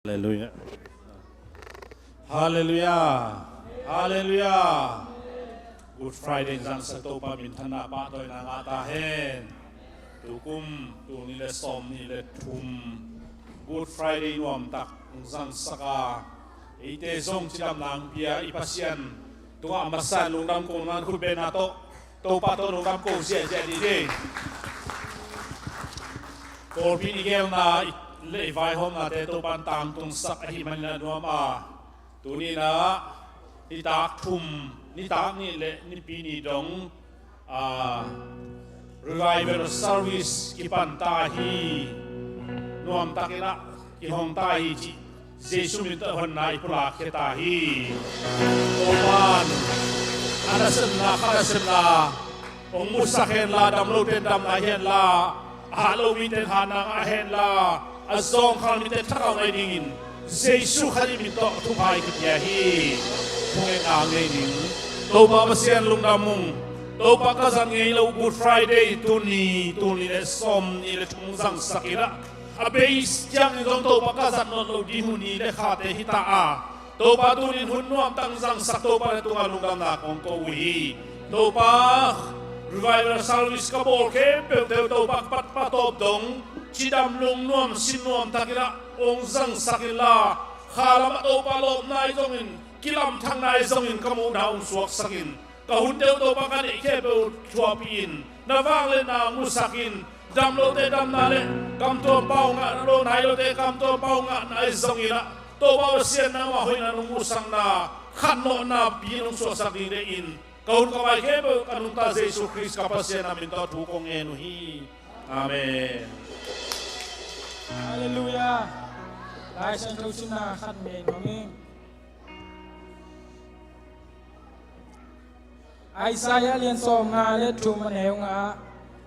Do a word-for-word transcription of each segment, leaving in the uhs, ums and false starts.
Halleluiah. Halleluiah. Halleluiah. Good Friday zangsak Topa minthanna pahtawina ngah ta hen. Tukum tul nih le sawm nih le thum Good Friday nuamtak zangsak a, eite zong cidamna pia i Pasian tungah masa in lungdam ko nang, khutbetna tawh Topa tawh lungdam ko ziahziah dih ding. Pawlpi i gelna le i vaihawmnate Topan tangtungsak ahih manin a nuam a, tuni-in ah nitak thum, nitak nih le nipi ni dong, ah, revival service kipan ta hi. Nuamtakin ah kihong ta hi cih Jesu min tawh honna i pulak khia ta hi. Topan a nasepna, kha nasepna hong musak henla, damlote damna henla, a hat lo mite hatna ngah henla, a zawngkhal mite thakau nai dingin Jesu Khazih min tawh thupha i kipia hi. Thungetna ngei ding. Topa Pasian lungdam ung. Topa ka zat ngei lo Good Friday tuni, tul nih le sawm nih le thum zangsak in ah, a base ciangin zong Topa ka zat nawn lo ding hun ni le khate hi ta a, Topa tunin hun nuamtak zangsak Topa na tungah lungdamna kong ko uh hi. Topa, revival service ka bawl khempeuhte uh Topa ka pat patawp dong cidam lungnuam sinnuam takin ah hong zangsak inla, khalam ah Topa lawpna ahi zongin, kilamthakna ahi zongin ka muhna hong suaksak in. Ka hun deuh Topa ka neih khempeuh thuakpih in, na vangliatna musak in. Damlote damna le kamtuam pau ngah lo, nailote kamtuam pau ngahna ahi zongin ah, Topa Pasian nangmah hoihna nong musakna, khanlawhna pi nong suahsak ding deih in, ka hun ka vai khempeuh ka nungta Jesu Khrist ka Pasian na min tawh thu kong ngen uh hi. Amen. Halleluiah. Lai Siangtho simna khat nei nuam ing. Isaiah lian sawmnga le thum a neu nga ah,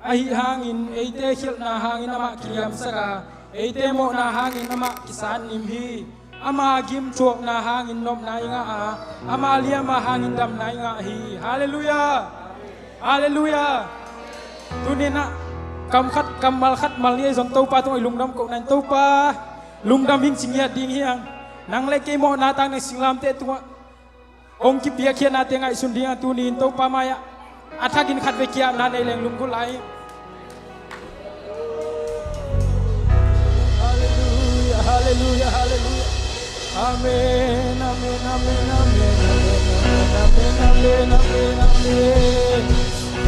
ahi hangin eite khialhna hangin amah kiliamsak a, eite mawhna hangin amah kisatnim hi. Ama gimthuakna hangin nopna i ngah a, ama liamna hangin damna i ngah hi. Halleluiah. Halleluiah. Tuni-in ah kam khat, kammal khat mal ni ahi zong Topa tungah i lungdam kohna in, Topa, lungdam hing ci ngiat ding hi hang. Nang le kei mawhna tang ding singlamteh tungah hong kipiakkhiatnate ngaihsun ding a, tuni-in Topa mai-ah a thakin khatvei ki-apna nei leng lunggulh lai. Halleluiah, halleluiah, halleluiah. Amen, amen, amen, amen.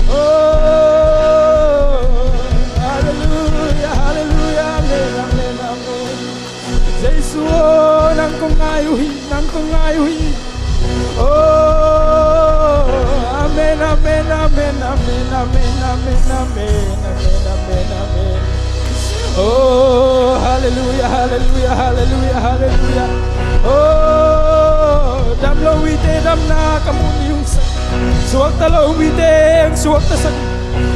Oh, halleluiah, halleluiah, amen, amen, amen. Jesu aw, nang kong ngai uh hi, nang kong ngai uh hi. Oh, amen, amen, amen. Oh, halleluiah, halleluiah, halleluiah, halleluiah. Oh, damlo mite damna ka muh ni hong sak, suakta lo mite hong suaktasak.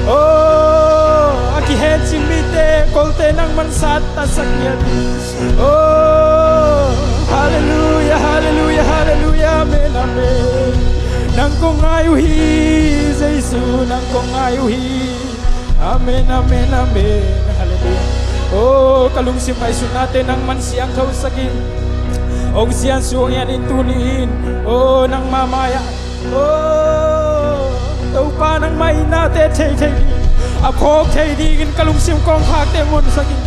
Oh, a kihencing mite kolte nangman sattatsak ngiat. Oh, halleluiah, halleluiah, halleluiah, amen, amen. Nang kong ngai uh hi, Jesu, nang kong ngai uh hi. Amen, amen, amen. Halleluiah. Oh, ka lungsim ngaihsutnate nangman siangthosak in. Hong siansuah ngiat in tuni-in. Oh, nangma mai-ah, oh, Topa, nangmah itnate thei thei ding, a phawk thei dingin ka lungsim kongkhakte muansak in.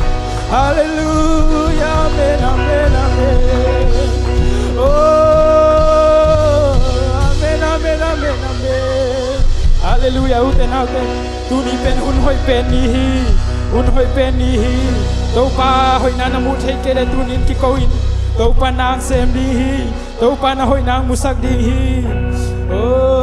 Halleluiah, amen, amen, amen. Oh, amen, amen, amen, amen. Halleluiah, ute naute. Tuni pen hun hoih pen ni hi. Hun hoih pen ni hi. Topa hoihna na muh theih kei leh tuni-in kiko in. Topa na sem ding hi. Topa na hoihna musak ding hi. Oh.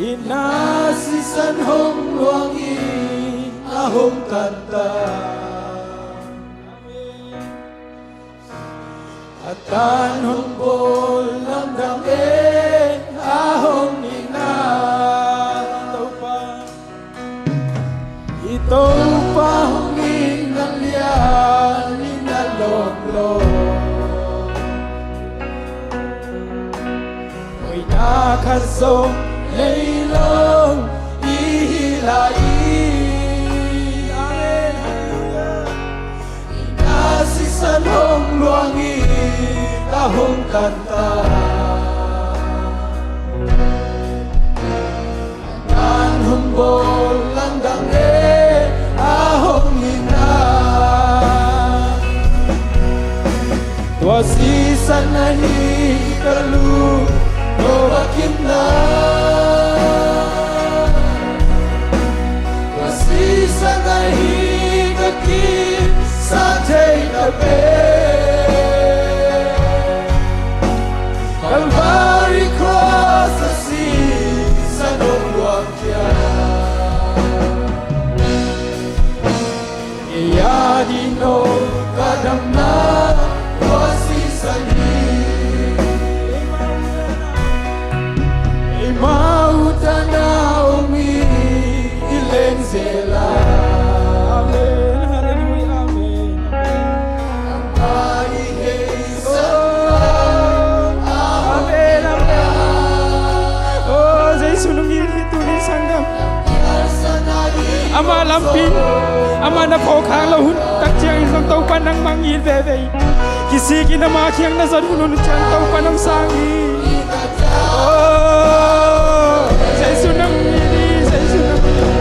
Inn ah sisan hong luang in a hong tantan. A tan hong bawl lamdang e a hong nihna. Topa, i Topa hong nihna lian in a lawmlawm. Hoihna khat zong nei lo i hi lai. Amen. Halleluiah. Inn ah sisan hong luang in a hong tantan. Tan hong bawl lamdang e a hong nihna. Tua sisan ahi ka lungdam a kimna. Tua sisan ahi ka kisap theihna pen. Calvary Cross a sisan hong luang khia. Kei a ding nong ka damna tua sisan hi. Eimah utdan a om in i leng zel a. Amen. Halleluiah. Amen. Amah i heisan lai a hong. Amen, amen. Oh, Jesu nung i hi tuni sanggam. Amah lampi, amah na phawk khak loh hun tak ciangin zong Topa nangmah ngit veve in. Kisikin amah kiang na zon hun hun ciang Topa nong sang hi. Oh, Jesu nang ngit hi, Jesu nang ngit hi.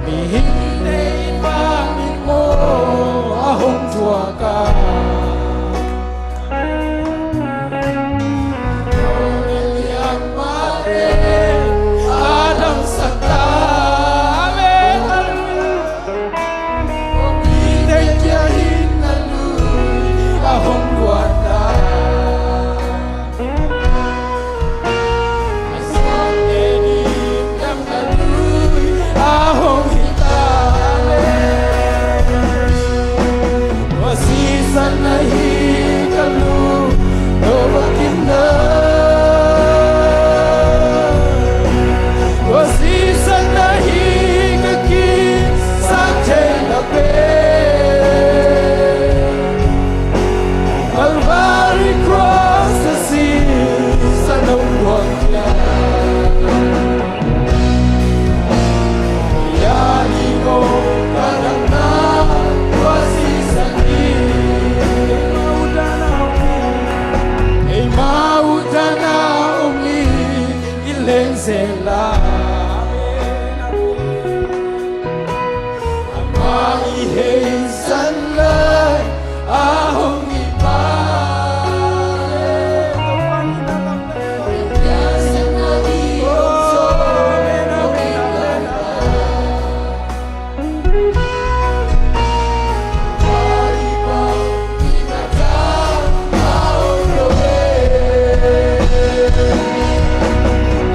Mihingte in bangin maw a hong thuak a. Calvary Cross a sisan hong luang khia.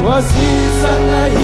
Tua sisan a hi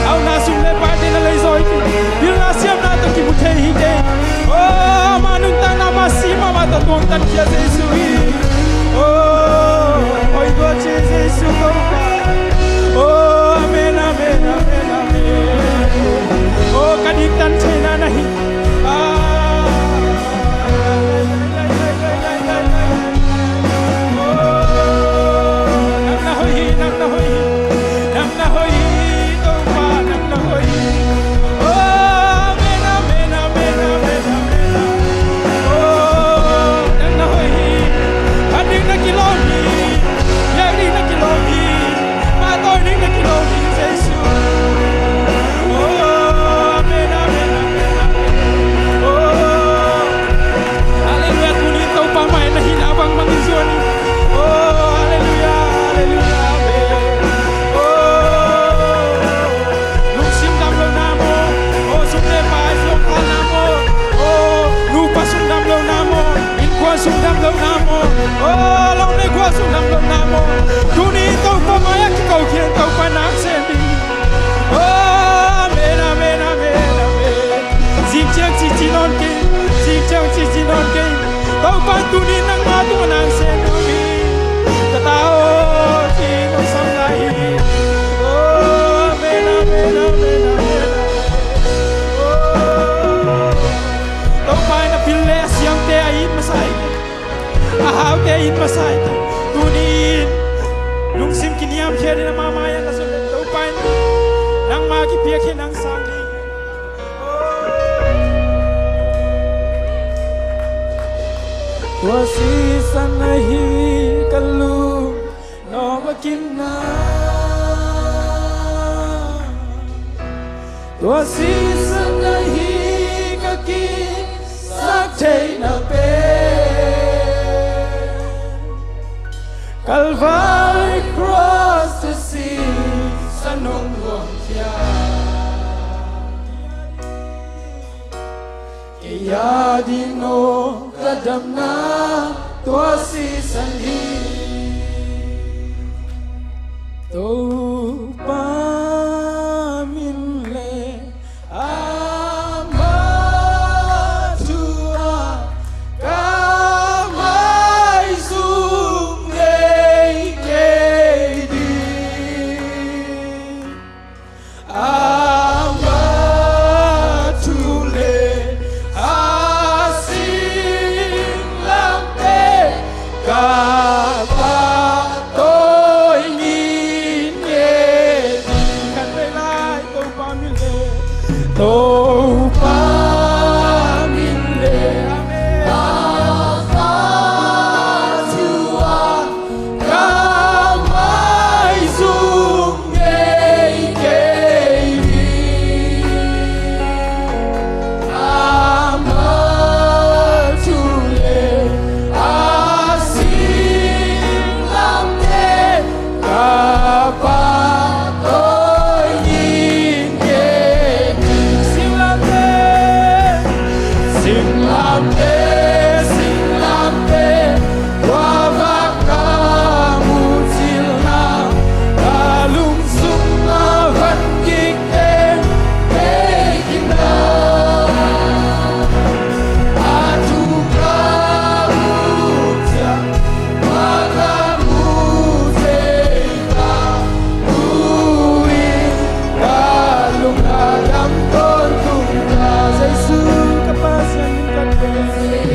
Au na sum le paite na lei zaw hi kei. Pilna siamna tawh kimu thei hi kei. Oh, ama nuntakna ama si mahmah tawh tuangtan khia Jesu hi. Oh, hoih tua ci Jesu Topa. Oh, amen, amen, amen, amen. Oh, ka diktan theihna na hi. Ah. Nang na hoih hi, nang na hoih hi, nang na hoih hi, Topa, nang na hoih hi. Oh, amen, amen, amen, amen, amen. Oh, nang na hoih hi. Phat ding na kilawm hi. Biak ding na kilawm hi. Pahtawi ding na kilawm hi, Jesu. Oh, amen, amen, amen, amen. Oh. Halleluiah, tuni in Topa mai na hihna bangbang in zuan in. Oh, halleluiah, halleluiah, amen. Oh, lungsim dam lohna maw? Oh, sum le pai sungkhalna maw? Oh, nupa sung dam lohna maw? Innkuan sung dam lohna maw? Oh, lawm le gual sung dam lohna maw? Tuni in Topa mai-ah kiko khia in, Topa nang sem ding. Oh, amen, amen, amen, amen. Zing ciang cici nawn kei, zing ciang cici nawn kei. Topa tuni nangma tungah nang sem nuam hi. Ka ta aw, ci nong sam lai hi. Oh, amen, amen, amen, amen, amen. Oh. Topa in a pil le a siamte a it masa hi. A haute in masa hi. Tuni in lungsim kiniamkhiat in ama mai-ah na zon le Topa in nangma kipiak hi, nang sang hi. Tua sisan ahi ka lung nawh a kinna. Tua sisan ahi ka kisak theihna pen. Calvary cross a sisan hong luangkhia. Kei a ding aw ka damna tua sisan hi. Topa min le ama thu-ah ka maizum ngei kei ding. Ama thu le a singlamteh ka pahtawi ngitnget ding. Kan vei lai, Topa min le, Topa min le, Amen. Ama thu-ah ka maizum ngei kei hi. Ama thu le a singlamteh ka pahtawi ngitnget ding. Singlamteh, singlamteh, singlamteh, tua vak ka mucilna, ka lungsung a van kik teng kei kina. A thu ka muh ciang, tua ka muh thei ta, tu-in ka lung a dam tawntung ta. Jesu ka Pasian min ka thei.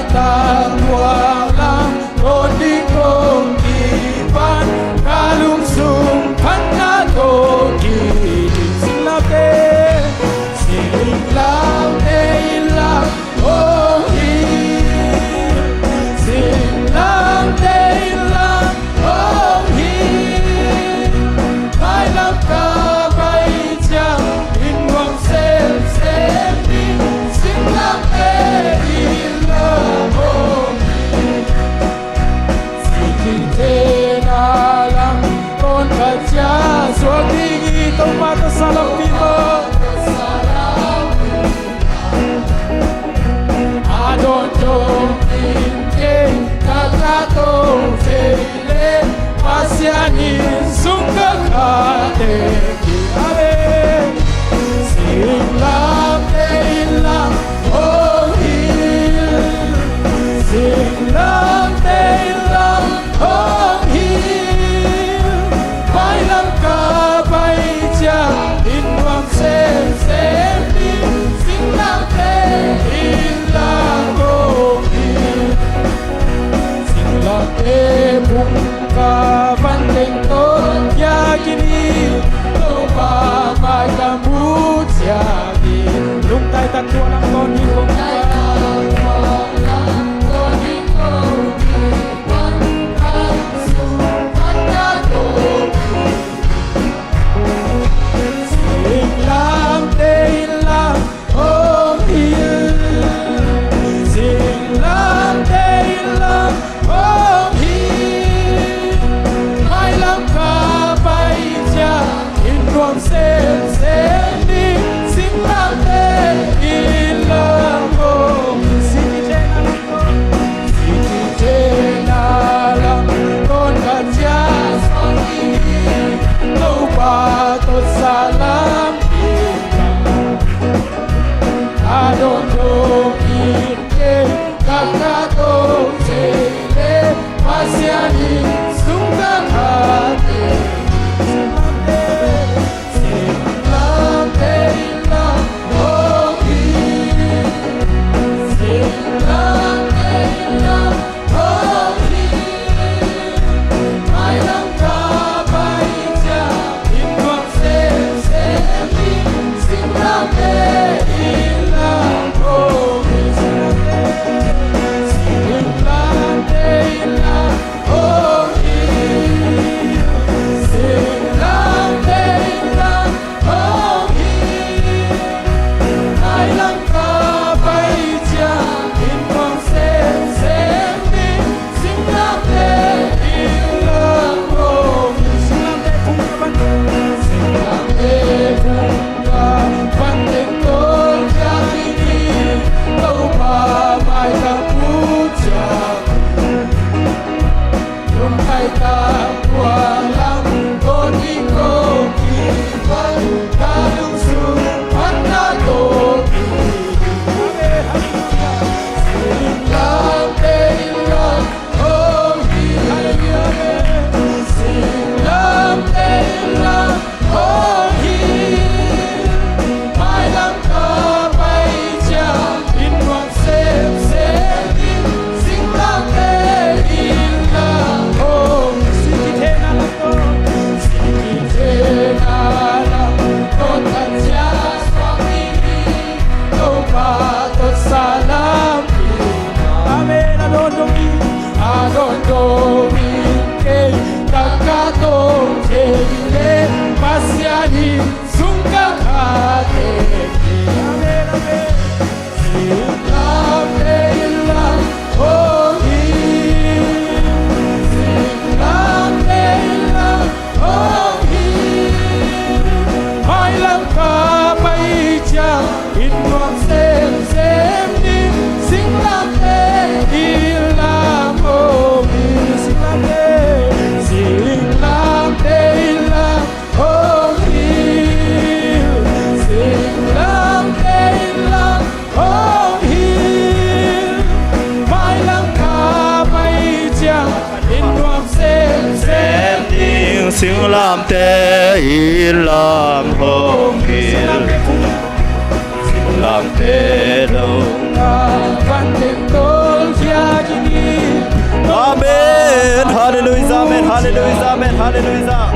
Tangtuang lam dawn ding kong kipan, ka lungsung phatna tawh kiding. Singlamteh, singlamteh in lam hong hi. Singlamteh in lam hong hi. Mailam ka pai ciang inn nuam semsem ding, singlamteh in lam hong hi. Sikkite na lam tawn khat ciang suak ding hi. Topa tawh salam pih maw. A dawn dong in kei ka ka to thei leh, Pasian inn sung ka kha teh hi. Amen. Singlamteh in lam hong hi. Singlamteh in lam hong hi. Mailam ka pai ciang inn nuam semsem ding, singlamteh in lam hong hi. Singlamteh phung ka van teng tawh kia kini, Topa mai ka mu ciangin, lungtai tak tua lam kong hi kong. Singlamteh in lam hong hi. Singlamteh in lam hong hi. Mailam ka pai ciang inn nuam semsem ding, singlamteh in lam hong hi. Sikkite na lam tawn khat ciang suak ding hi. Topa tawh salam pih. A dawn dong in kei ka ka to thei leh, Pasian inn sung ka kha teh hi. Singlamteh in lam hong hi. Singlamteh in lam hong hi. Mailam ka pai ciang inn nuam semsem ding, singlamteh in lam hong hi. Singlamteh in lam hong hi. Singlamteh in lam hong hi. Mailam ka pai ciang inn nuam semsem ding, singlamteh in lam hong hi. Singlamteh phung ka van, singlamteh phung ka van teng tawh kia kini, Topa mai ka mu ciang, lungkai tak tua lam dawn ding kong kipan, ka lungsung phatna tawh kiding. Singlamteh in lam hong hi. Singlamteh in lam hong hi. Mailam ka pai ciang inn nuam semsem ding, singlamteh in lam hong hi. Sikkite na lam tawn, sikkite na lam tawn khat ciang suak ding hi. Topa tawh salam pih. Amen. A dawn dong in, a dawn dong in kei ka ka to thei leh, Pasian inn sung ka kha teh hi. Amen, amen. Singlamteh in lam hong hi. Singlamteh in lam hong hi. Mailam ka pai ciang inn nuam semsem ding, singlamteh in lam hong hi. Singlamteh, singlamteh in lam hong hi. Singlamteh in lam hong hi. Mailam ka pai ciang inn nuam semsem ding, singlamteh in lam hong hi. Singlamteh dong ka van teng tawh Halleluijah, amen, halleluijah.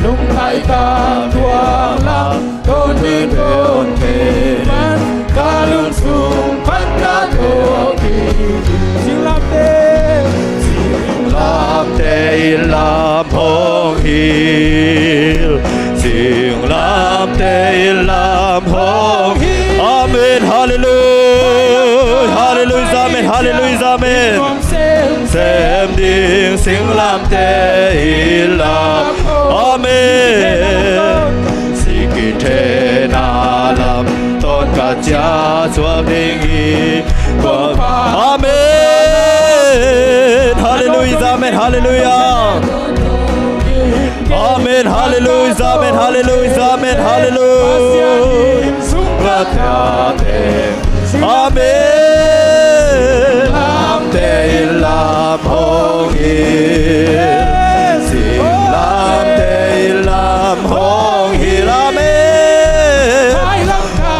Lungthai tang tuang lam, ton in ton thei man, ka lungsung pan ka tawh kik. Singlamteh, singlamteh in lam hong hilh, singlamteh in lam hong hilh. Amen, halleluijah, halleluijah, amen, halleluijah, amen. Sem ding singlamteh in lam. Amen. Sikithena lam ton ka ciah suak ding hi. Amen. Halleluijah, amen, halleluijah. Amen, halleluijah, amen, halleluijah, amen, halleluijah. Amen. Lamte in lam hong hilh. Sing lamte in lam hong hilh. Amen.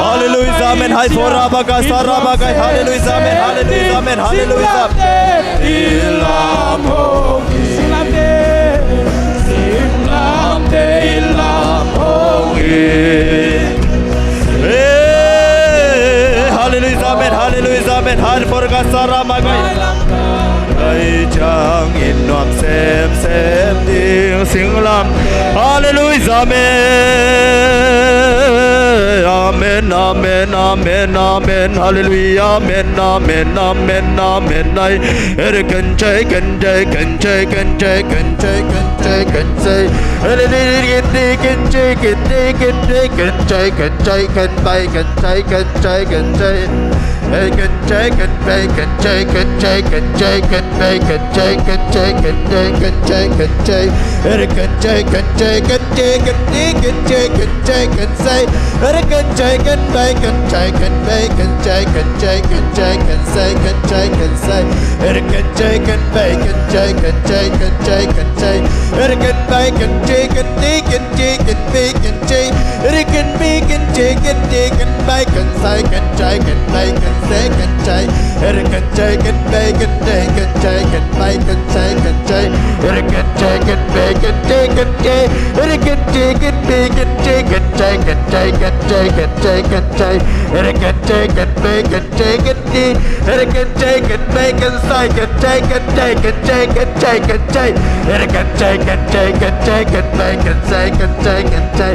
Halleluijah, amen. Hai, fora bagai, sara bagai. Halleluijah, amen, halleluijah, amen, halleluijah. In lam hong hi. Sing lamte, sing lamte in lam hong hi. Eh, halleluijah, amen, halleluijah, amen. Hai, fora ka sara bagai. Ai ciangin nuam semsem ding sing lam. Halleluijah, amen. Amen, amen, amen, amen. Halleluijah, amen, amen, amen, amen. Ai, ere kan cai, kan cai, kan cai, kan cai, kan cai, kan cai, kan cai. Ere di, di, di, kan cai, kan cai, kan cai, kan cai, kan cai, kan bai, kan cai, kan cai, kan cai. Ere kan cai, kan bai, kan cai, kan cai, kan cai, kan bai, kan cai, kan cai, kan cai, kan cai, kan cai. Ere kan cai, kan cai, kan cai, kan di, kan cai, kan cai, kan sai. Ere kan cai, kan bai, kan cai, kan bai, kan cai, kan cai, kan cai, kan sai, kan cai, kan sai. Ere kan cai, kan bai, kan cai, kan cai, kan cai, kan cai. Ere kan bai, kan cai, kan di, kan cai, kan bai, kan cai. Ere kan bai, kan cai, kan di, kan bai, kan sai, kan cai, kan bai, kan sai, kan cai. Ere kan cai, kan bai, kan di, kan cai, kan bai, kan sai, kan cai. Ere kan cai, kan bai, kan cai, kan cai. Ere kan cai, kan bai, kan cai, kan cai, kan cai, kan cai, kan cai, kan cai. Ere kan cai, kan bai, kan cai, kan di. Ere kan cai, kan bai, kan sai, kan cai, kan cai, kan cai, kan cai, kan cai. Ere kan cai, kan cai, kan cai, kan bai, kan sai, kan cai, kan cai.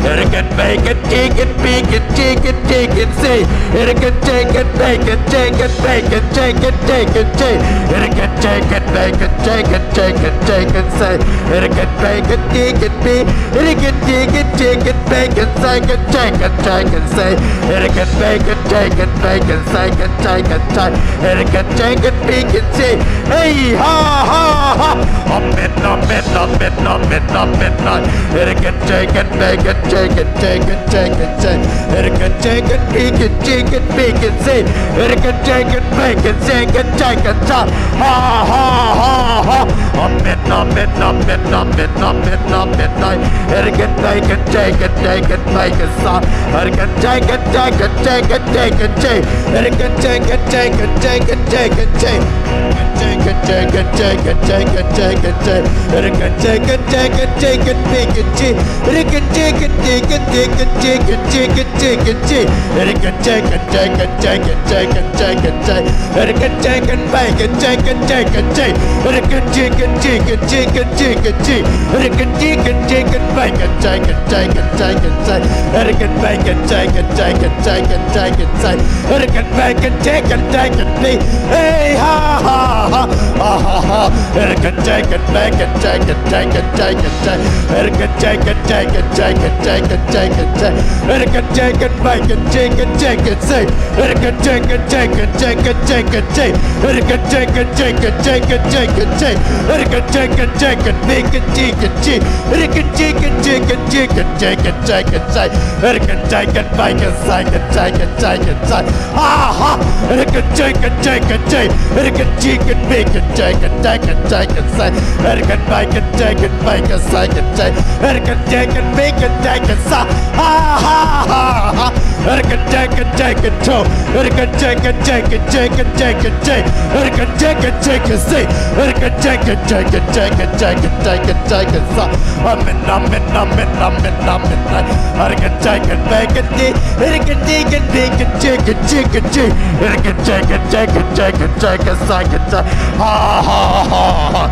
Ere kan bai, kan ci, kan pi, kan ci, kan ci, kan sai. Ere kan cai, kan bai, kan cai, kan bai, kan cai, kan cai, kan cai. Ere kan cai, kan bai, kan cai, kan cai, kan cai, kan sai. Ere kan bai, kan ci, kan pi. Ere kan ci, kan ci, kan bai, kan sai, kan cai, kan cai, kan sai. Ere kan bai, kan cai, kan bai, kan sai, kan cai, kan cai. Ere kan cai, kan pi, kan ci. Hei, ha, ha, ha. Amen, amen, amen, amen, amen. Ere kan cai, kan bai, kan cai, kan cai, kan cai, kan cai. Ere kan cai, kan pi, kan ci, kan pi, kan ci. Ere kan cai, kan bai, kan sai, kan cai, kan cai. Ha, ha, ha, ha. Amen, amen, amen, amen, amen, amen. Ere kan bai, kan cai, kan cai, kan bai, kan sai. Ere kan cai, kan cai, kan cai, kan cai, kan cai. Ere kan cai, kan cai, kan cai, kan cai, kan cai. Kan cai, kan cai, kan cai, kan cai, kan cai, kan cai. Ere kan cai, kan cai, kan cai, kan pi, kan ci. Ere kan cai, kan ci, kan ci, kan ci, kan ci, kan ci, kan ci. Ere kan cai, kan cai, kan cai, kan cai, kan cai, kan cai. Ere kan cai, kan bai, kan cai, kan cai, kan cai. Ere kan ci, kan ci, kan ci, kan ci, kan ci. Ere kan ci, kan ci, kan bai, kan cai, kan cai, kan cai, kan cai. Ere kan bai, kan cai, kan cai, kan cai, kan cai, kan cai. Ere kan bai, kan cai, kan cai, kan pi. Hey, ha, ha, ha, ha, ha, ha. Ere kan cai, kan bai, kan cai, kan cai, kan cai, kan cai. Ere kan cai, kan cai, kan cai, kan cai, kan cai, kan cai. Ere kan cai, kan bai, kan cai, kan cai, kan cai. Ere kan cai, kan cai, kan cai, kan cai, kan cai. Ere kan cai, kan cai, kan cai, kan cai, kan cai. Ere kan cai, kan cai, kan bai, kan ci, kan ci. Ere kan ci, kan ci, kan ci, kan cai, kan cai, kan cai. Ere kan cai, kan bai, kan sai, kan cai, kan cai, kan cai. Aha! Ere kan cai, kan cai, kan cai. Ere kan ci, kan bai, kan cai, kan cai, kan cai, kan sai. Ere kan bai, kan cai, kan bai, kan sai, kan cai. Ere kan cai, kan bai, kan cai, Sa. Ha ha ha ha. Erkan jakan jakan cho. Erkan jakan jakan jakan jakan jay. Erkan jakan jakan say. Erkan jakan jakan jakan jakan jakan jakan sa. Amen amen amen amen amen. Erkan jakan bakan di. Erkan jakan bakan jakan jakan jay. Erkan jakan jakan jakan jakan sa. Ha ha ha ha.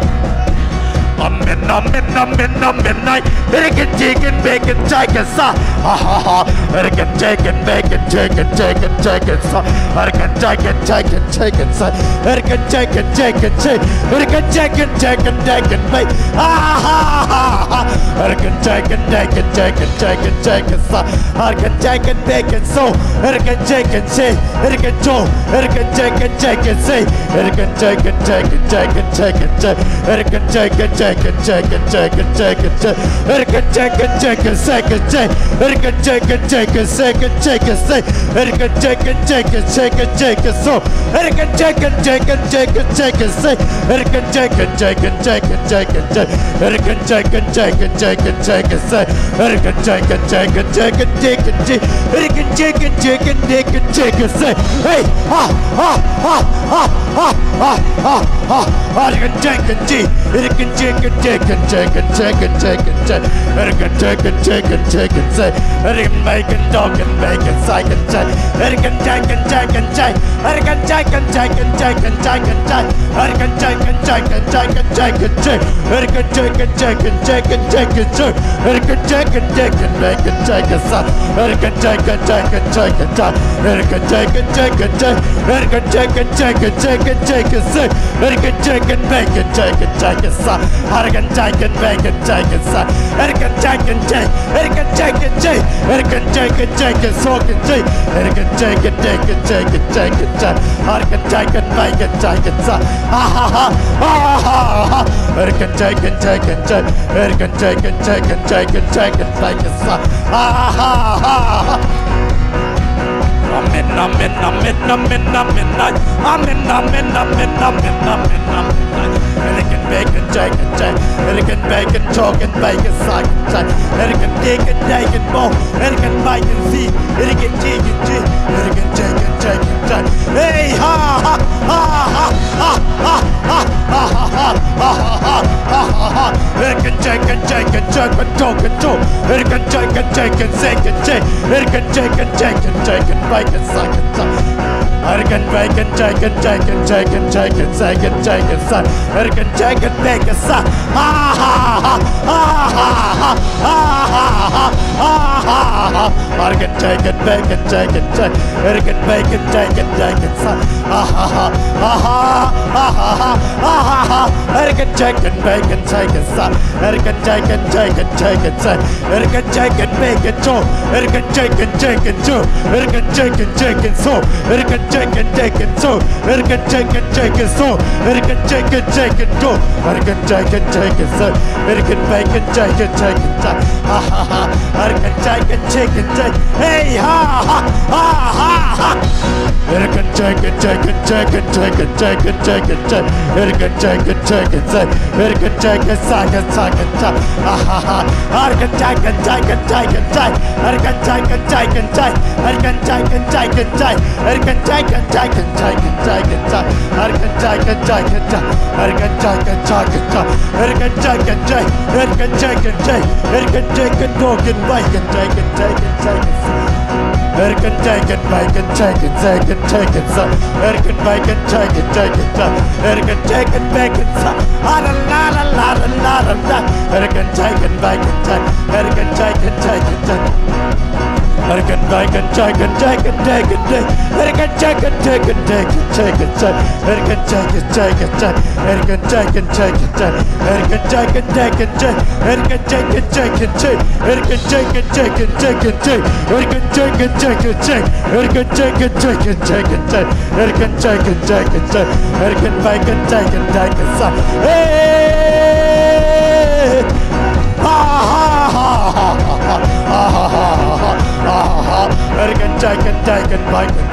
Amen amen amen amen ai. Erkan jakan bakan jakan sa. Ha ha ha. Erkan jakan bakan jakan jakan jakan sa. Erkan jakan jakan jakan sa. Erkan jakan jakan jay. Erkan jakan jakan jakan bay. Ha ha ha ha. Erkan jakan jakan jakan jakan jakan sa. Erkan jakan bakan so. Erkan jakan say. Erkan cho. Erkan jakan jakan say. Erkan jakan jakan jakan jakan jay. Erkan jakan jakan jakan jakan jakan jay. Erkan jakan jakan second jay. Erkan jakan jakan second jakan say. Erkan jakan jakan second jakan so. Erkan jakan jakan jakan jakan say. Erkan jakan jakan jakan jakan jay. Erkan jakan jakan jakan jakan say. Erkan jakan jakan jakan jakan jay. Erkan jakan jakan jakan jakan say. Hey ha ha ha ha ha ha ha. Erkan jakan jay. Erkan jakan jakan jakan jakan jakan jay. Erkan jakan jakan jakan say. Erkan bakan jakan bakan second jay. Erkan jakan jakan jay. Erkan jakan jakan jakan jakan jay. Erkan jakan jakan jakan jakan jay. Erkan jakan jakan jakan jakan jay. Erkan jakan jakan bakan jakan sa. Erkan jakan jakan jakan jay. Erkan jakan jakan jay. Erkan jakan jakan jakan jakan say. Erkan jakan bakan jakan jakan sa. Erkan jakan bakan jakan sa. Erkan jakan jay. Erkan jakan jay. Erkan jakan jakan sokan jay. Erkan jakan jakan jakan jakan jay. Erkan jakan bakan jakan sa. Ha ha ha. Ha ha ha. Erkan jakan jakan jay. Erkan jakan jakan jakan jakan bakan sa. Ha ha ha. Amen amen amen amen amen ai. Amen amen amen amen amen amen ai. Erkan bakan jakan jay. Erkan bakan chokan bakan sakan jay. Erkan jakan jakan bo. Erkan bakan si. Erkan jakan jay. Erkan jakan jakan jay. Hey ha ha ha ha ha ha ha ha ha ha ha ha ha ha. Erkan jakan jakan jakan chokan cho. Erkan jakan jakan second jay. Erkan jakan jakan jakan bakan sakan jay. Erkan bakan jakan jakan jakan jakan second jakan sa. Erkan jakan bakan sa. Ha ha ha ha ha ha ha ha ha ha ha ha. Erkan jakan bakan jakan jay. Erkan bakan jakan jakan sa. Ha ha ha ha ha ha ha ha ha ha. Erkan jakan bakan jakan sa. Erkan jakan jakan jakan sa. Erkan jakan bakan cho. Erkan jakan jakan cho. Erkan jakan jakan so. Erkan jakan jakan so. Erkan jakan jakan so. Erkan jakan jakan cho. Erkan jakan jakan so. Erkan bakan jakan jakan sa. Ha ha ha. Erkan jakan jakan jakan. Hey ha ha ha ha ha. Erkan jakan jakan jakan jakan jakan jakan jakan. Erkan jakan jakan jakan. Erkan jakan jakan jakan jakan. Ha ha ha. Erkan jakan jakan jakan jakan. Erkan jakan jakan jakan. Erkan jakan jakan jakan. Erkan jakan jakan jakan jakan jakan. Erkan jakan jakan jakan. Erkan jakan jakan jakan. Erkan jakan jakan jakan. Erkan jakan jakan. Erkan jakan jakan. Erkan jakan jakan jakan. Erkan jakan bakan jakan jakan jakan sa. Erkan bakan jakan jakan sa. Erkan jakan bakan sa. Ara la la la la la la. Erkan jakan bakan jakan. Erkan jakan jakan jakan. Erkan bakan jakan jakan jakan jakan. Erkan jakan jakan jakan jakan sa. Erkan jakan jakan jakan. Erkan jakan jakan jakan. Erkan jakan jakan jakan. Erkan jakan jakan jakan. Erkan jakan jakan jakan jakan. Erkan jakan jakan jakan. Erkan jakan jakan jakan jakan. Erkan jakan jakan jakan. Erkan bakan jakan jakan sa. Hey! Ha ha ha ha ha ha ha ha ha. Erkan jakan jakan bakan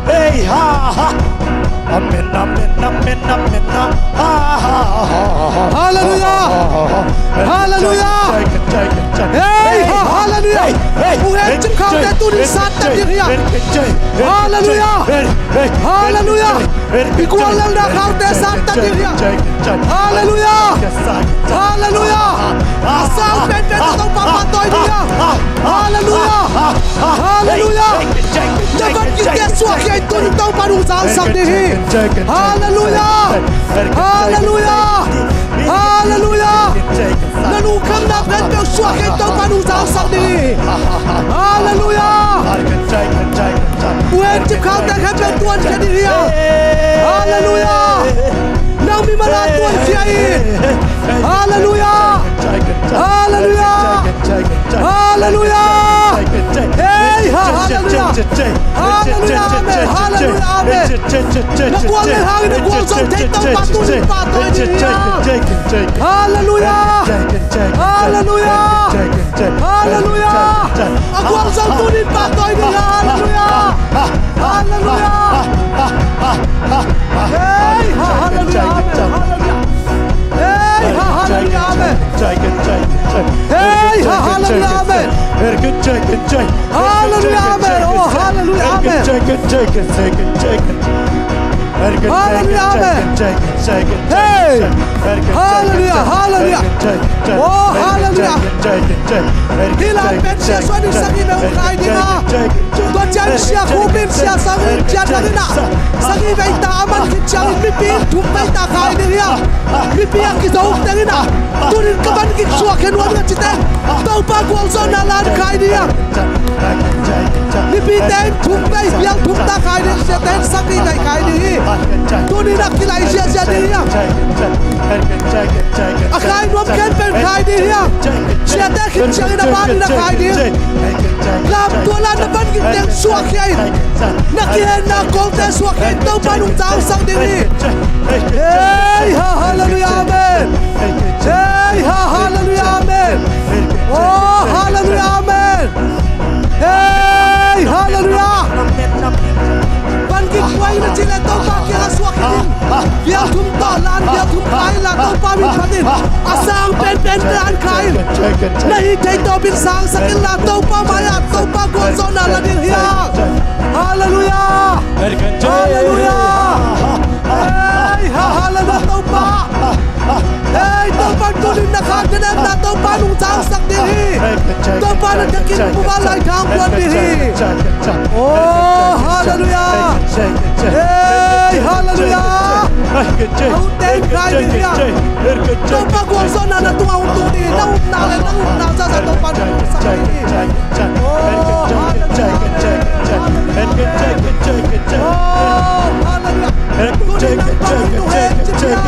Hey, ha, ha. Amen, amen, amen, amen, ha, ha, ha, ha, ha. Hallelujah. Hallelujah. Hey, ha, hallelujah. Hey, hey. Hallelujah. Hallelujah. I guallelhna khaute sangtah ding hi. Hallelujah. Hallelujah. A sang penpen Topa pahtawi ding hi. Hallelujah. Hallelujah. Na van gikte suahkhia in tuni Topa nungzangsak ding hi. Hallelujah. Hallelujah. Hallelujah. Na lungkhamna penpen suahkhia in Topa nungzangsak ding hi. Hallelujah. Uen cip khaute khempeuh tuankhia ding hi a. Hallelujah. Nang mimal a tuankhia in. Hallelujah. Hallelujah. Hallelujah. Hey, ha, hallelujah. Hallelujah. Amen. Hallelujah. Amen. Na gual le hang na gualzo thei Topa tuni pahtawi ding hi. Hallelujah. Hallelujah. Hallelujah. A gualzo tuni pahtawi ding hi. Hallelujah. Hallelujah. Hey, ha, hallelujah. Amen. Hallelujah. Hey, ha, hallelujah. Amen. Hey, ha, hallelujah. Amen. Hallelujah. Amen. Oh, hallelujah. Amen. Hallelujah. Amen. Hey. Hallelujah. Hallelujah. Oh, hallelujah. Hih lai pen sia suan in sagih vei khai ding a. Tua ciang sia Khup in sia Sang in ciat ding in a. Sagih vei ta a man khit ciangin mipi in thum vei ta khai ding hi a. Mipi a kizo teng in a. Tunin ka van gik suahkhia nuam in a ci teng Topa gualzawhna la in khai ding hi a. Mipite in thum vei, bial thum ta khai ding, siate in sagih vei khai ding hi. Tunin a kilai ziahziah ding hi a. A khai nuam khempeuh in khai ding hi a. Siate khit ciangin a ban in a khai ding. Lamtual a na van gik teng suahkhia in, na kihenna kote suahkhia in Topa nungzangsak ding hi. Hey, ha, hallelujah, amen. Hey, ha, hallelujah, amen. Oh, hallelujah, amen. Hey, hallelujah. Van gik buai na ci le Topa kiang a suak in. Bial thum tawh la in, bial thum khai in la Topa min phat in. A sang penpen la in khai in. Na hih thei tawp in sangsak in la Topa mai-ah Topa gualzawhna la ding hi a. Hallelujah. Hallelujah. Hey, ha, hallelujah, Topa. Hey, Topa tunin na kha ka nemna Topa nungzangsak ding hi. Topa na takin bumal lai thang puan ding hi. Oh, hallelujah. Hey, hallelujah. A ut teng khai ding hi a. Topa gualzawhna na tungah hong tung ding hi. Na upna le na upna zahzah Topa nungzangsak ding hi. Oh, hallelujah. Oh, hallelujah. Tunin nang pa min hong hek cip hi a.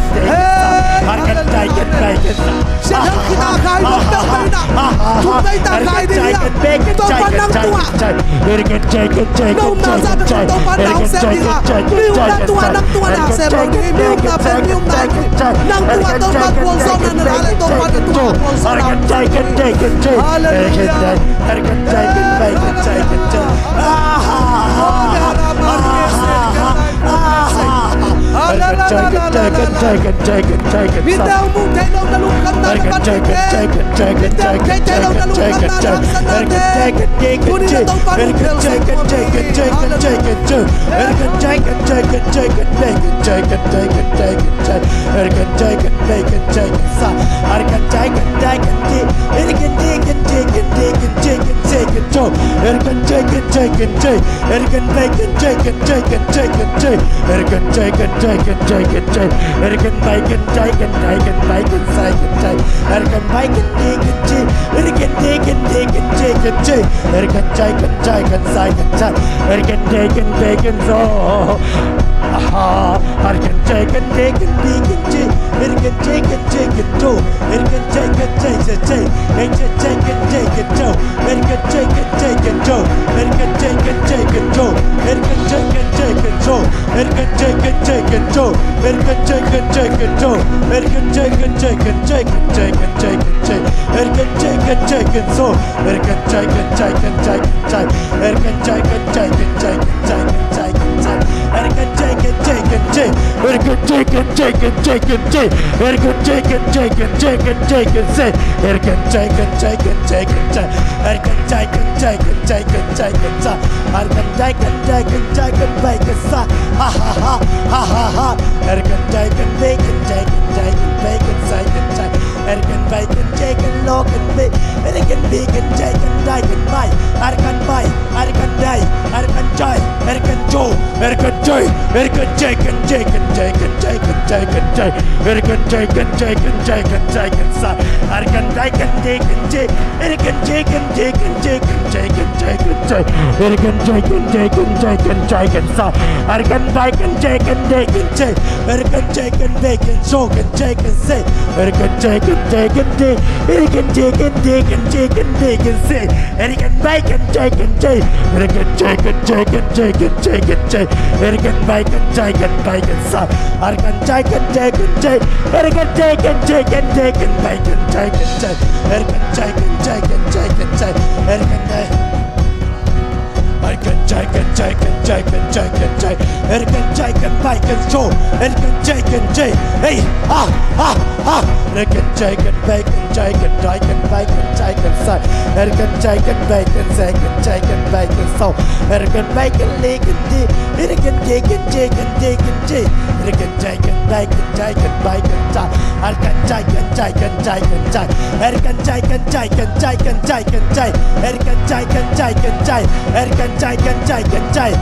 Hey, hallelujah. Siang hang kita khai, bawk peuhmah in ah. Thuk peuhmah in ah khai ding hi a. Topa nang tung ah. Na omna zah bek Topa na hong sem ding a. Mi omna tung ah, nang tung ah na sem lo ding. Mi omna pen mi omna hi. Nang tung ah Topa gualzawhna na la leh Topa na tung ah gualzawhna. Hallelujah. Mite hong muh theih lohna lungkhamna na pan mite. Mite hong theih theih lohna lungkhamna na hangsanna te. Tuni na Topa lungkhel sung tua mite.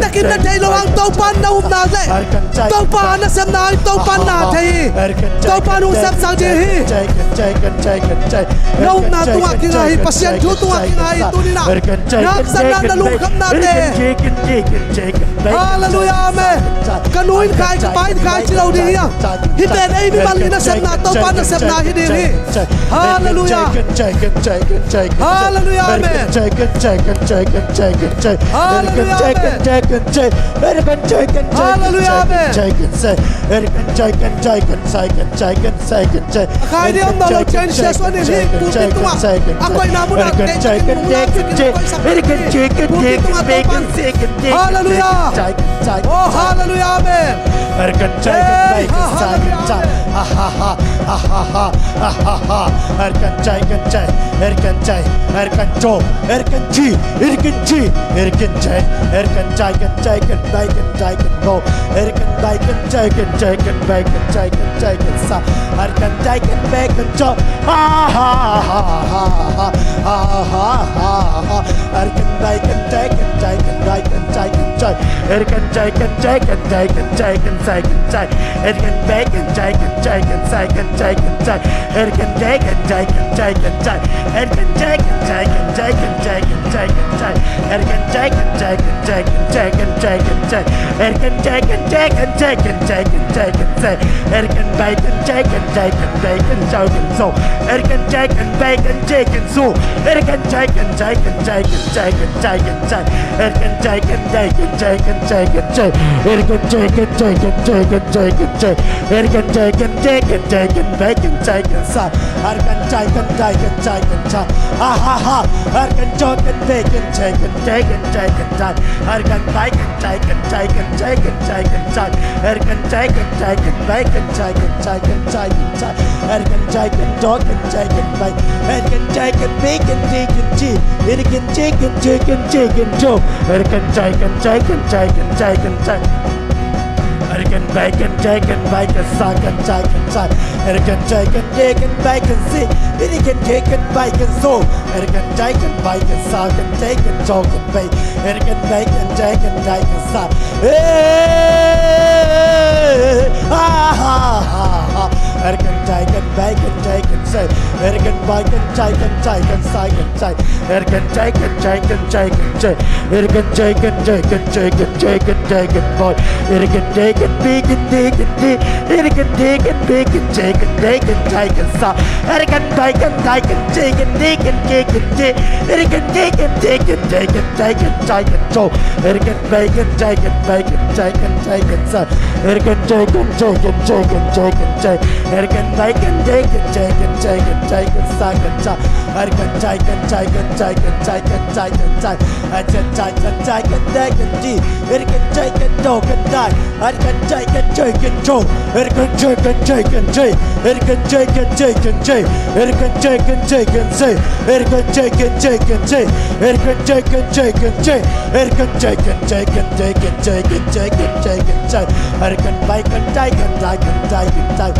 takin na thei lo hang Topa na upna le Topa nasepna hang Topa na thei hi. Topa nung sepsak ding hi. Na upna tungah kinga hi, Pasian thu tungah kinga hi. Tuni na na hapsatna na lungkhamnate. Halleluiah, amen. Ka nu in khai, ka pa in khai ci lo ding hi a. Hihte in ei mimal in nasepna Topa nasepna hi ding hi. Halleluiah. Halleluiah, amen. Halleluiah, amen. Halleluiah, amen. A khai ding om nawn lo, Chinese suan in hi pulpit tungah a koihna munah kei takin nunglam takin koihsak ding hi. Pulpit tungah Topa. Halleluiah. Oh, halleluiah, amen. Hey, halleluiah, amen. It can take and do can die. It can take and take and do. It can take and take and take. It can take and take and take. It can take and take and take. It can take and take and take. It can take and take and take. It can take and take and take and take and take and take and take. It can bite and take and die and die and die.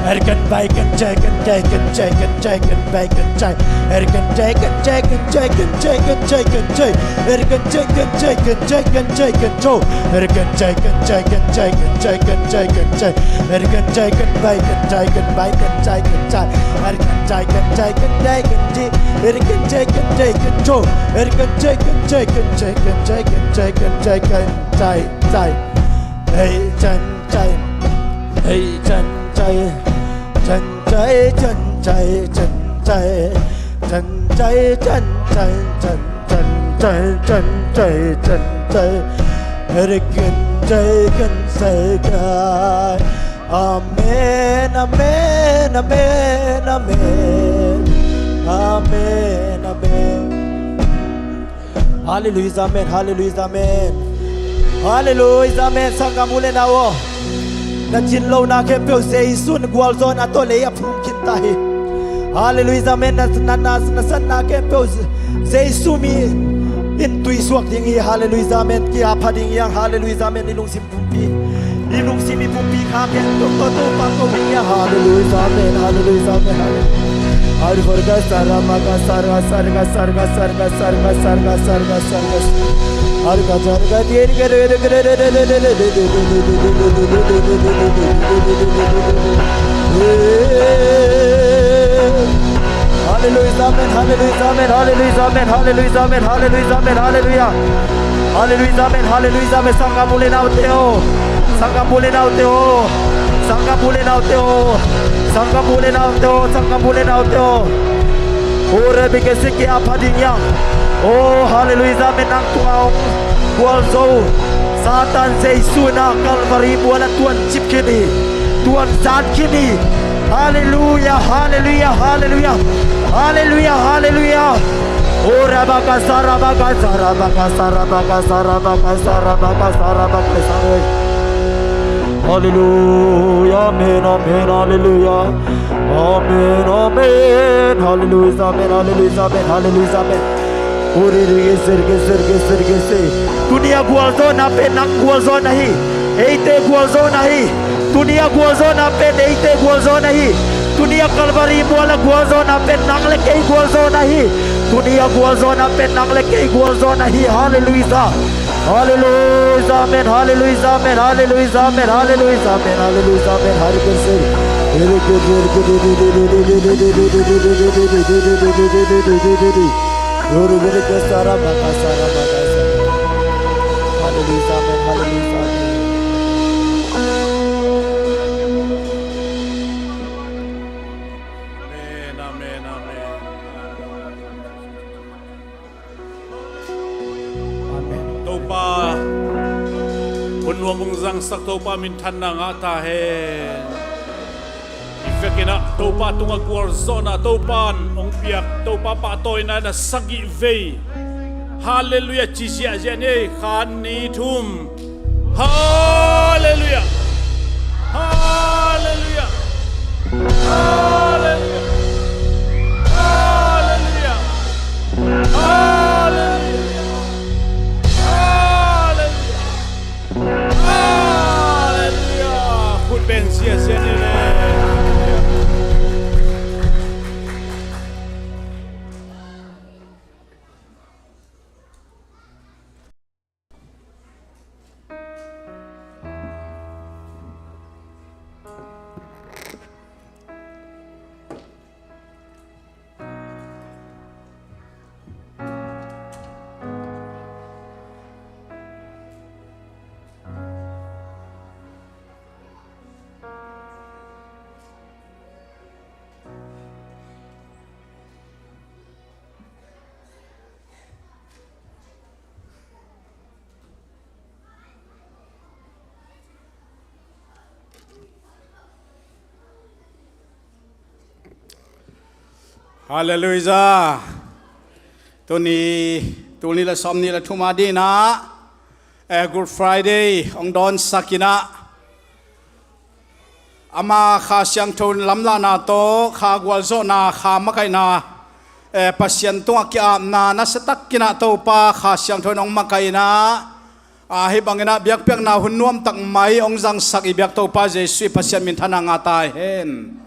It can bite and take and take and take and take and bite and take. It can take and take and take and take and take and take. It can take and take and take and take and take. It can take and take and take and take and take and take. It can take and bite and take and bite and take and take. It can take and take and take and take. It can take and take and take. It can take and take and take and take and take and take and take. Hey, take, take. Hey, take, take. Take, take, take, take, take. Take, take, take, take, take, take, take, take, take, take, take. Amen, amen, amen, amen. Amen, amen. Halleluijah, amen, halleluijah, amen. Halleluijah, amen. Sanggam u le nau aw, na thinlona khempeuh Jesu in gualzawhna tawh lei a phum khin ta hi. Halleluijah, amen. Na, na, na, na sanna khempeuh Jesu mi in tuisuak ding hi. Halleluijah, amen. Ki-apha ding hi hang. Halleluijah, amen. I lungsim pumpi, i lungsim i pumpi kha pen Topa, Topa ko ding hi hang. Halleluijah, amen, halleluijah, amen, halleluijah. Arvarga saramaga sarga sarga sarga sarga sarga sarga sarga. Arga sarga dir gere gere. Halleluijah, amen, halleluijah, amen, halleluijah, amen, halleluijah, amen, halleluijah, amen, halleluijah. Halleluijah, amen, halleluijah, amen. Sanggam u le naute aw. Sanggam u le naute aw. Sanggam u le naute aw. Sanggam u le naute aw. Sanggam u le naute aw. O, Rebbe Gesiki a pha ding hi hang. O, halleluijah, amen. Nang tungah hong gualzo Satan Jesu in a Calvary mual ah tuancip khin hi. Tuanzan khin hi. Halleluijah, halleluijah, halleluijah. Halleluijah, halleluijah. O rabakasa, rabakasa, rabakasa, rabakasa, rabakasa, rabakasa. Halleluijah, amen, amen, halleluijah. Amen, amen, halleluijah, amen, halleluijah, amen, halleluijah, amen. Tuni a gualzawhna pen nang gualzawhna hi. Eite gualzawhna hi. Tuni a gualzawhna pen eite gualzawhna hi. Tuni a Calvary mual a gualzawhna pen nang le kei gualzawhna hi. Tuni a gualzawhna pen nang le kei gualzawhna hi. Halleluijah. Halleluijah, amen, halleluijah, amen, halleluijah, amen, halleluijah, amen, halleluijah, amen, halleluijah. Halleluijah, amen, halleluijah, amen. Amen, amen, amen. Amen. Topa hun nuam hong zangsak, Topa minthanna ngah ta hen. I vekin ah Topa tungah gualzawhna, Topa in hong piak, Topa pahtawina na sagih vei. Halleluijah ci ziahziah ni, khan ni thum. Halleluijah. Halleluijah. Halleluijah. Halleluijah. Halleluijah. Halleluijah. Halleluijah. Khut beng ziahziah ni le. Halleluijah. Tuni, tuni le sawm ni le thum a dingin ah Eh, Good Friday hong dawnsak in ah, ama Kha Siangtho lamlahna tawh kha gualzawhna, kha makaihna, eh, Pasian tungah ki-apna nasiatakin ah Topa Kha Siangtho in hong makaih in ah, ah, hih bangin ah biakpiakna hun nuamtak mai hong zangsak i biak Topa Jesuh i Pasian minthanna ngah ta hen.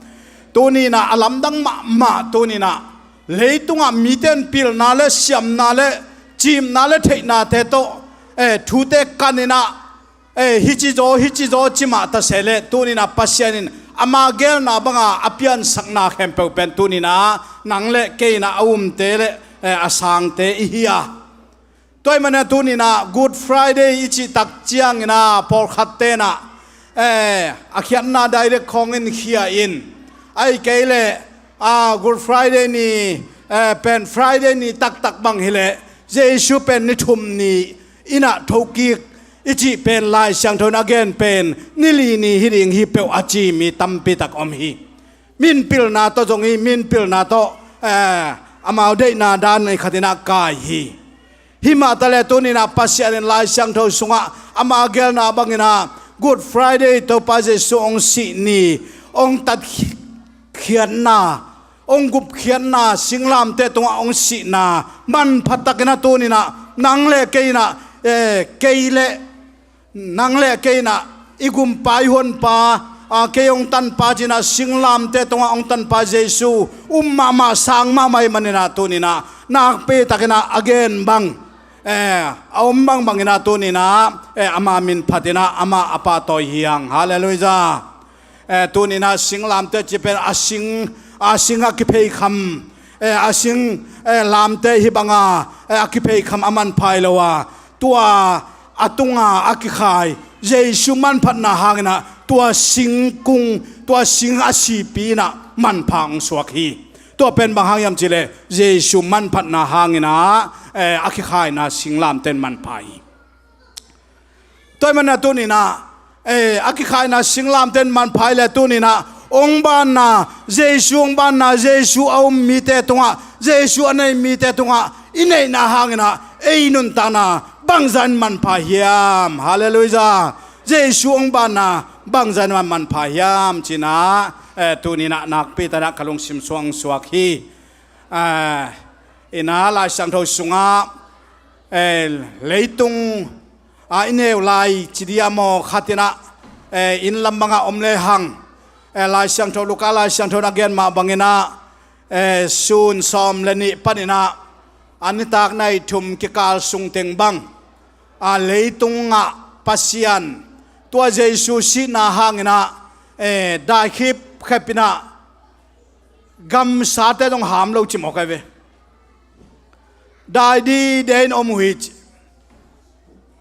Tuni in ah a lamdang mahmah, tuni in ah leitungah mite in pilna le siamna le cimna le theihnate tawh, eh, thute kan in ah, eh, hici zaw, hici zaw ci mah ta se leh, tuni in ah Pasian in ama geelna banga a piansakna khempeuh pen tuni in ah nang le kei in ah a umte le, eh, a sangte i hi a. Tua ahih manin ah tuni in ah Good Friday i cih tak ciangin ah pawlkhatte in ah, eh, a khiatna direct khawngin khia in, ahih kei leh, ah, Good Friday ni, eh, pen Friday ni taktak bang hi leh, Jesuh pen ni thum ni in ah thokik i cih pen Lai Siangtho in a gen pen ni li ni hi ding hi peuh a ci mi tampi tak om hi. Min pilna tawh zong hi, min pilna tawh, eh, amau deihna dan i khat in ah kai hi. Hi mah ta leh tuni in ah Pasian in Lai Siangtho sungah ama geelna bangin ah Good Friday Topa Jesuh hong sih ni, hong tatkhiatna, hong gupkhiatna, singlamteh tungah hong sihna manpha takin ah tuni in ah nang le kei in ah, eh, kei le nang le kei in ah i gumpa, i honpa, ah, kei hong tanpa ci in ah singlamteh tungah hong tanpa Jesuh um mahmah, sang mahmah ahih manin ah tuni in ah nakpi takin ah a gen bang, eh, a om bangbang in ah tuni in ah, eh, ama min phat in ah amah a pahtawi hi hang. Halleluiah. Eh, tuni in ah singlamteh cih pen a sing, a sing a kipheikham, eh, a sing, eh, lamteh hi banga, eh, a kipheikham a manpha hi lo a, tua a tunga a kikhai Jesuh manphatna hangin ah tua singkung, tua sing a sipi in ah manpha hong suak hi. Tua pen bang hang hiam cih leh Jesuh manphatna hangin ah, eh, a kikhaina singlamteh in manpha hi. Tua ahih manin ah tuni in ah, eh, a kikhaina singlamteh in manpha hi leh tuni in ah hong banna, Jesuh hong banna, Jesuh a um mite tungah, Jesuh a nei mite tungah i neihna hangin ah ei nuntakna bangzah in manpha hiam? Halleluiah. Jesuh hong banna bangzah in manpha hiam ci in ah, eh, tuni in ah nakpi takin ah ka lungsim sung suak hi. Ah, in ah Lai Siangtho sungah, eh, leitung, ah, i neu lai ci diam aw, khat in ah, eh, inn lam bangah om lehang, eh, Lai Siangtho, Luka Lai Siangtho in a gen mah bangin ah, eh, sun sawm le nih panin ah a nitak nai thum kikal sung teng bang, ah, leitungah Pasian, tua Jesuh sihna hangin ah, eh, dai khipkhep in ah gamsate zong ham lo ci mawk ahi ve. Dai dide in om uh hi ci.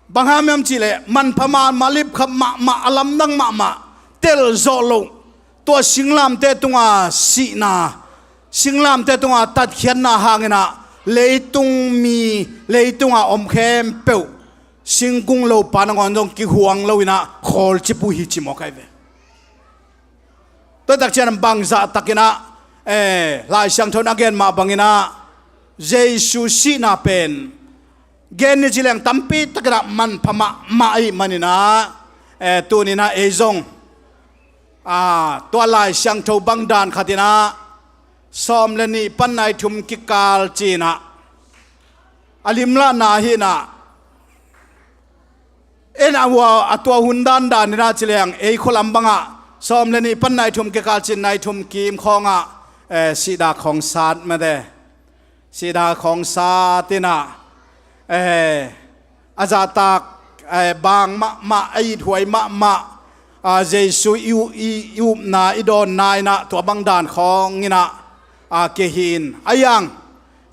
Bang hang hiam cih leh manpha mahmah, lipkhap mahmah, a lamdang mahmah, tel zawh loh, tua singlamteh tunga sihna, singlamteh tunga tatkhiatna hangin ah leitung mi, leitunga om khempeuh singkung lopa nangawn zong kihuang lo in ah khawlcip uh hi ci mawk ahi ve. Tua tak ciang bangzah takin ah, eh, Lai Siangtho in a gen mah bangin ah Jesuh sihna pen gen ni ci leng tampi takin ah manpha mahmah ahih manin ah, eh, tuni in ah ei zong, ah, tua Lai Siangtho bang dan khat in ah sawm le nih pan nai thum kikal ci in ah a limlahna hi in ah, en a hua a tua hun dandan in ah ci leng ei khualam bangah sawm le nih pan nai thum kikal ci in nai thum kim khawngah, eh, sihna khawng sat mate. Sihna khawng sat in ah, eh, a zahtak, eh, bang mahmah, a ithuai mahmah, ah, Jesuh i, i, i upna, i dawnna in ah tua bang dan khawng in ah, ah, kei hi in. A iang,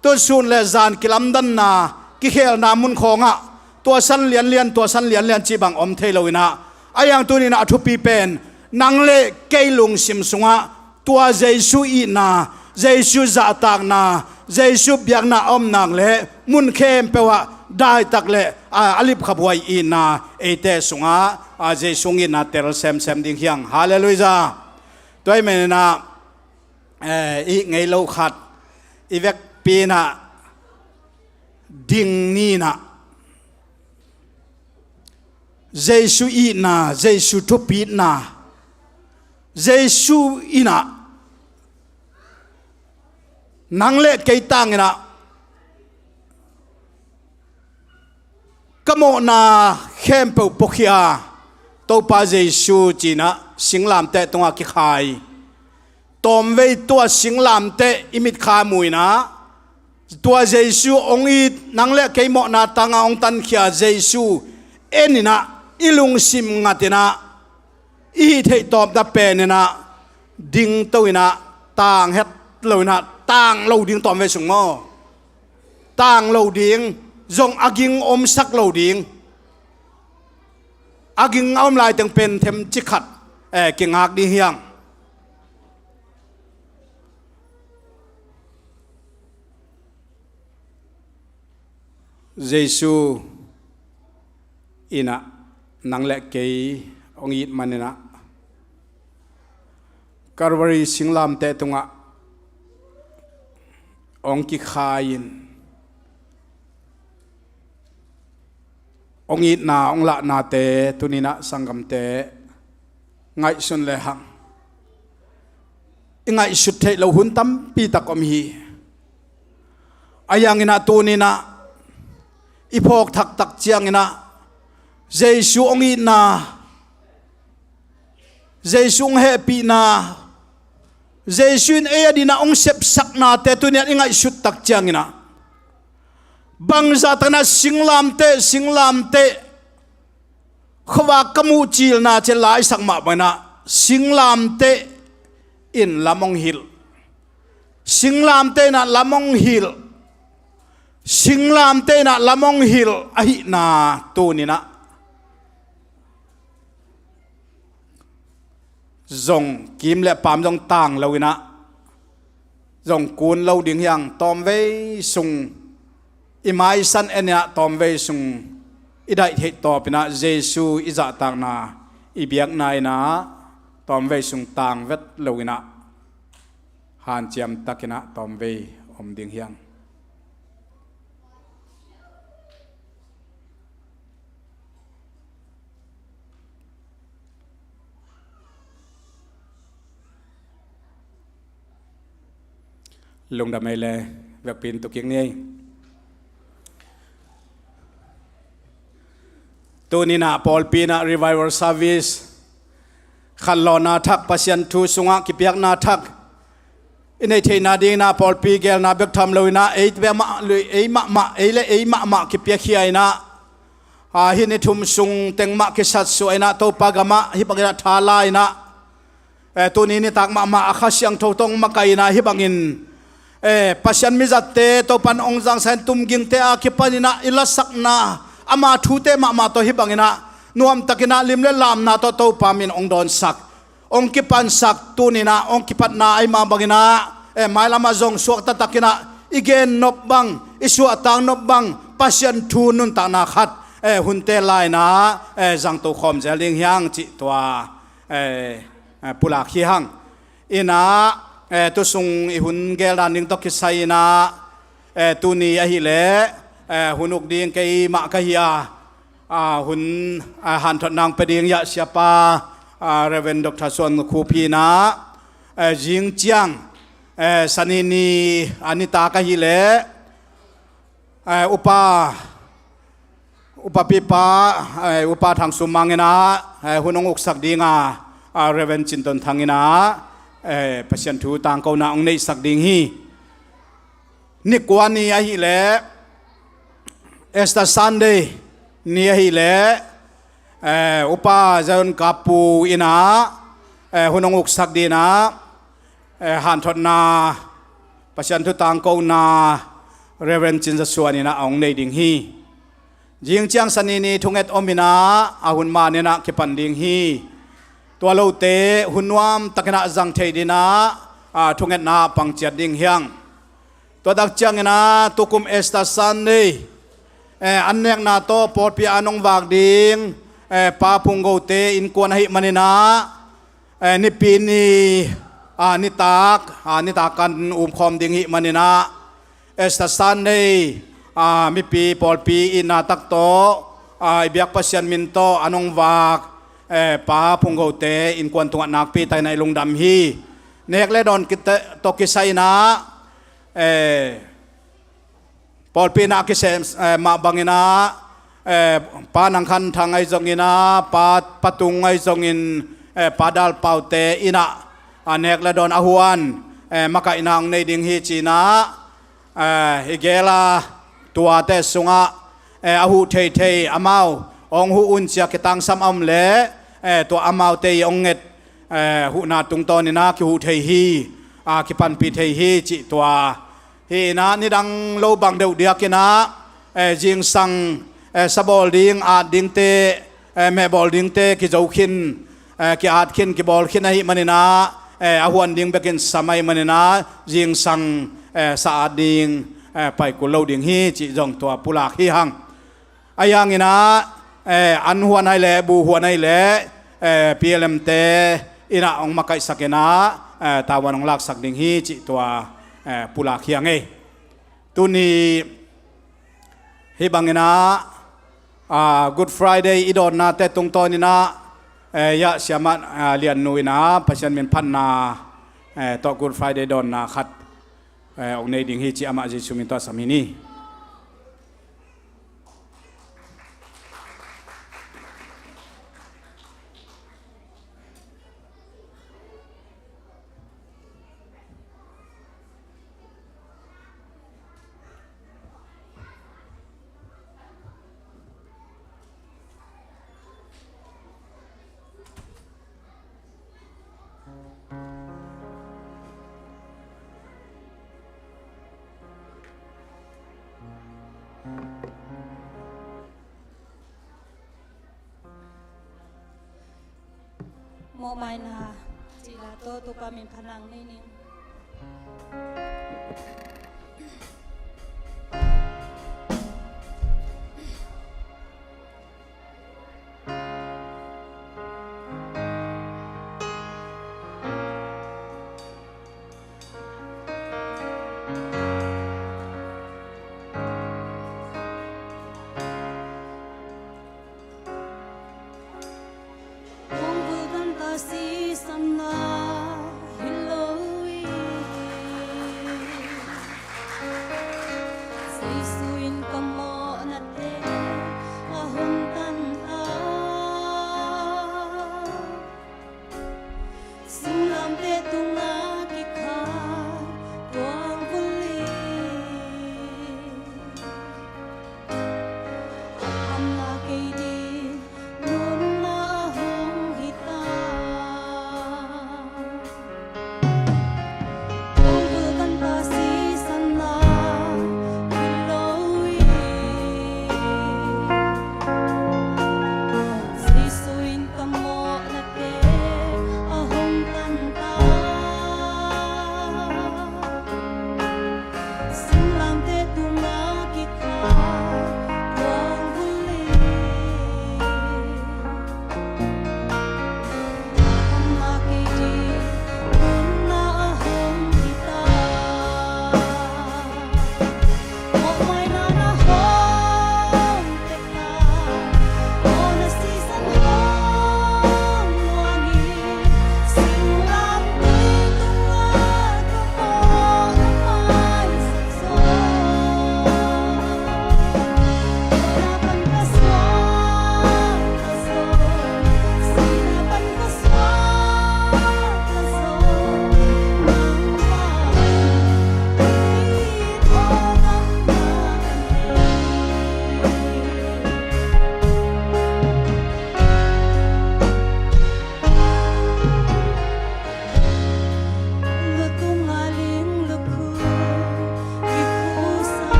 tusun le zan kilamdanna, kikhelna mun khawngah tua san lianlian, tua san lianlian cih bang om thei lo in ah, a iang tuni in ah a thupi pen nang le kei lungsim sungah tua Jesuh itna, Jesuh zahtakna, Jesuh biakna a om nak leh mun khempeuh ah daitak le, a, a lipkhaphuai itna eite sungah, a, Jesuh itna tel semsem ding hi hang. Halleluiah. Tua ahih manin ah, eh, i ngei lo khat i vekpi in ah ding ni in ah Jesu itna, Jesu thupitna, Jesu in ah nang le kei tang in ah ka mawhna khempeuh puakhia Topa Jesu ci-in ah singlamteh tungah kikhai. Tawmvei tua singlamteh i mitkha mu in ah tua Jesu hong it, nang le kei mawhna tangah hong tankhia Jesu en in ah i lungsim ngat in ah i hih theih tawpna pen in ah dingto in ah tang het lo in ah tang lo ding tawmvei sung maw? Tang lo ding, zong a ging omsak lo ding. A ging a om laiteng pen themcik khat, eh, kingak ding hi hang. Jesu in ah nang le kei hong it man in ah Calvary singlamteh tungah hong kikhai in hong itna hong lahnate tuni in ah sanggamte ngaihsun lehang i ngaihsut theih loh hun tampi tak om hi. Ahi hangin ah tuni in ah i phawk thaktak ciangin ah Jesu hong itna, Jesu hong hehpihna, Jesu in ei adingin ah hong sepsaknate tuni in ah i ngaihsut tak ciangin ah bangzah takin ah singlamteh, singlamteh khuavak ka muh cilna ci-in la i sak mah bangin ah singlamteh in lam hong hilh. Singlamteh in ah lam hong hilh. Singlamteh in ah lam hong hilh ahihna tuni in ah zong kim le paam zong tang lo in ah zong kun lo ding hi hang. Tawmvei sung i maisan en in ah tawmvei sung i daih theih tawp in ah Jesu i zahtakna i biakna in ah tawmvei sung tang vet lo in ah hanciam takin ah tawmvei om ding hi hang. Lungdam ei le, vekpi in tu kik ni ei. Tuni in ah pawlpi in ah revival service khanlawhna thak, Pasian thu sungah kipiakna thak i neih theihna dingin ah pawlpi geelna bek tham lo in ah ei bek mah, ei mahmah, ei le ei mahmah kipiakhia in ah, a, hih ni thum sung teng mah kisatsuah in ah Topa gamah hih bangin ah tha la in ah, eh, tuni nitak mahmah a Kha Siangtho tawh hong makaih in ah hih bangin, eh, Pasian mizatte Topa'n hong zangsak in tumgingte a kipan in ah i lasakna ama thute mahmah tawh hih bangin ah nuamtakin ah lim le lamna tawh Topa min hong dawnsak, hong kipansak, tuni in ah hong kipatna ahih mah bangin ah, eh, mailam ah zong suakta takin ah i gen nop bang, i suahtak nop bang Pasian thu nuntakna khat, eh, hunte la in ah, eh, zangto khawm zel ding hi hang cih tua, eh, eh, pulak hi hang. In ah, eh, tu sung i hun geel dan ding tawh kisai in ah, eh, tuni ahih leh, eh, hun uk ding keimah ka hi a, a, hun, a, hanthotna hong pia ding ah siapa, a, Reverend Doctor Suan Khup hi in ah, eh, zing ciang, eh, Sani ni, a, nitak ahih leh, eh, upa, upa pipa, eh, upa Thang Sum Mang in ah, eh, hun hong uksak ding a, a, Reverend Cin Ton Thang in ah, eh, Pasian thu tangkona hong neihsak ding hi. Ni kua ni ahih leh, Easter Sunday ni ahih leh, eh, upa Zion Kapu in ah, eh, hun hong uksak ding in ah, eh, hanthotna, Pasian thu tangkona Reverend Cin Za Suan in ah a hong nei ding hi. Zing ciang Sani ni thunget om in ah, a hun man in ah kipan ding hi. Tua lote hun nuamtakin ah zang thei ding in ah, a, thungetna ah pang ciat ding hi hang. Tua tak ciangin ah tukum Easter Sunday, eh, an nekna tawh pawlpi ah an hong vak ding, eh, Pa Phung Go te innkuan ahih manin ah, eh, nipi ni, a, nitak, a, nitak kan umkhawm ding ahih manin ah, Easter Sunday, a, mipi pawlpi itna tak tawh, a, i biak Pasian min tawh an hong vak, eh, Pa Phung Go te innkuan tungah nakpi takin i lungdam hi. Nek le dawn kite tawh kisai-in ah, eh, pawlpi in ah kisem, eh, mah bangin ah, eh, Pa Nang Khan Thang ahi zongin ah, Pa, Pa Tung ahi zongin, eh, Pa Dal Pau te in ah, a, nek le dawn a huan, eh, makaihna hong nei ding hi ci-in ah, eh, i gel a tuate sungah, eh, a huh theithei amau hong huh un ci-a kitangsam a om leh, eh, tua amaute i hong nget, eh, huhna tungtawnin ah kihuh thei hi, a, kipanpih thei hi cih tua. Hi-in ah nidang lo bang deuh diakin ah, eh, zingsang, eh, sabawl ding, at dingte, eh, mehbawl dingte kizo khin, eh, ki-at khin, kibawl khin ahih manin ah, eh, a huan ding bekin sam ahih manin ah zingsang, eh, sa-at ding, eh, pai kul lo ding hi cih zong tua pulak hi hang. Ahi hangin ah, eh, an huan ahih leh, bu huan ahih leh, eh, P L M te in ah hong makaihsak in ah, eh, tavuan hong laksak ding hi cih tua, eh, pulak hi hang ei. Tuni hih bangin ah, ah, Good Friday i dawnnate tungtawnin ah, eh, Yah Siamah, ah, Lian Nu in ah Pasian min phatna, eh, tawh Good Friday dawnna khat, eh, hong nei ding hi cih amah Jesuh min tawh sam hi ni. Mawhmaina cihna tawh Topa min phatna nei ning.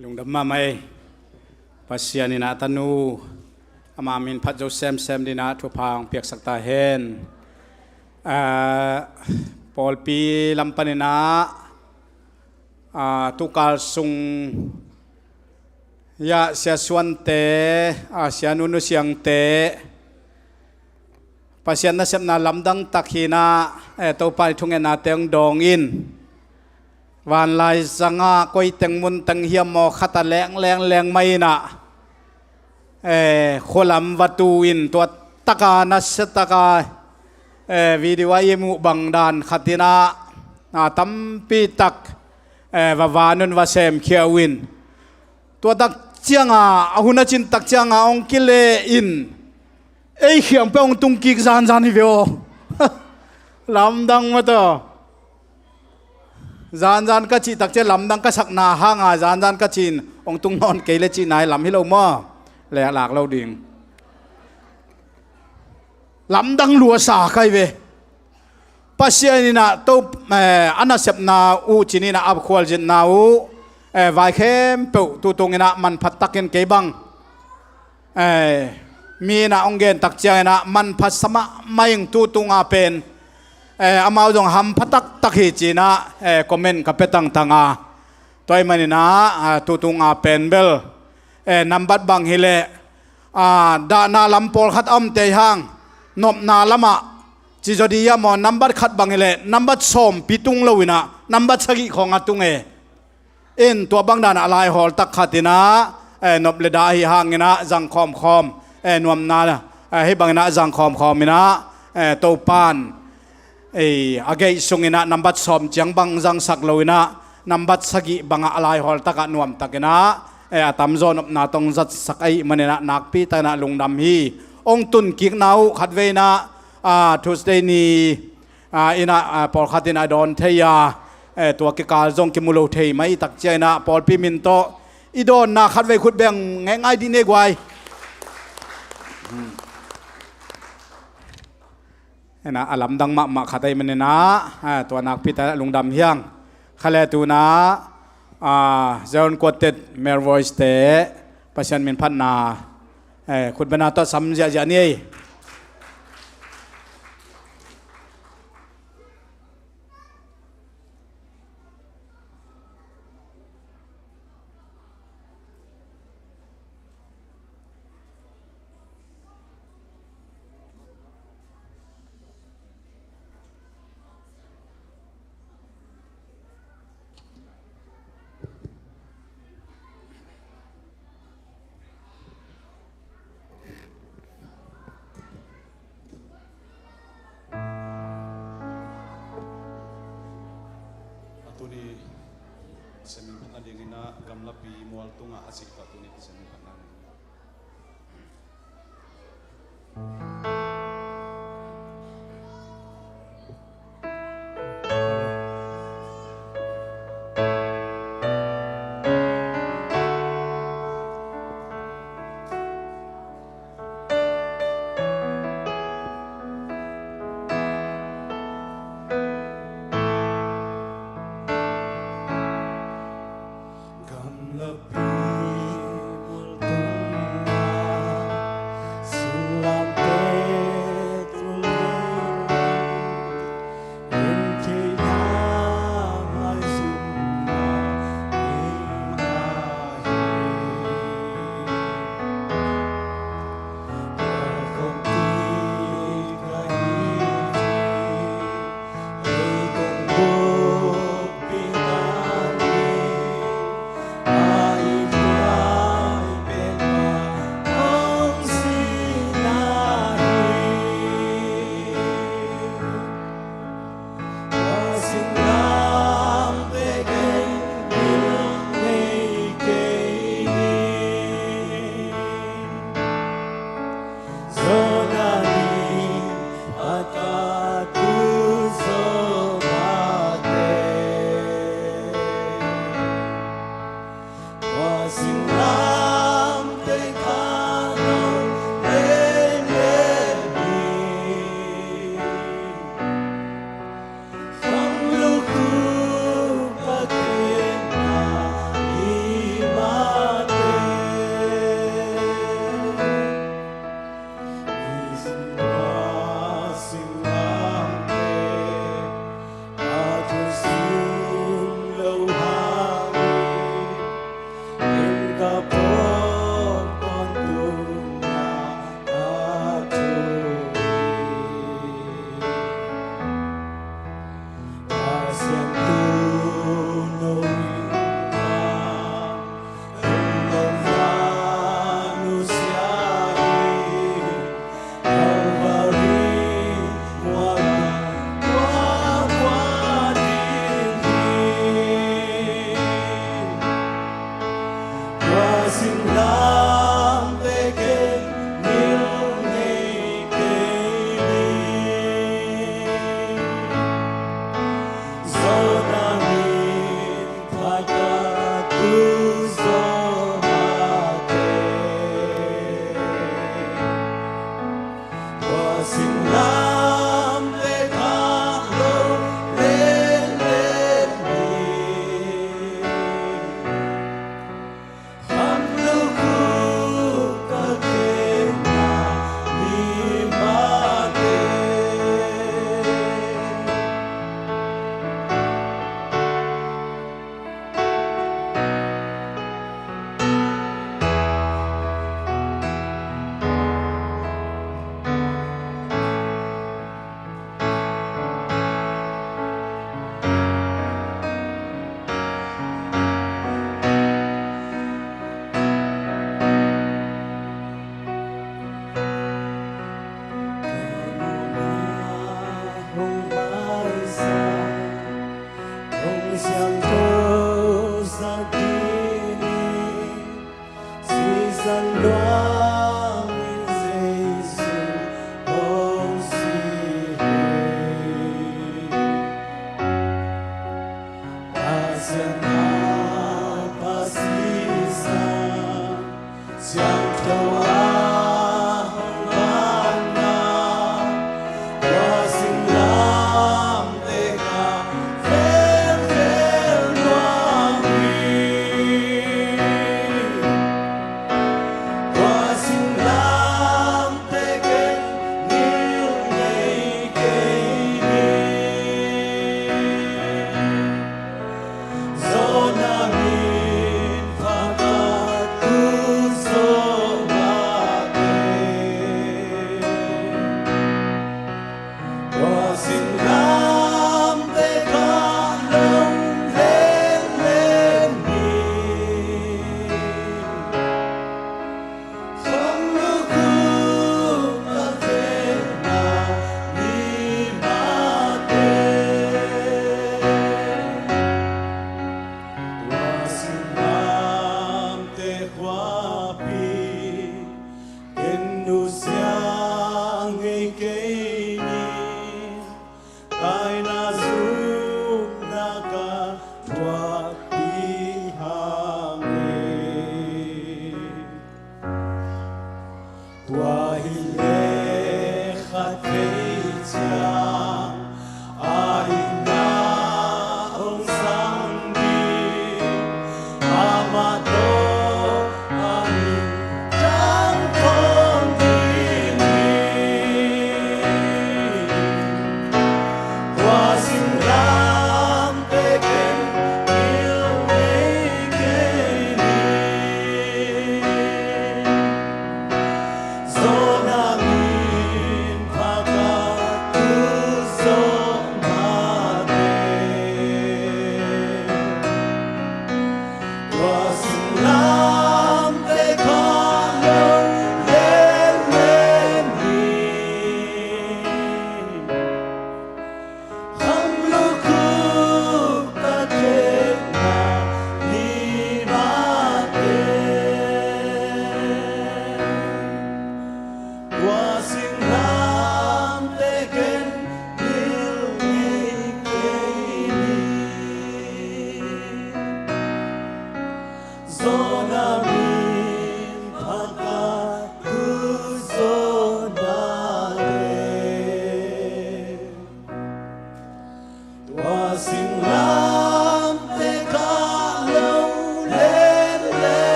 Lungdam mahmah ei. Pasian in a tanu ama min phat zo semsem dingin a thupha hong piaksak ta hen. Aa, pawlpi lam panin a, aa, tukal sung, ya, Sia Suante, aa, Sia Nunu Siangte, Pasian nasepna lamdang tak hi-in a, eh, Topa i thungetnate hong dawng in, vanlai zangah koi teng mun teng hiam maw khat a leng leng leng mah in a, eh, khualam va tu in tua tak a nasia tak a, eh, video ah i muh bang dan khat in a, na tampi tak, eh, va van un, va semkhia uh in. Tua tak ciang a, a hun a cin tak ciang a hong kile in, ei khiang peuh hong tung kik zanzan hi ve aw. Lamdang mah tawh. Zanzan ka cih tak ciang lamdang ka sakna hang a zanzan ka ci-in hong tung nawn kei leh cihna hi lam hi lo maw. Leh lak lo ding. Lamdang lua sa ka hi ve. Pasian in a to, eh, a nasepna uh cin in a, a khualzinna uh, eh, vai khempeuh tutung in a manphat takin kei bang, eh, mi in a hong gen tak ciang in a manphat sa mahmah ing, tutung a pen, eh, amau zong hampha taktak hi ci-in a, eh, comment ka pia tangtang a. Tua ahih manin a, ah, tutung a pen bel, eh, nambat bang hi leh, ah, dahna lam pawlkhat a omte hang, nopna lamah ci zaw ding hiam maw, nambat khat bang hi leh nambat sawmpi tung lo in a, nambat sagih khawng a tung e. In tua bang dan a laihawl tak khat in a, eh, nop le dah ahi hang in a zang khawmkhawm, eh, nuamna, eh, hih bang in a zang khawmkhawm in a, eh, Topan, ei, a gate sung in a nambat sawm ciang bang zangsak lo in a, nambat sagih bang a laihawl tak a nuam tak in a, eh, a tamzaw nopna tawh hong zatsak ahih manin a nakpi tak in a lungdam hi. Hong tun kikna uh khatvei in a, ah, Tuesday ni, ah, in a, ah, pawlkhat in a dawn thei a, eh, tua kikal zong kimu lo thei mah i tak ciang in a pawlpi min tawh i dawnna khatvei khut beng ngei ngai dih ni guai. Hmm. Ena, a lamdang mahmah khat ahih manin a, a, tua nakpi tak in a lungdam hi hang. Kha leh tu-in a, a, Zion Quartet Male Voice te Pasian min phatna, eh, khut beng a tawh sam ziahziah ni ei. A tuni Pasian min phatna dingin a gamlapi mual tungah a zih tawh tuni Pasian min phatna ding.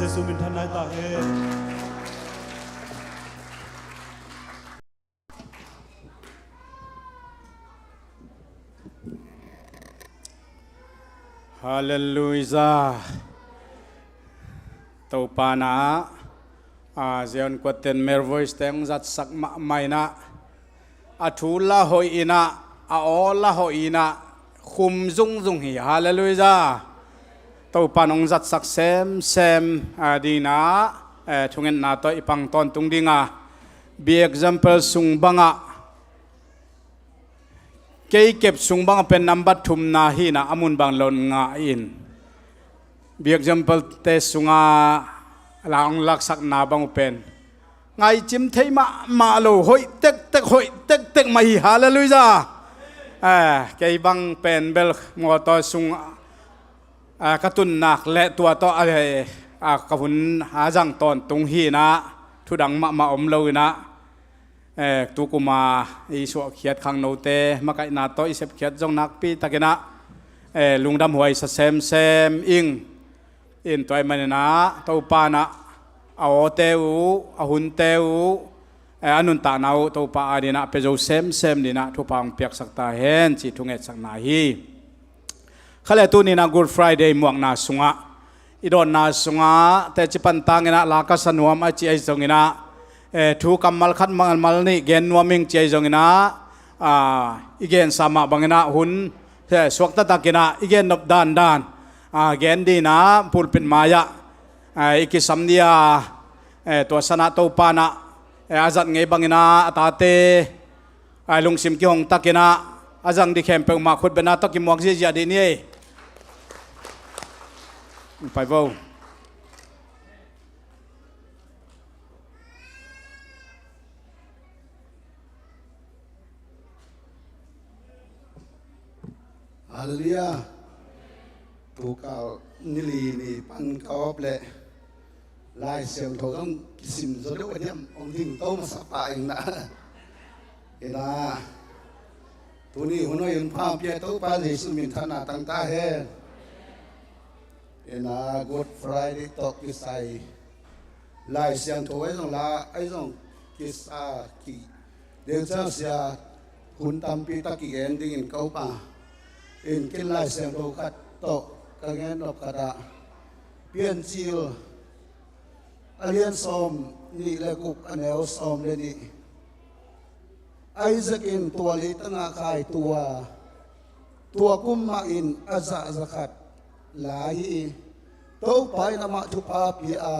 Jesu min thanna ta hen. Halleluijah. Topa na ah, a, Zion kuaten male voice te hong zatsak mahmah in ah, a thu la hoih in ah, a aw la hoih in ah, khum zungzung hi. Halleluijah. Topa na hong zatsak semsem, a, ding in ah, e, thungetna tawh i pang tawntung ding a, Be Example sung bangah, kei kep sung bang pen nambat thumna hi in ah, a mun bang lon ngah in. Be Example te sungah la hong laksakna bang uh pen ngaicim thei mahmah lo, hoih tektek, hoih tektek mah hi. Halleluijah. Eh, kei bang pen bel mawtaw sung, ah, ka tun nak leh tua tawh, ah, eh, ah, ka hun a zang tawntung hi in ah, thudang mahmah om lo in ah, eh, tu kum a i suahkhiat khangnote makaihna tawh i sepkhiat zong nakpi takin ah, eh, lungdamhuai sa semsem ing. In tua ahih manin ah Topa in ah a awte uh, a hunte uh, eh, a nuntakna uh Topa adingin ah pia zo semsem dingin ah thupha hong piaksak ta hen cih thungetsakna hi. Kha le tuni in ah Good Friday muakna sungah, i dawnna sungah teci pan tangin ah la ka sa nuam a ci ahi zongin ah, eh, thu kammal khat kammal nih gen nuam ing ci ahi zongin ah, ah, i gensa mah bangin ah hun, eh, suakta takin ah i gen nop dandan, ah, gen dingin ah pulpit mai-ah, ah, i kisam ding a, eh, tua san ah Topa in ah, eh, a zat ngei bangin ah a tate, ah, lungsim kihong takin ah a zang ding khempeuh mah khutbetna tawh kimuak ziahziah dih ni ei. Pai vo. Halleluijah. Tukal ni li ni pan ka awp leh Lai Siangtho zong kisim zaw deuh a diam, hong dingto masa pah ing na. In ah, tuni hun hoih hun pha hong pia Topa Jesuh min thanna tang ta hen. In ah, Good Friday tawh kisai Lai Siangtho ahi zong la, ahi zong kisa ki deuh ciang sia hun tampi tak kigen dingin ka up a. In ken Lai Siangtho khat tawh ka gen nop khat ah, Piancil a lian sawm nih le guk, a neu sawm le nih. Isaac in tua leitang ah khaitu a, tua kum mah in a zah za khat la hi. Topa in amah thupha pia a,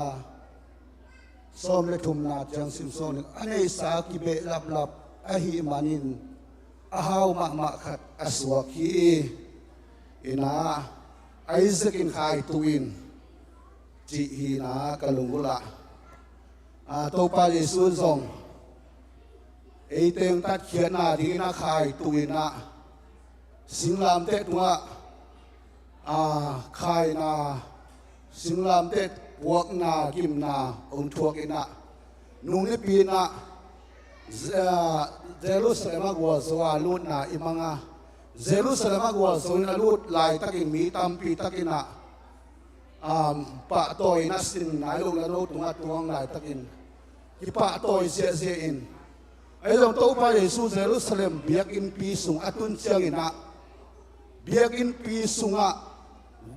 sawm le thumna ciang sim sawm ning, a neihsa kibehlaplap ahih manin a hau mahmah khat a suak hi. In ah, Isaac in khaitu in, cih hi in ah ka lunggulh ah. Ah, Topa Jesuh zong eite hong tatkhiatna dingin a khaitu in ah, singlamteh tungah, ah, khaina, singlamteh puakna, gimna hong thuak in ah, nung nipi in ah, Z-, ah, Jerusalem ah gualzo a lutna i mang a, Jerusalem ah gualzo in a lut laitakin mi tampi takin ah, um, pahtawi in a sin nai lo, la no tungah tuang laitakin kipahtawi ziahziah in. Ahi zong Topa Jesuh Jerusalem biakinnpi sung a tun ciangin ah, biakinnpi sungah,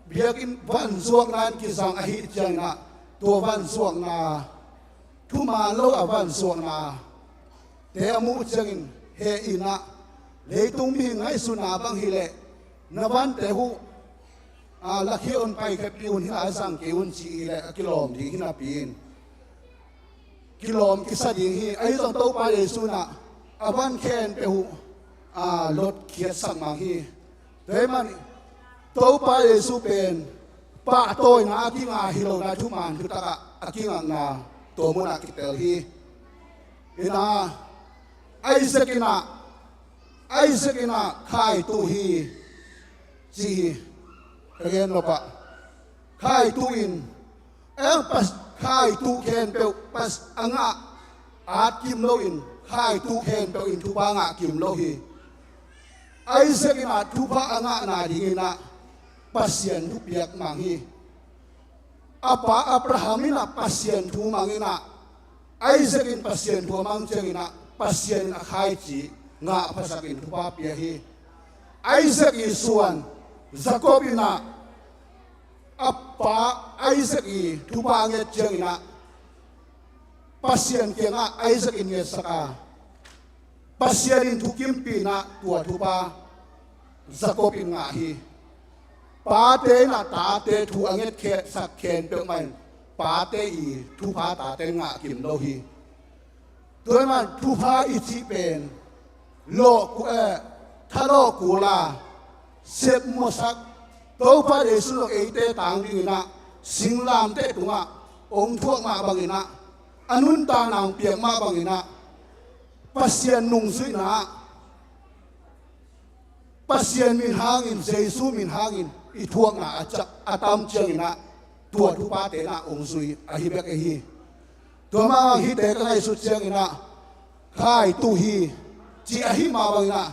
biakinn vanzuakna in kizang ahih ciangin ah, tua vanzuakna, thuman lo a vanzuakna te a muh ciangin, heh in ah, leitung mihing ngaihsutna bang hileh na vante huh, ah, lakhia un, paikhia pih un, hih lai zang kei un ci hileh a kilawm ding hi napi in, kilawm kisa ding hi. Ahi zong Topa Jesuh in ah a van khempeuh uh, ah, lotkhiatsak mang hi. Tua ahih manin Topa Jesuh pen pahtawina a kinga hi lo in ah, thuman thutak ah a kingakna tua munah kitel hi. In ah, Isaac in ah, Isaac in ah khaitu hi, ci hi. Ka gen nop ah, khaitu in, eh, pas, khaitu khempeuh pas a ngah at kim lo in, khaitu khempeuh in thupha ngah kim lo hi. Isaac in ah thupha a ngahna dingin ah Pasian thupiak mang hi. A pa Abraham in ah Pasian thu mang in ah, Isaac in Pasian thu a mang ciangin ah, Pasian in a khaici ngah phasakin thupha pia hi. Isaac i suan Jacob in ah a pa Isaac i thupha a nget ciangin ah Pasian kiangah Isaac in ngetsak a, Pasian in thukimpih in ah tua thupha Jacob in ngah hi. Pate in ah tate thu a ngetsak khempeuh mah in pate i thupha tate in ngah kim lo hi. Tua ahih man thupha i cih pen lawhku-, eh, thalawh kul a, sep musak, Topa Jesu zong eite tang dingin ah singlamteh tungah hong thuak mah bangin ah, a nuntakna hong piak mah bangin ah, Pasian nungzuihna ah, Pasian min hangin, Jesu min hangin i thuakna a ca-, a tam ciangin ah tua thuphate in ah hong zui ahi bek ahi. Tua mah hihte ka ngaihsut ciangin ah, khai tuh hi, ci ahi mah bangin ah,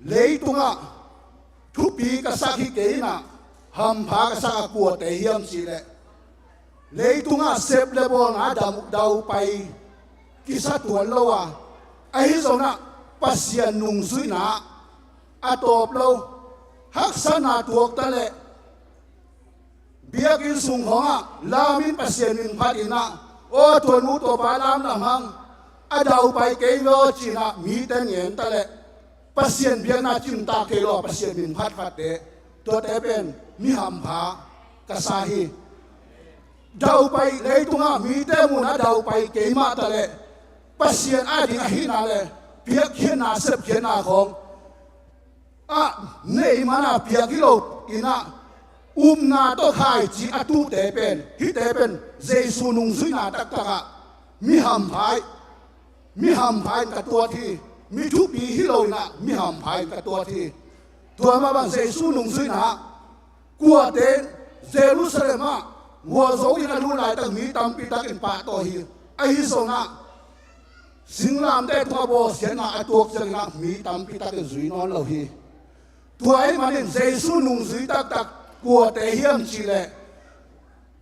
leitungah thupi ka sak hi kei in ah, hampha ka sak a kuate hiam cih leh, leitungah sep le bawlna dam-, daupai kisa tuan lo a, ahi zongin ah Pasian nungzuihna ah a tawp lo, haksatna tuak ta leh, biakinn sung khawngah lam in Pasian min phat in ah, aw, tua nu tua pa lam lam hang, a daupai kei ve aw, ci-in ah mite ngen ta leh, Pasian biakna cimtak kei lo a Pasian min phatphatte, tuate pen mi hampha ka sa hi. Daupai, leitungah mite muhna daupai kei mah ta leh, Pasian ading ahihna le biakkhiatna, sepkhiatna khawng ah nei man a piak hi lo in ah, upna tawh khaici a tuhte pen, hihte pen Jesu nungzuihna taktak ah mi hampha, mi hampha in ka tuat hi. Mi thupi hi lo in ah mi hampha in ka tuat hi. Tua mah bang Jesu nungzuihna ah kuate Jerusalem ah gualzo in a lut laitak mi tampi takin pahtawi hi. Ahi zongin ah singlamteh tungah bawlsiatna a tuak ciangin ah mi tampi takin zui nawn lo hi. Tua ahih manin Jesu nungzui taktak kuate hiam cih leh,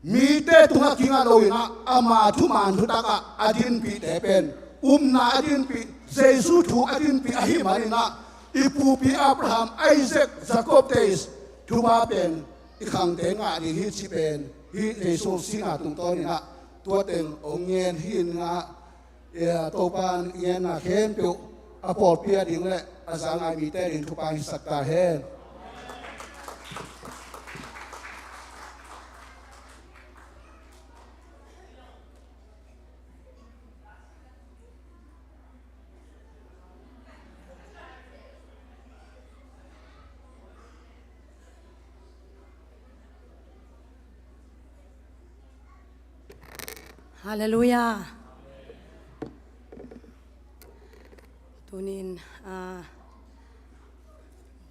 mite tungah kingah lo in ah ama thuman thutakah a dinpihte pen, upna a dinpih, Jesu thu a dinpih ahih manin ah, i pupi Abraham, Isaac, Jacob te i thupha pen i khangte ngah ding hi cih pen, hih Jesu sihna tungtawn in ah tua teng hong ngen hi in ah, Topa in ngenna khempeuh a pawlpi a ding le a za ngai mite ding thupha hisak ta hen. Halleluiah. Tunin, ah,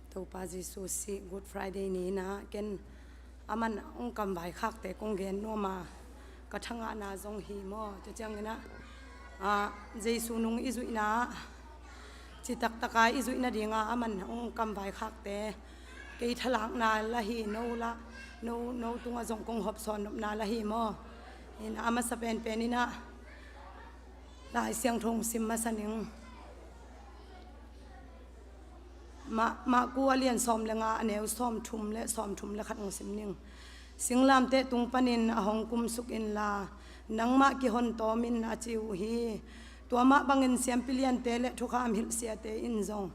Topa Jesu sih Good Friday ni-in ah ken a man hong kamvaikhakte kong gen nuam a, ka thangahna zong hi maw. Tua ciangin ah, ah, Jesu nung i zuihna ah, citaktak a i zuih nading a a man hong kamvaikhakte, kei thalakna la hi, no la, no, no tungah zong kong hawmsawn nopna la hi maw. In a masa penpen in ah Lai Siangtho hong sim masa ning. Ma-, Marku a lian sawm le nga, a neu sawmthum le, sawmthum le khat hong sim ning. Singlamteh tung panin a hong kumsuk inla, nangmah kihon tawm in, a ci uh hi. Tua mah bangin siampi liante le thukham hilhsiate in zong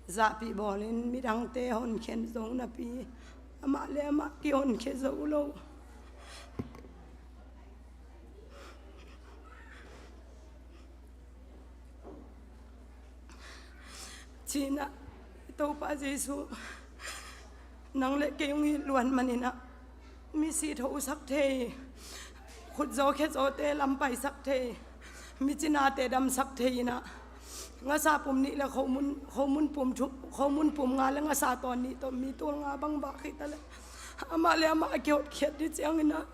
zahpih bawlin midangte honkhia zo napi, amah le amah kihonkhia zo lo. Ci-in ah, Topa Jesu, nang le kei hong it luat manin ah, misi thosak thei, khutzaw khezawte lampaisak thei, micinate damsak thei in ah, ngasa pum nih le khomun, khomun pum thum, khomun pum nga le ngasa tawn nih tawh mi tul nga bang vak hi ta leh, amah le amah a kihotkhiat ding ciangin ah,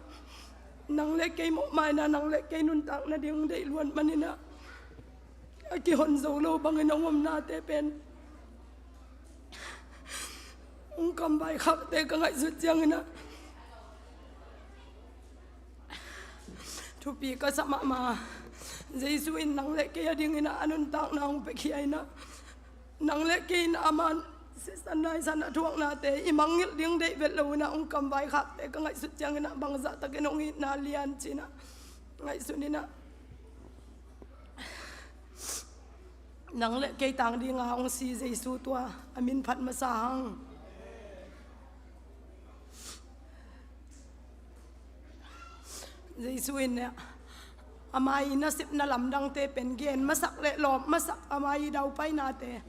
nang le kei mawhmaina, nang le kei nuntak nading deih luat manin ah, a kihon zo lo bangin a omnate pen hong kamvaikhakte ka ngaihsut ciangin ah, thupi ka sa mahmah. Jesu in nang le kei a dingin ah a nuntakna hong piakhia in ah, nang le kei in ah a man Sisan naisan a thuaknate i mangngilh ding deih vet lo inah hong kamvaikhakte ka ngaihsut cianginah bangzah takin hong itna lian cinah ngaihsun inah. Nang le kei tang dinga hong si Jesu tua a min phat masa hang. Jesu in ama i nasepna lamdangte pen gen masak le lawp masak, ama i daupainate,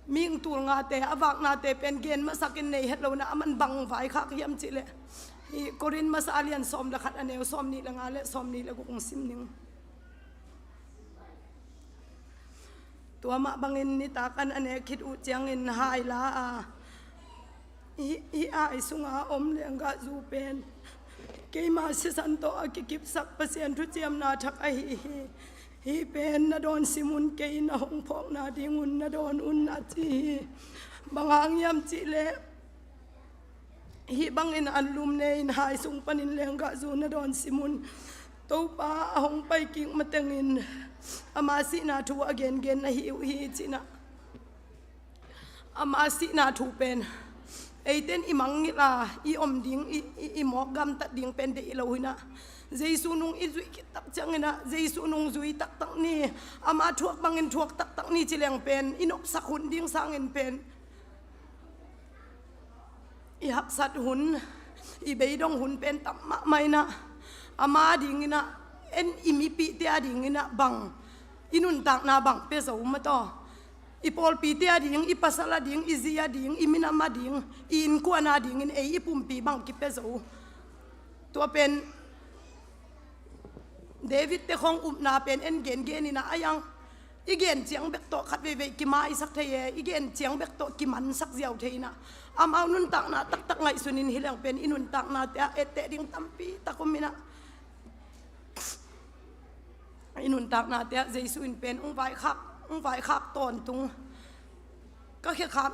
mihing tul ngate, a vaknate pen gen masakin nei het lo inah aman bang vaikhak hiam cihleh, hi Korin masa a lian sawm le khat a neu sawm nih le nga le sawm nih le guk hong sim ning. Tua mah bangin nitak an a nek khit uh ciangin hai la a, hih, hih ai sunga om lenggahzu pen keima sisan tawh a kikipsak Pasian thuciamna thak ahi hi. Hih pen na dawn sim un, kei na hong phawkna ding un na dawn un a ci hi. Bang hang hiam cihleh, hih bangin anlum ne-in hai sung panin lenggahzu na dawn sim un. Topa a hong pai kik matengin ama sihna thu a gengen na hi uh hi cinah. Ama sihna thu pen eiten i mangngilh a i om ding, i, i, i mawk gamtat ding pen deih lo hinah. Jesu nung i zuih khit tak cianginah Jesu nung zui taktak ni, ama thuak bangin thuak taktak ni ci leng pen i nopsak hun ding sangin pen i haksat hun, i beidong hun pen tam mahmah inah. Ama dinginah, en i mipihte a dinginah bang, i nuntakna bang pia zo mataw. I pawlpite a ding, i pasal a ding, i zi a ding, i minam a ding, i innkuan a dingin ei i pumpi bang kipia zo. Tua pen David te khawng upna pen en gengen inah a yang. I gen ciang bek tawh khat veivei kimaisak thei e, i gen ciang bek tawh kimansak ziau thei inah. Amau nuntakna taktak ngaihsunin hi leng pen i nuntaknate ah etteh ding tampi tak om inah. I nuntaknate ah Jesu in pen hong vaikhak, hong vaikhak tawntung. Ka khekhap,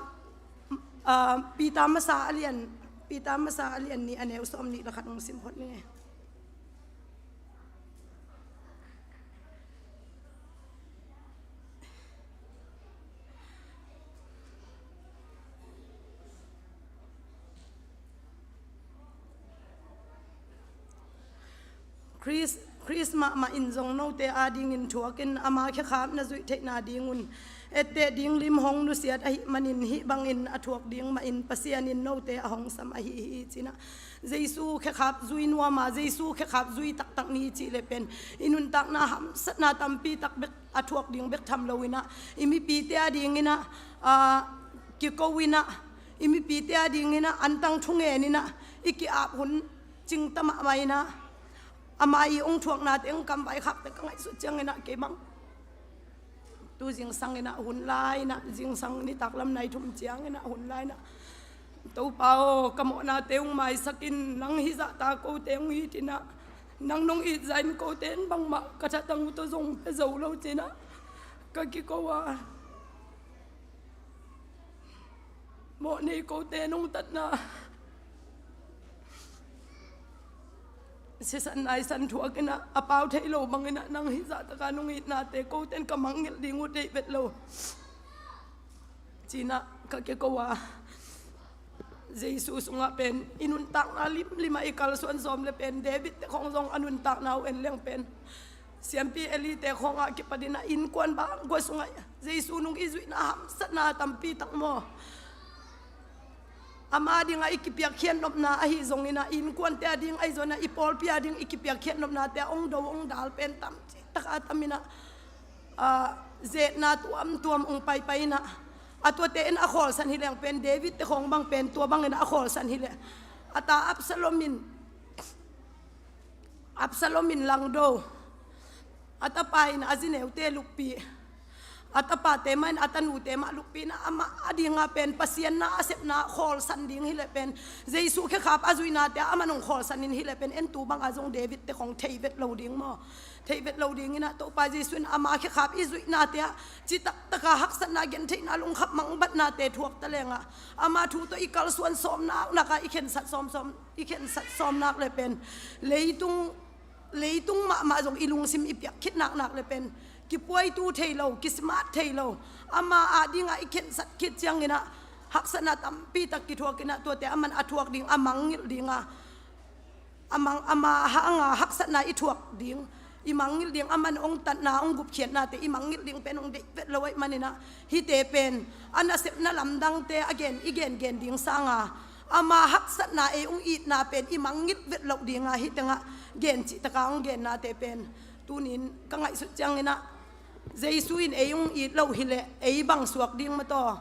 ah, Peter masa a lian, Peter masa a lian nih a neu sawm nih le khat hong sim phot ni. Khrist, Khrist mahmah in zong note adingin thuakin ama khekhap na zuih theihna dingun etteh ding lim hong nusiat ahih manin hih bangin a thuak ding mahin Pasian in note a hong sam ahi hi cinah. Jesu khekhap zui nuama, Jesu khekhap zui taktak ni cih le pen i nuntakna hamsatna tampi tak bek a thuak ding bek tham lo inah, i mipite a dinginah, ah, kiko inah, i mipite a dinginah antang thungen inah i ki-ap hun cingta mahmah inah, ama i hong thuaknate hong kamvaikhakte ka ngaihsut cianginah kei bang tu zingsang inah hun lai inah, zingsang nitak lam nai thum ciang inah hun lai inah, Topa aw, ka mawhnate hong maisak in, nang hih zahta kote hong it inah, nang nong it zah in kote in bangmah ka thatang uh tawh zong pia zo lo cinah ka kiko a. Mawhnei kote nong tatna sisan naisan thuak inah, a pau thei lo bang inah nang hih zahtaka nong itnate kote in ka mangngilh ding uh deih vet lo cinah ka kiko a. Jesu sungah pen i nuntakna limlim ah i kalsuan sawm le pen David te khawng zong a nuntakna uh en leng pen siampi Eli te khawngah kipat inah innkuan bang gua sungah Jesu nung i zuihna hamsatna tampi tak maw. Ama dingah i kipiakkhiat nopna ahi zong inah, i innkuante a ding ahi zong inah, i pawlpi a ding i kipiakkhiat nopnate a hong do hong dal pen tamci taka tam inah, ah, zetna tuamtuam hong paipai inah, a tuate in a khawlsan hi leng pen David te khawng bang pen tua bang inah a khawlsan hi leh, a ta Absalom in Absalom in langdo, a tapa in a zineute lukpih, a tapate mah in a tanute mah lukpih inah, amah a dingah pen Pasian na a sepna khawlsan ding hi leh pen, Jesu khekhap a zuihnate ah amah nong khawlsan in hi leh pen, en tu bangah zong David te khawng thei vet lo ding maw? Thei vet lo ding inah, Topa Jesu in ama khekhap i zuihnate ah citak taka haksatna, gentheihna, lungkham mangbatnate thuak ta lengah, ama thu tawh i kalsuan sawm naknakah i khensat sawmsawm, i khensat sawm nak le pen, leitung, leitung mahmah zong i lungsim i piak khit naknak le pen, kipuaitu thei lo, kismat thei lo, ama a dingah i khensat khit ciang inah, haksatna tampi tak kithuak in ah, tuate aman a thuak ding, a mangngilh ding a, a mang, ama hanga haksatna i thuak ding, i mangngilh ding, aman hong tatna, hong gupkhiatnate i mangngilh ding pen hong deih vet lo ahih manin ah, hihte pen a nasepna lamdangte a gen, i gengen ding sanga, ama haksatna, ei hong itna pen i mangngilh vet loh ding a, hih tengah gen cih taka hong gennate pen tunin ka ngaihsut ciangin ah, Jesu in ei hong it loh hileh ei bang suak ding maw taw?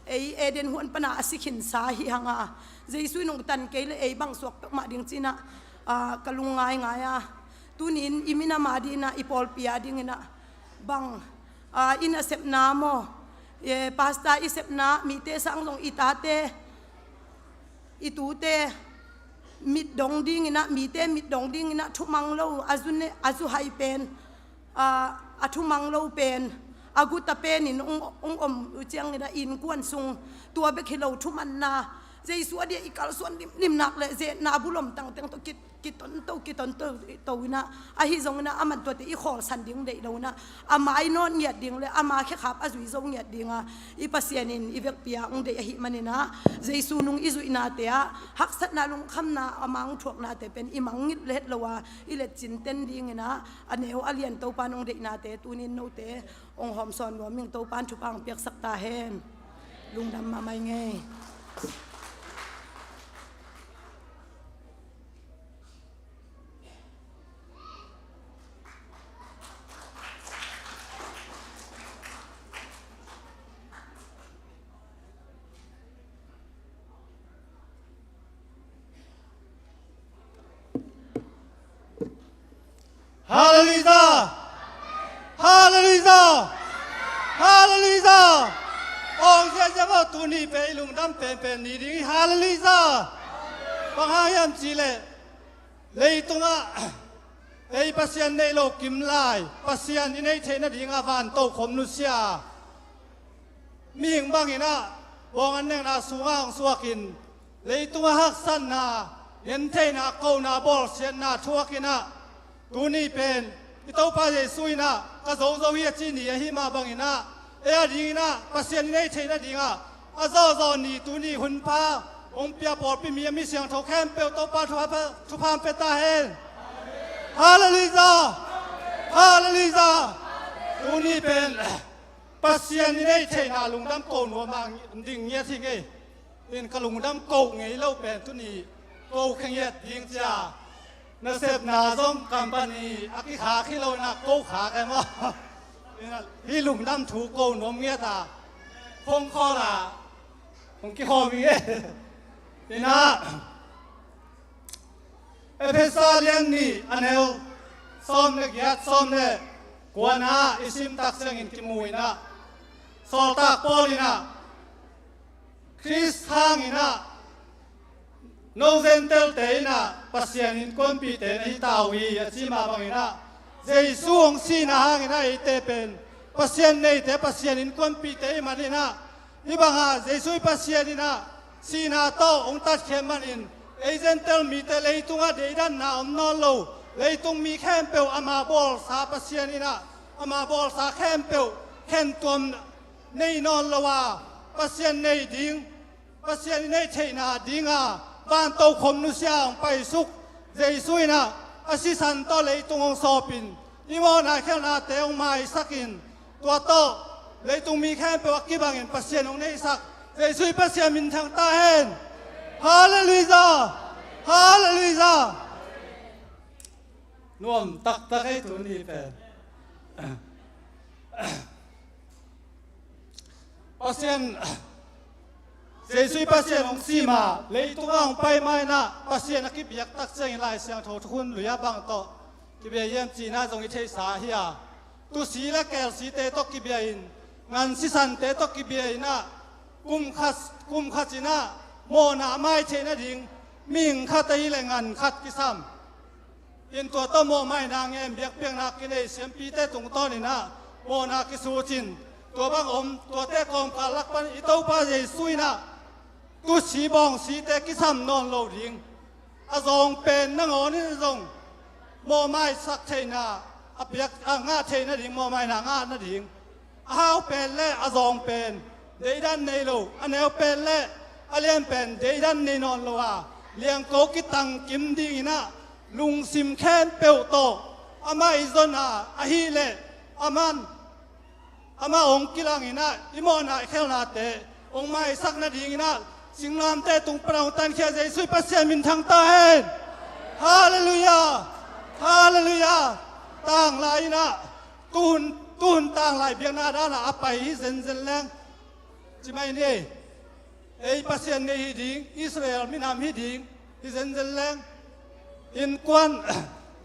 Ei Eden huan pana a si khinsa hi hanga, Jesu in hong tan kei leh ei bang suak peuhmah ding ci-in ah, ah, ka lungngai ngai a. Tunin i minam a dingin ah, i pawlpi a dingin ah, bang, ah, i nasepna maw, eh, pastor i sepna, mite sang zong i tate, i tute mit dong dingin ah, mite mit dong dingin ah thumang lo, a zu ne, a zu hai pen, a, a thumang lo pen, a guta penin hong, hong om uh ciangin ah, innkuan sung tua bek hi lo, thumanna, Jesu a dia i kalsuan limlim nak leh, zetna bulom tangteng tawh ki, kitonto, kitonto, to in ah, ahi zongin ah, aman tuate i khawlsan ding deih lo in ah, ama i nawn ngiat ding leh ama khekhap a zui zo ngiat ding a, i Pasian in i vekpi a hong deih ahih manin ah, Jesu nung i zuihnate ah haksatna, lungkhamna, ama hong thuaknate pen i mangngilh het lo a, i letcin ten dingin ah, a neu a lian Topa in hong deihnate tunin note hong hawmsawn nuam ing. Topa in thupha hong piaksak ta hen. Lungdam mahmah ing ei. Halleluijah! Halleluijah! Halleluijah! Aw, ziahziah aw, tuni pen i lungdam penpen ni ding hi. Halleluijah! Bang hang hiam cih leh, leitungah ei Pasian neih lo kim lai, Pasian i neih theih nadingah van tokhom nusia mihing bangin ah, bawng an nekna sungah hong suakin, leitungah haksatna, gentheihna, kohna, bawlsiatna thuakin ah, tuni pen i Topa Jesu in ah ka zozo hi a ci ni ahih mah bangin ah, ei a dingin ah, Pasian i neih theih nadingah a zawhzawh ni, tuni hun pha hong pia pawlpi mi, a mi siangtho khempeuh Topa thupha, thupha hong pia ta hen. Halleluijah! Halleluijah! Tuni pen Pasian i neih theihna lungdam ko nuam a ding ngiat hi ing ei. In ka lungdam ko ngei lo pen tuni ko khe ngiat ding cia. Nasepna zong company a kikhak hi lo in ah ko khak e maw. In ah hih lungdam thu ko nuam ngiat a, phone call ah hong kikhawm ing ei. In ah Efesa lian nih a neu sawm le giat, sawm le kuana i sim tak ciangin kimu in ah, sawltak Paul in ah, Khrist hangin ah no Gentile-te in ah Pasian innkuanpihte na hi ta uh hi a ci mah bangin ah, Jesu hong sihna hangin ah eite pen Pasian neite, Pasian innkuanpihte i hih manin ah, hih bangah Jesu i Pasian in ah sihna tawh hong tatkhiat manin, ei Gentile mite leitungah deidanna om nawn lo, leitung mi khempeuh ama bawlsa Pasian in ah, ama bawlsa khempeuh khentuam nei nawn lo a, Pasian nei ding, Pasian i neih theihna dinga van tokhom nusia hong paisuk Jesu in ah, a sisan tawh leitung hong sawpin, i mawhna khialhnate hong maisakin, tua tawh leitung mi khempeuh a kibangin Pasian hong neihsak Jesu i Pasian minthang ta hen. Halleluijah! Halleluijah! Nuam taktak ei tuni pen. Pasian, Jesu i Pasian hong sih ma, leitungah hong pai ma in ah, Pasian a kibiak tak ciangin Lai Siangtho thukhun lui ah bang tawh kibia hiam cih in ah zong i theihsa hi a, tusi le keelsite tawh kibia in, ngan sisante tawh kibia in ah, kum khat, kum khat in ah mawhna mai theih nading mihing khat ahi leh ngan khat kisam. In tua tawh mawhmaina ngen biakpiakna kinei siampite tungtawn in ah mawhna kisucin, tua bang om, tuate kawmkal lak pan i Topa Jesu in ah tusi bawngsite kisam nawn lo ding, a zawng pen nangawn in zong mawhmaisak theihna a piak, a ngah theih nading, mawhmaina ngah nading, a hau pen le a zawng pen deidan nei lo, a neu pen le a lian pen deidan nei nawn lo a, liangko kitang kim dingin ah lungsim khempeuh tawh amah i zon a, ahih leh aman amah hong kilangin ah i mawhna i khelhnate hong maisak nadingin ah singlamteh tung pan a hong tankhia Jesuh i Pasian minthang ta hen. Halleluiah. Halleluiah. Tanglai in ah tuhun, tuhun tanglai biakna dan ah a pai hi zenzen leng, ci mai ni. Ei Pasian nei hi ding, Israel minam hi ding hi zenzen leng, innkuan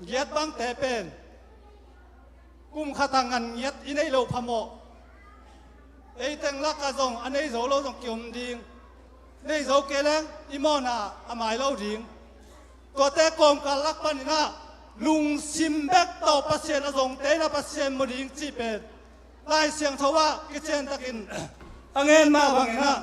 giat bangte pen kum khat a ngan ngiat i neih loh phamawh. Ei teng lakah zong a nei zo lo zong kiom ding. Nei zo kei leng i mawhna a mai lo ding. Tuate kawmkal lak panin ah lungsim bek tawh Pasian a zongte in ah Pasian mu ding cih pen Lai Siangtho ah kiciantakin a ngen mah bangin ah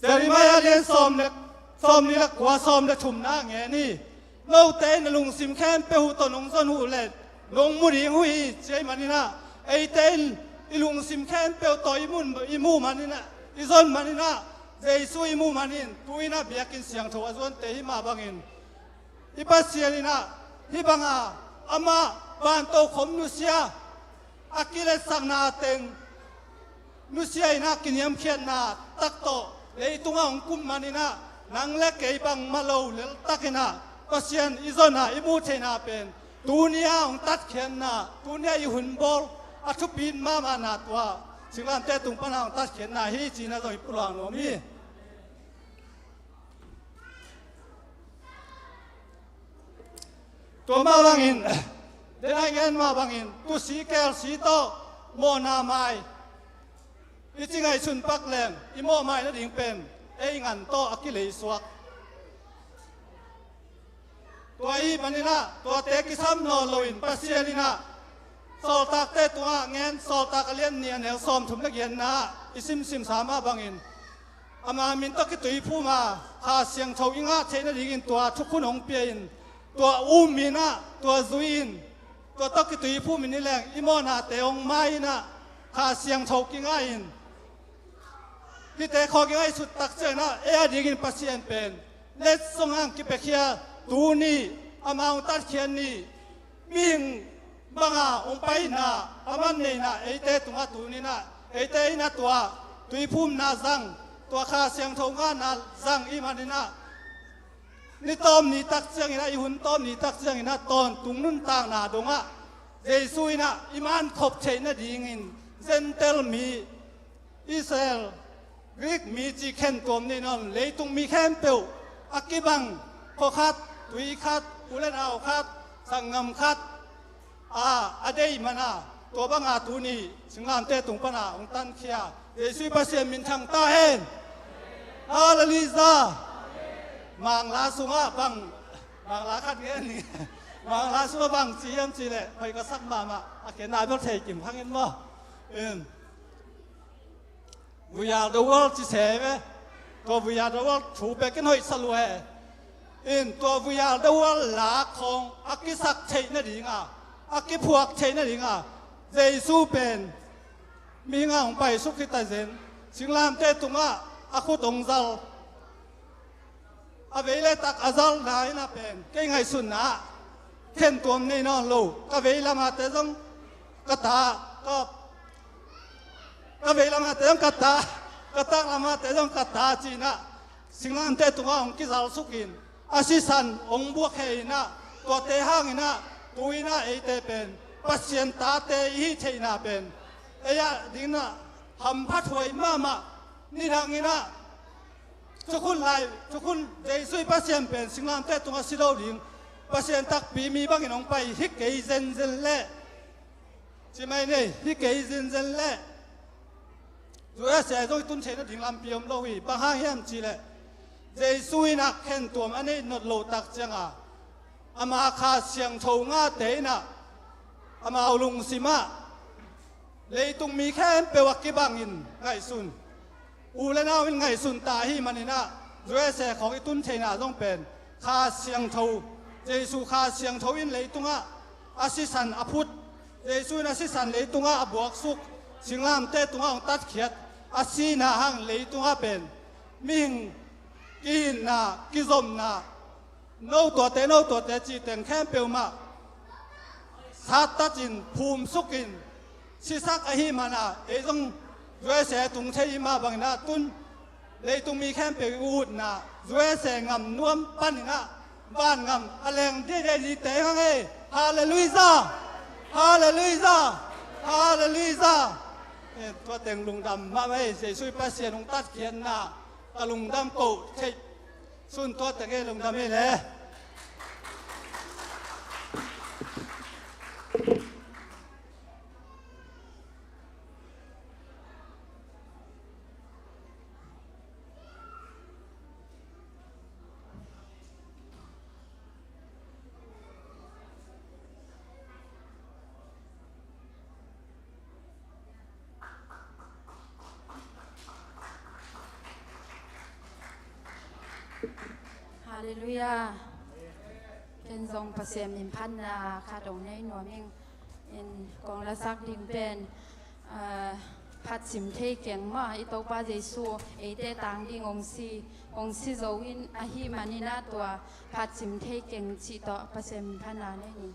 Jeremiah lian sawm le, sawm nih le kua, sawm le thumna ngen hi. Note in a lungsim khempeuh uh tawh nong zon uh leh nong mu ding uh hi, ci ahih manin ah eite in i lungsim khempeuh tawh i mun, i muh manin ah, i zon manin ah Jesuh i muh manin tu in ah biakinn siangtho a zuante hi mah bangin i Pasian in ah hih banga amah vantokhom nusia a kiletsakna teng nusia in ah kiniamkhiatna tak tawh leitungah hong kum manin ah nang le kei bangmah lo leltakin ah Pasian i zon a i muh theihna pen tuni a hong tatkhiatna, tuni a i hun bawl a thupi mahmahna tua singlamteh tung pan a hong tatkhiatna hi ci-in ah zong i pulak nuam hi. Tua mah bangin, den a i ngen mah bangin, tuusi keelsi tawh mawhna mai i ci ngaihsun pak leng i mawh mai nading pen ei ngan tawh a kileisuak. Tua ahih manin ah tuate kisam nawn loin Pasian in ah Sawltakte tungah ngen, Sawltak a lian nih a neu sawmthum le giatna ah i simsimsa mah bangin ama min tawh kituiphum a Kha Siangtho i ngah theih nadingin tua thukhun hong pia in, tua um in ah, tua zui in, tua tawh kituiphum in hi leng i mawhnate hong mai in ah Kha Siangtho kingah in, hihte khawng kingaihsut tak ciangin ah ei a dingin Pasian pen letsong hang kipiakhia, tuni amah hong tatkhiat ni. Mihing banga hong paina, a man neina eite tungah tuni in ah eite in ah tua tuiphumna zang, tua Kha Siangtho ngahna zang i hih manin ah ni tawm ni tak ciangin ah, i hun tawm ni tak ciangin ah tawntung nuntakna dongah Jesuh in ah i man khop theih nadingin Gentile mi, Israel, Greek mi cih khentuam nei nawn lo, leitung mi khempeuh a kibang, khua khat, tui khat, u le nau khat, sanggam khat a, a deih man a, tua banga tuni singlamteh tung pan a hong tankhia Jesuh i Pasian minthang ta hen. Halleluiah. Mangla sungah bang, Mangla khat ngen ni. Mangla sungah bang ci hiam cih leh, hoih ka sak mahmah, a khenna bel thei kim hang in maw. In, We are the world ci se ve. Tua We are the world thu pek in hoih sa lua he. In, tua We are the world la khawng a kisak theih nading a, a kiphuak theih nading a, Jesuh pen mihing a hong paisuk hi ta zen. Singlamteh tungah a khut hong zal, a vei le tak a zalna in ah pen kei ngaihsutna ah khentuam nei nawn lo. Ka vei lamate zong ka ta, ka, ka vei lamate zong ka ta, ka tak lamate zong ka ta ci-in ah singlamteh tungah hong kizalsuk in, a sisan hong buak he in ah, tuate hangin ah tu-in ah eite pen Pasian tate i hih theihna pen ei a dingin ah hamphathuai mahmah. Nidangin ah thukhun lai, thukhun Jesuh i Pasian pen singlamteh tungah si lo ding, Pasian takpi mi bangin hong pai hi kei zenzen leh, ci mai ni, hi kei zenzen leh U S A zong i tun theih nading lampi om lo hi. Bang hang hiam cih leh Jesuh in ah khentuam a neih nawn loh tak ciang a, ama Kha Siangtho ngahte in ah amau lungsim ah leitung mi khempeuh a kibangin ngaihsun, u le nau in ngaihsun ta ahih manin ah U S A khawng i tun theihna zong pen Kha Siangtho, Jesuh Kha Siangtho in leitungah a sisan a phut, Jesuh in a sisan leitungah a buaksuk, singlamteh tungah hong tatkhiat a sihna hang leitungah pen mihing kihinna, kizopna, no tuate, no tuate cih teng khempeuh mah sattatin, phumsukin sisak ahih manin ah, ei zong U S A tung thei i hih mah bangin ah, tun leitung mi khempeuh i utna U S A gam nuam panin ah, vangam a leng diakdiak ni teng hang ei. Halleluiah! Halleluiah! Halleluiah! Eh, tua teng lungdam mahmah ei, Jesu i Pasian hong tatkhiatna ka lungdam ko thei. Sun tua teng ei, lungdam ei le. Halleluiah. Ken zong Pasian min phatna khat hong nei nuam ing. In kong lasak ding pen, ah, phatsim thei keng mah i Topa Jesu eite tang ding hong si, hong si zo in ahih manin ah, tua phatsim thei keng cih tawh Pasian min phatna nei ni.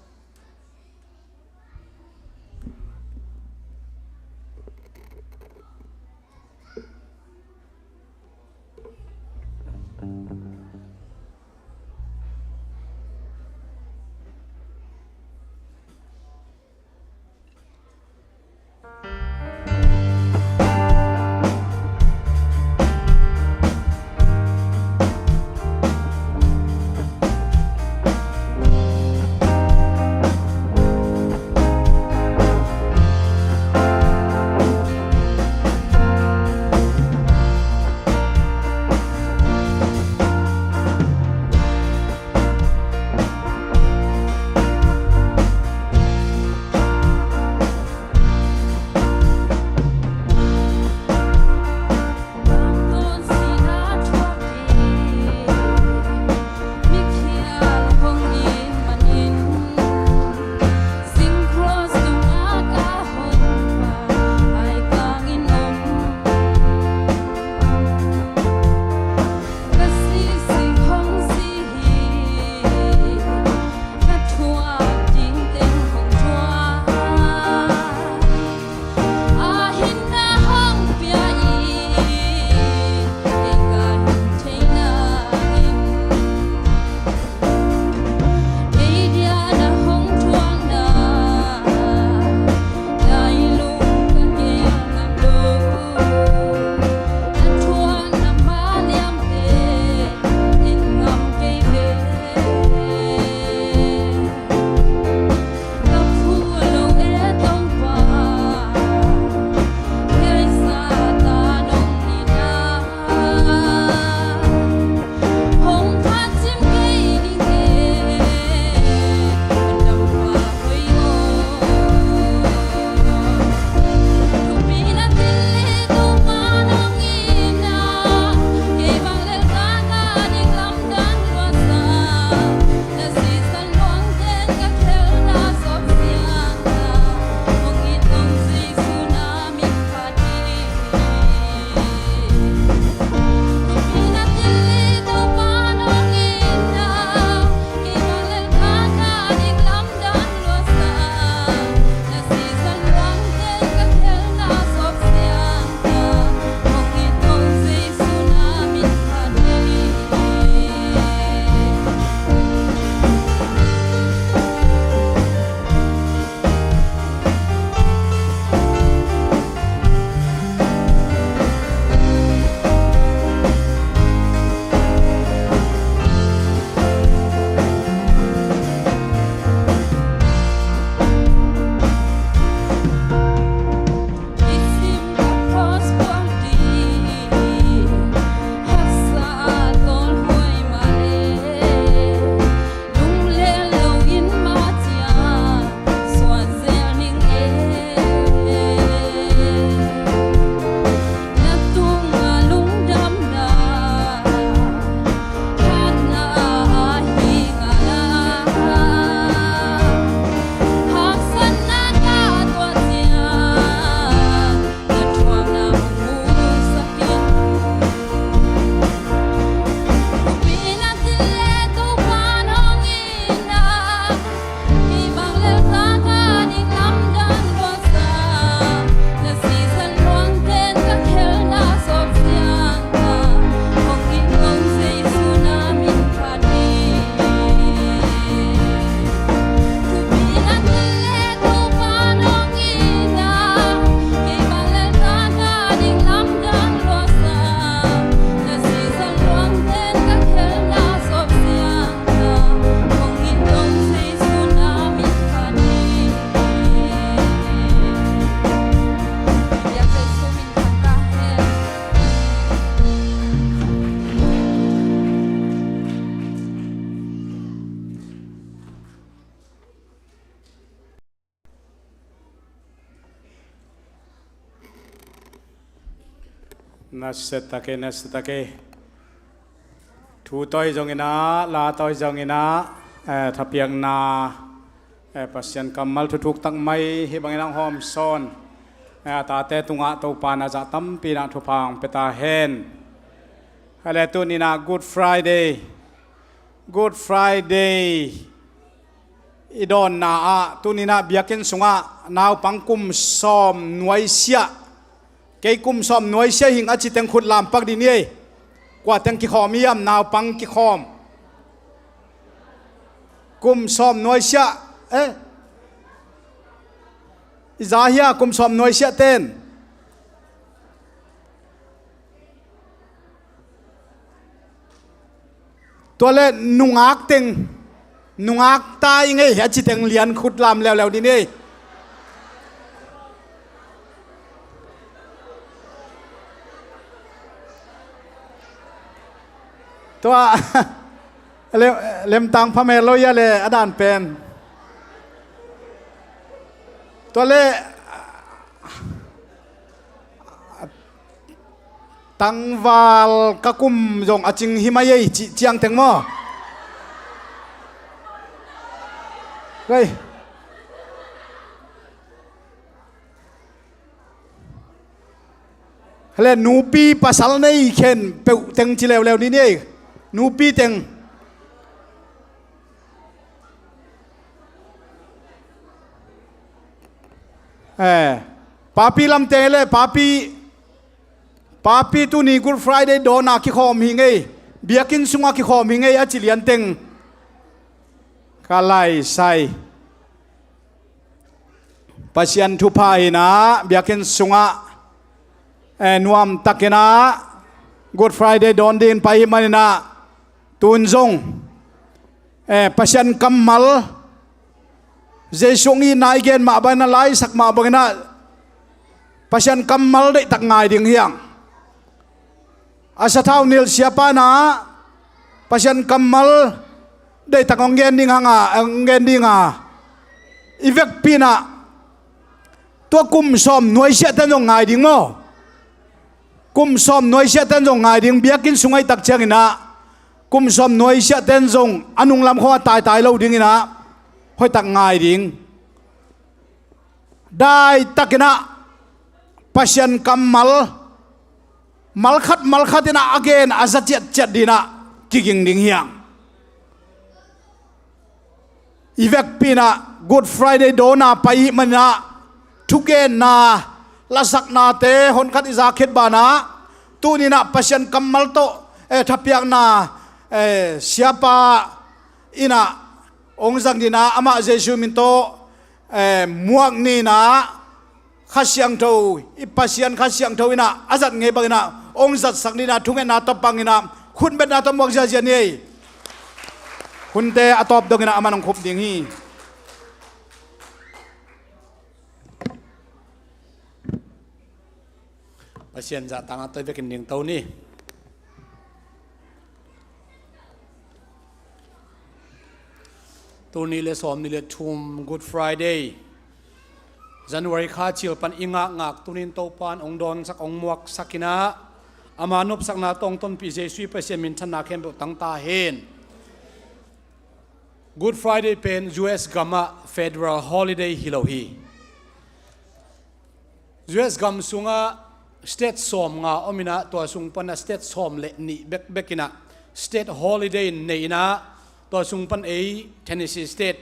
Setake, setake. Thu tawi zongin ah, la tawi zongin ah, eh, thapiakna, eh, Pasian kammal thuthuk tak mai hih bangin ah hong hawm sawn, eh, a tate tungah Topa in ah zah tampi in ah thupha hong pia ta hen. Hale, tuni in ah Good Friday. Good Friday i dawnna ah tuni in ah biakinn sungah naupang kum sawm nuaisiah, kei kum sawm nuaisiah hing a ci teng khut lam pak dih ni ei. Kua teng kikhawm hiam, naupang kikhawm? Kum sawm nuaisiah, eh? I za hia kum sawm nuaisiah ten? Tua le nungak teng, nungak ta i ngei hi a ci teng lian khut lam leuleu dih ni ei. Tua, lem, lemtang phamel lo ia le a dan pen. Tua le, tangval ka kum zong a cing hi mai ei cih ciangteng maw? Hei. Hale, nupi pasal nei khen peuh teng ci leuleu ni ni ei. Nupi teng. Eh, papi lam teng le papi, papi tuni Good Friday dawnah kikhawm hi ngei, biakinn sungah kikhawm hi ngei a ci lian teng. Ka lai sai. Pasian thupha in ah biakinn sungah, eh, nuamtak in ah Good Friday dawn dingin pai hi manin ah, tun zong, eh, Pasian kammal, Jesu hong itna i gen mah bangin ah, laisak mah bangin ah Pasian kammal deihtak ngai ding hi hang. A sathau nilh siapa in ah Pasian kammal deihtak hong gen ding hang a, hong gen ding a, i vekpi in ah tua kum sawm nuaisiah ten zong ngai ding maw? Kum sawm nuaisiah ten zong ngai ding, biakinn sung ahih tak ciangin ah kum sawm nuaisiah ten zong a nunglam khawng a taitai lo dingin ah hoihtak ngai ding. Daitakin ah Pasian kammal, malkhat malkhat in ah a gen a za ciatciat dingin ah kiging ding hi hang. I vekpi in ah Good Friday dawnah pai i hih manin ah thugenna, lasaknate honkhat i za khit banah, tuni in ah Pasian kammal tawh, eh, thapiakna, eh, siapa in ah hong zang dingin ah amah Jesu min tawh, eh, muak ni in ah Kha Siangtho, i Pasian Kha Siangtho in ah a zat ngei bangin ah hong zatsak ni in ah thungetna tawh pang in ah khutbetna tawh muak ziazia ni ei. Hunte a tawp dongin ah aman hong khup ding hi. Pasian zahtakna tawh i vekin dingto ni. Tul nih le sawm nih le thum Good Friday, January kha cil pan i ngakngak tuni in Topa in hong dawnsak, hong muaksak in ah ama nopsakna tawh hong tonpih Jesu i Pasian minthanna khempeuh tang ta hen. Good Friday pen U S gamah federal holiday hi lo hi. U S gam sungah state sawmnga om in ah, tua sung pan ah state sawm le nih bekbek in ah state holiday nei in ah, tua sung pan ei Tennessee State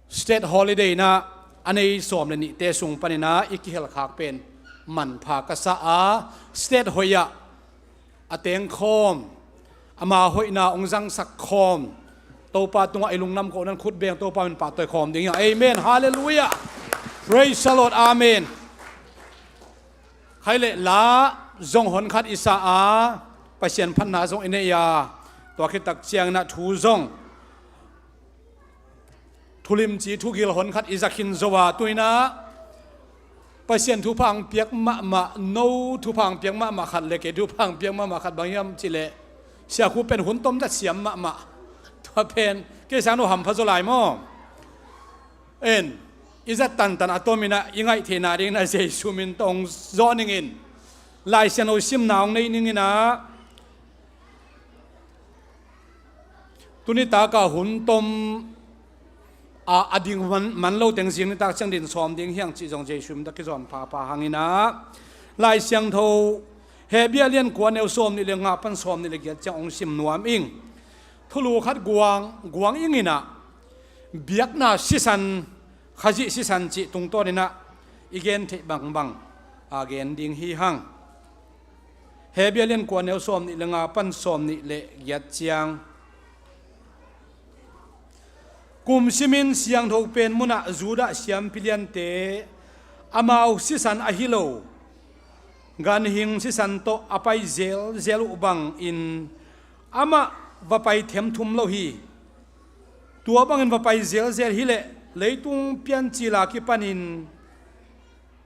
state holiday in ah a nei sawm le nihte sung pan in ah i kihelkhak pen manpha ka sa a, state hoih ah a teng khawm, ama hoihna hong zangsak khawm, Topa tungah i lungdam khawh nan khut beng Topa min pahtawi khawm ding hi hang. Amen. Halleluiah. Praise the Lord. Amen. Khai le la zong honkhat i sa a, Pasian phatna zong i nei a, tua khit tak ciangin ah thu zong thulimci thugil honkhat i za khin zo a, tu in ah Pasian thupha hong piak mahmah, no thupha hong piak mahmah khat le kei thupha hong piak mahmah khat bang hiam cih leh, Sia Khup pen hun tomzat siam mahmah. Tua pen kei sang no hampha zaw lai maw? En, i zat tantan a tom in ah i ngaih theihna dingin ah Jesu min tawh hong zawh ning in. Lai Siangtho simna hong nei ning in ah, tuni taka hun tom a, a ding man, man lo teng zing nitak ciang din sawm ding hi hang cih zong Jesuh min tawh kizawn phapha hang in ah, Lai Siangtho Hebru a lian kua, neu sawm nih le nga pan sawm nih le giat ciang hong sim nuam ing. Thulu khat guang, guang ing in ah, biakna sisan, Khazih sisan cih tungtawn in ah i gen theih bangbang a gen ding hi hang. Hebru a lian kua, neu sawm nih le nga pan sawm nih le giat ciang. Kum simin siangtho pen munah Judah siampi liante amau sisan ahi lo ganhing sisan tawh a pai zelzel uh bangin amah va pai themthum lo hi. Tua bangin va pai zelzel hileh leitung piancil a kipanin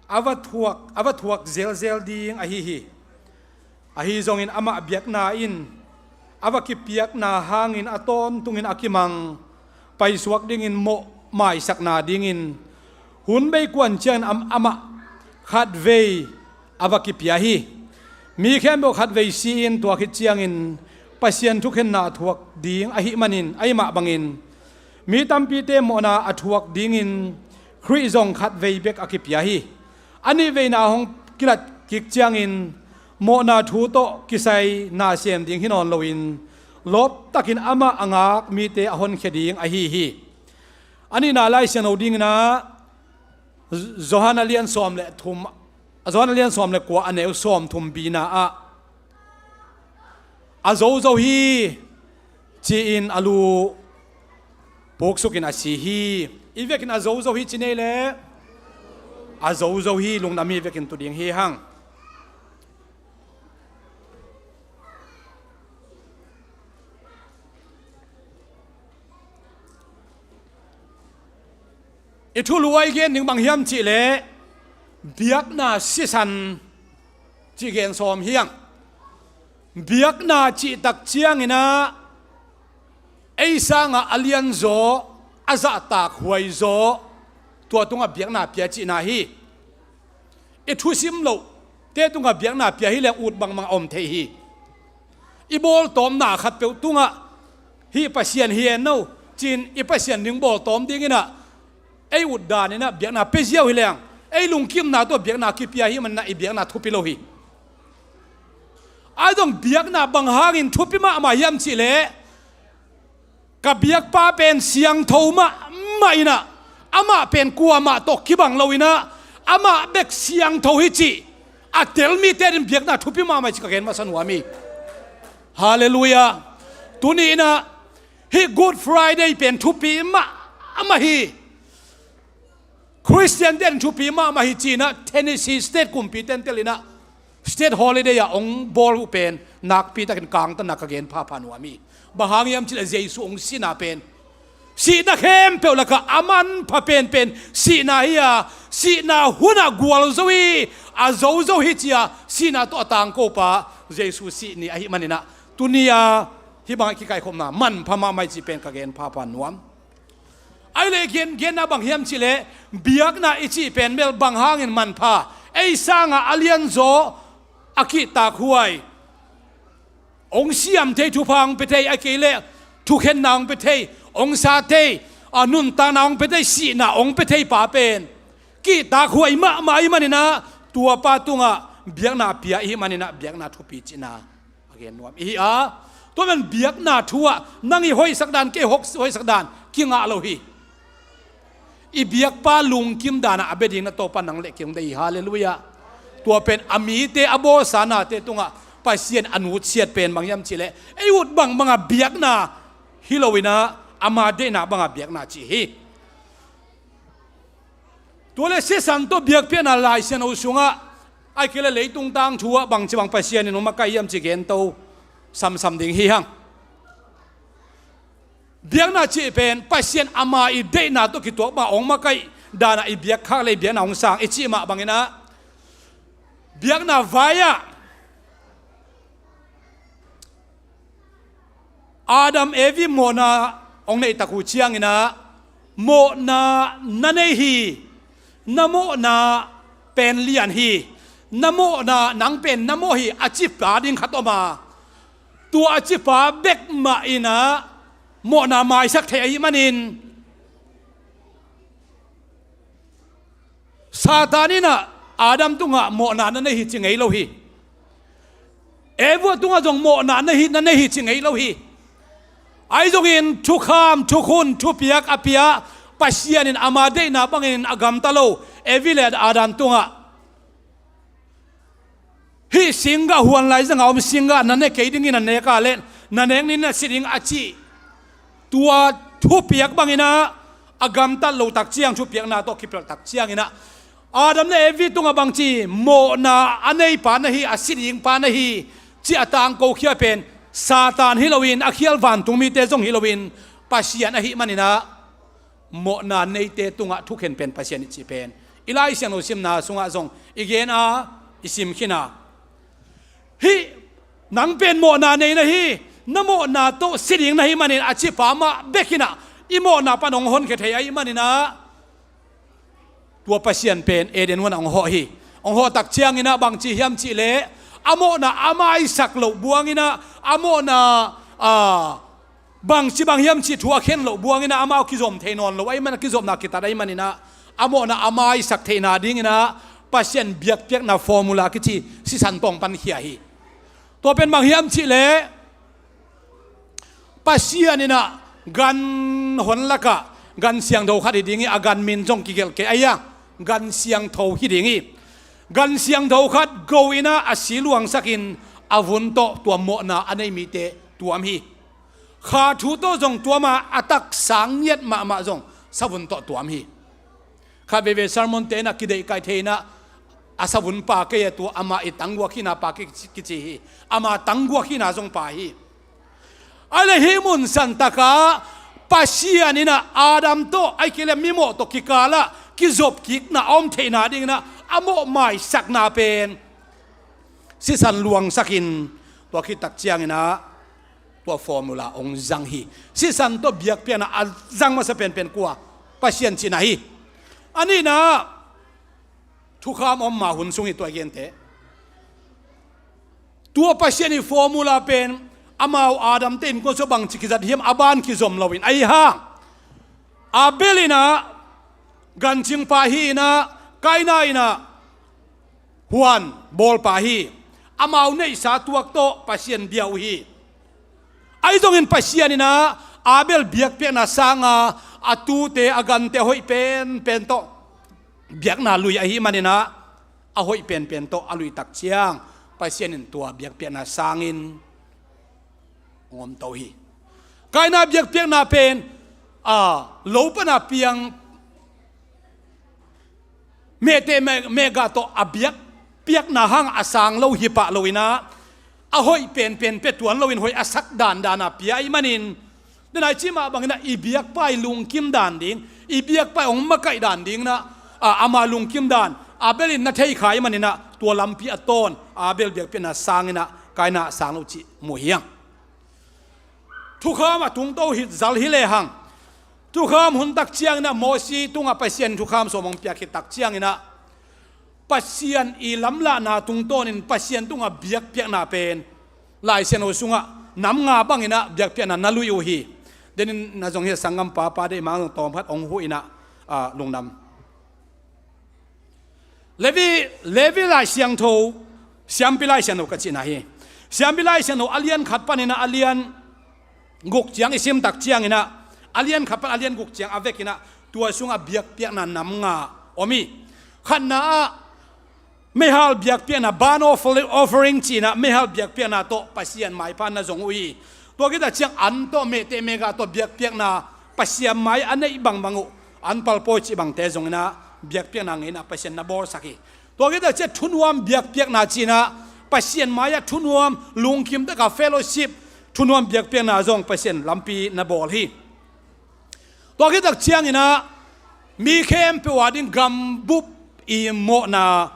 a va thuak, a va thuak zelzel ding ahi hi. Ahi zongin amah biakna in a va kipiakna hangin a tawntungin a kimang paisuak dingin mawh maisakna dingin hun bei kuan ciangin am-, amah khatvei a va kipia hi. Mi khempeuh khatvei si-in tua khit ciangin Pasian thukhenna thuak ding ahih manin, ahih mah bangin mi tampite mawhna a thuak dingin Khrih zong khatvei bek a kipia hi. A nihveina hong kilat kik ciangin mawhna thu tawh kisai nasem ding hi nawn loin lawptakin amah a ngak mite a honkhia ding ahi hi. A nihna Lai Siangtho dingin ah, Johan a lian sawm le thum, Johan a lian sawm le kua, a neu sawm thum bina ah, a zozo hi ci-in a lu puksukin a si hi. I vekin a zozo hi ci nei le, a zozo hi, lungdam hi, vekin tu ding hi hang. I thulu a i gen ding bang hiam cihleh, biakna sisan cih gen sawm hi hang. Biakna cih tak ciangin ah, ei sangah a lianzaw, a zahtak huaizaw, tua tungah biakna pia cihna hi. I thusim lohte tungah biakna pia hileng ut bangbang a om thei hi. I bawltawmna khatpeuh tungah hih Pasian hi en no ci-in i Pasian ding bawltawm dingin ah, ei ut danin ah biakna pia ziau hileng, ei lungkimna tawh biakna kipia ahih manin ah i biakna thupi lo hi. A dong biakna bang hangin thupi mahmah hiam cihleh, ka biakpa pen siangtho mahmah in ah, amah pen kuamah tawh kibang lo in ah, amah bek siangtho hi cih a tel mite din biakna thupi mahmah hi cih ka gen masa nuam hi. Halleluiah. Tuni in ah hih Good Friday pen thupi mahmah hi. Khristiante in thupi mahmah hi ci-in ah Tennessee State kumpi tentel in ah state holiday ah hong bawl uh pen nakpi takin kangtanna ka gen phapha nuam hi. Bang hang hiam cihleh Jesuh hong sihna pen sihna khempeuh lakah a manpha penpen sihna hi a, sihna hunah gualzo hi, a zozo hi ci-a sihna tawh a tangkopa Jesuh sih ni ahih manin ah, tuni-a hih bangah kikaikhopna manpha mahmah hi cih pen ka gen phapha nuam. Ahih leh gen, genna bang hiam cihleh, biakna i cih pen bel bang hangin manpha, ei sangah a lianzaw, a kihtakhuai, hong siam thei, thupha hong pia thei, a kei leh thukhenna hong pia thei, hong sa thei, a nuntakna hong pia thei, sihna hong pia thei pa pen kihtakhuai mahmah ahih manin ah, tuapa tungah biakna pia ihih manin ah biakna thupi cihna a gen nuam ihi a. Tua man biakna thu ah nang i hoihsak dan, kei hoihsak dan kingah lo hi. I biakpa lungkim danah a bia ding na Topa nang le kei hong deih hi. Halleluiah. Tua pen a mite a bawlsa nate tungah Pasian a nutsiat pen bang hiam cihleh, ei ut bangbang a biakna hi lo in ah, ama deihna banga biakna cih hi. Tua leh sisan tawh biakpiakna Lai Siangtho sungah, ahih kei leh leitung tangthu ah bangci bang Pasian in hong makaih hiam cih gento samsam ding hi hang. Biakna cih pen Pasian ama i deihna tawh kituak bang hong makaih danah i biakkhak leh i biakna hong sang i cih mah bangin ah, biakna vai-ah Adam Evi mawhna hong neih tak uh ciangin ah, mawhna na nei hi, na mawhna pen lian hi, Na mawhna, nang pen na mawh hi a cipa ding khat om a, tua a cipa bek mah in ah mawhna maisak thei ahih manin, Satan in ah Adam tungah mawhna na nei hi ci ngei lo hi. Eva tungah zong mawhna na hi, na nei hi ci ngei lo hi. Ahi zongin thukham, thukhun, thupiak a pia Pasian in ama deihna bangin a gamta lo Evi le Adam tungah hih singgah, huan laizang a om singgah na ne kei dingin, na nek a leh na nek ni, na si ding a cih tua thupiak bangin ah a gamtat lo tak ciang, thupiakna tawh kipelh tak ciangin ah Adam le Evi tungah bangci mawhna a neipa na hi, a si dingpa na hi cih a tangkokhia pen Satan hi loin, a khial vantungmite zong hi loin, Pasian ahih manin ah mawhna neite tungah thukhen pen Pasian i cih pen i Lai Siangtho simna sungah zong i gen a, i sim khin a. Hih nang pen mawhna nei na hi, na mawhna tawh si ding na hih manin a cipa mah bek in ah i mawhna pan hong honkhia thei ahih manin ah tua Pasian pen Eden huan ah hong hawh hi. Hong hawh tak ciangin ah bangci hiam cih leh a mawhna a maisak loh buangin ah, a mawhna, a, bangci bang hiam cih thu a khen loh buangin ah amau kizom thei nawn lo ahih manin, kizopna kitat ahih manin ah a mawhna a maisak theihna dingin ah Pasian biakpiakna formula kici sisan tawh hong pankhia hi. Tua pen bang hiam cih leh Pasian in ah gan hon lakah gan siangtho khat hi ding hi, a gan min zong kigelh kei a, gan siangtho hi ding hi. Gan siangtho khat go in ah a si luangsakin a vun tawh tua mawhna a nei mite tuam hi. Kha thu tawh zong tuam a, a taksa ngiat mahmah zong savun tawh tuam hi. Khat veivei sermon te in ah kideih kai thei in ah, a savun pa kei a, tua ama i tangguak hihna pa kei kici hi. Ama tangguak hihna zong pa hi. Ahih leh hih mun santak ah Pasian in ah Adam tawh ahih kei leh mimawh tawh kikal ah kizop kikna a om theihna dingin ah a mawh maisakna pen sisan luangsakin, tua khit tak ciangin ah tua formula hong zang hi. Sisan tawh biakpiakna a zang masa penpen kua? Pasian cihna hi. A nihna, thukham om ma hun sung hi, tua i gente. Tua Pasian i formula pen amau Adam te innkuan sung bangci kizat hiam, a ban kizom loin, ahi hang Abel in ah gancingpa hi in ah, Kaina in ah huan bawlpa hi. Amau neihsa tuak tawh Pasian bia uh hi. Ahi zongin Pasian in ah Abel biakpiakna sanga a tute, a gante a hoih penpen tawh biakna lui ahih manin ah a hoih penpen tawh a lui tak ciang Pasian in tua biakpiakna sangin hong omto hi. Kaina biakpiakna pen, a, lo pana piang mehte meh, mehgah tawh a biakpiakna hang a sang lo hi pah lo in ah, a hoih penpen pia tuan loin hoih a sak dandan a pia ahih manin, denai cih mah bangin ah i biakpa i lungkim dan ding, i biakpa i hong makaih dan dingin ah, a, ama lungkim dan Abel in na thei kha ahih manin ah tua lampi a tawn, Abel biakpiakna sangin ah Kaina a sang lo cih mu hi hang. Thukham a tungto hi, zal hi lehang, thukham hun tak ciangin ah Mosi tungah Pasian thukham sawm hong piak khit tak ciangin ah Pasian i lamlahna tungtawnin Pasian tungah biakpiakna pen Lai Siangtho sungah nam nga bangin ah biakpiakna na lui uh hi. Denin na zong hi a, sanggampa pa deih mang zong tawm khat hong huh in ah, a, lungdam. Levi, Levi Lai Siangtho, Siampi Lai Siangtho ka cihna hi. Siampi Lai Siangtho a lian khat panin ah a lian guk ciang i sim tak ciangin ah, a lian khat pan a lian guk ciang a vekin ah tua sungah biakpiakna nam nga om hi. Khatna ah meihal biakpiakna, burnt offer-, offering ci-in ah meihal biakpiakna tawh Pasian maipha na zong uh hi. Tua khit tak ciang an tawh, mehte mehgah tawh biakpiakna Pasian mai a neih bangbang uh, an palpawi cih bangte zongin ah biakpiakna ngeina Pasian na bawlsak hi. Tua khit tak ciang thunuam biakpiakna ci-in ah Pasian mai-ah thunuam, lungkim taka fellowship, thunuam biakpiakna zong Pasian lampi na bawl hi. Tua khit tak ciangin ah mi khempeuh a ding gambup i mawhna,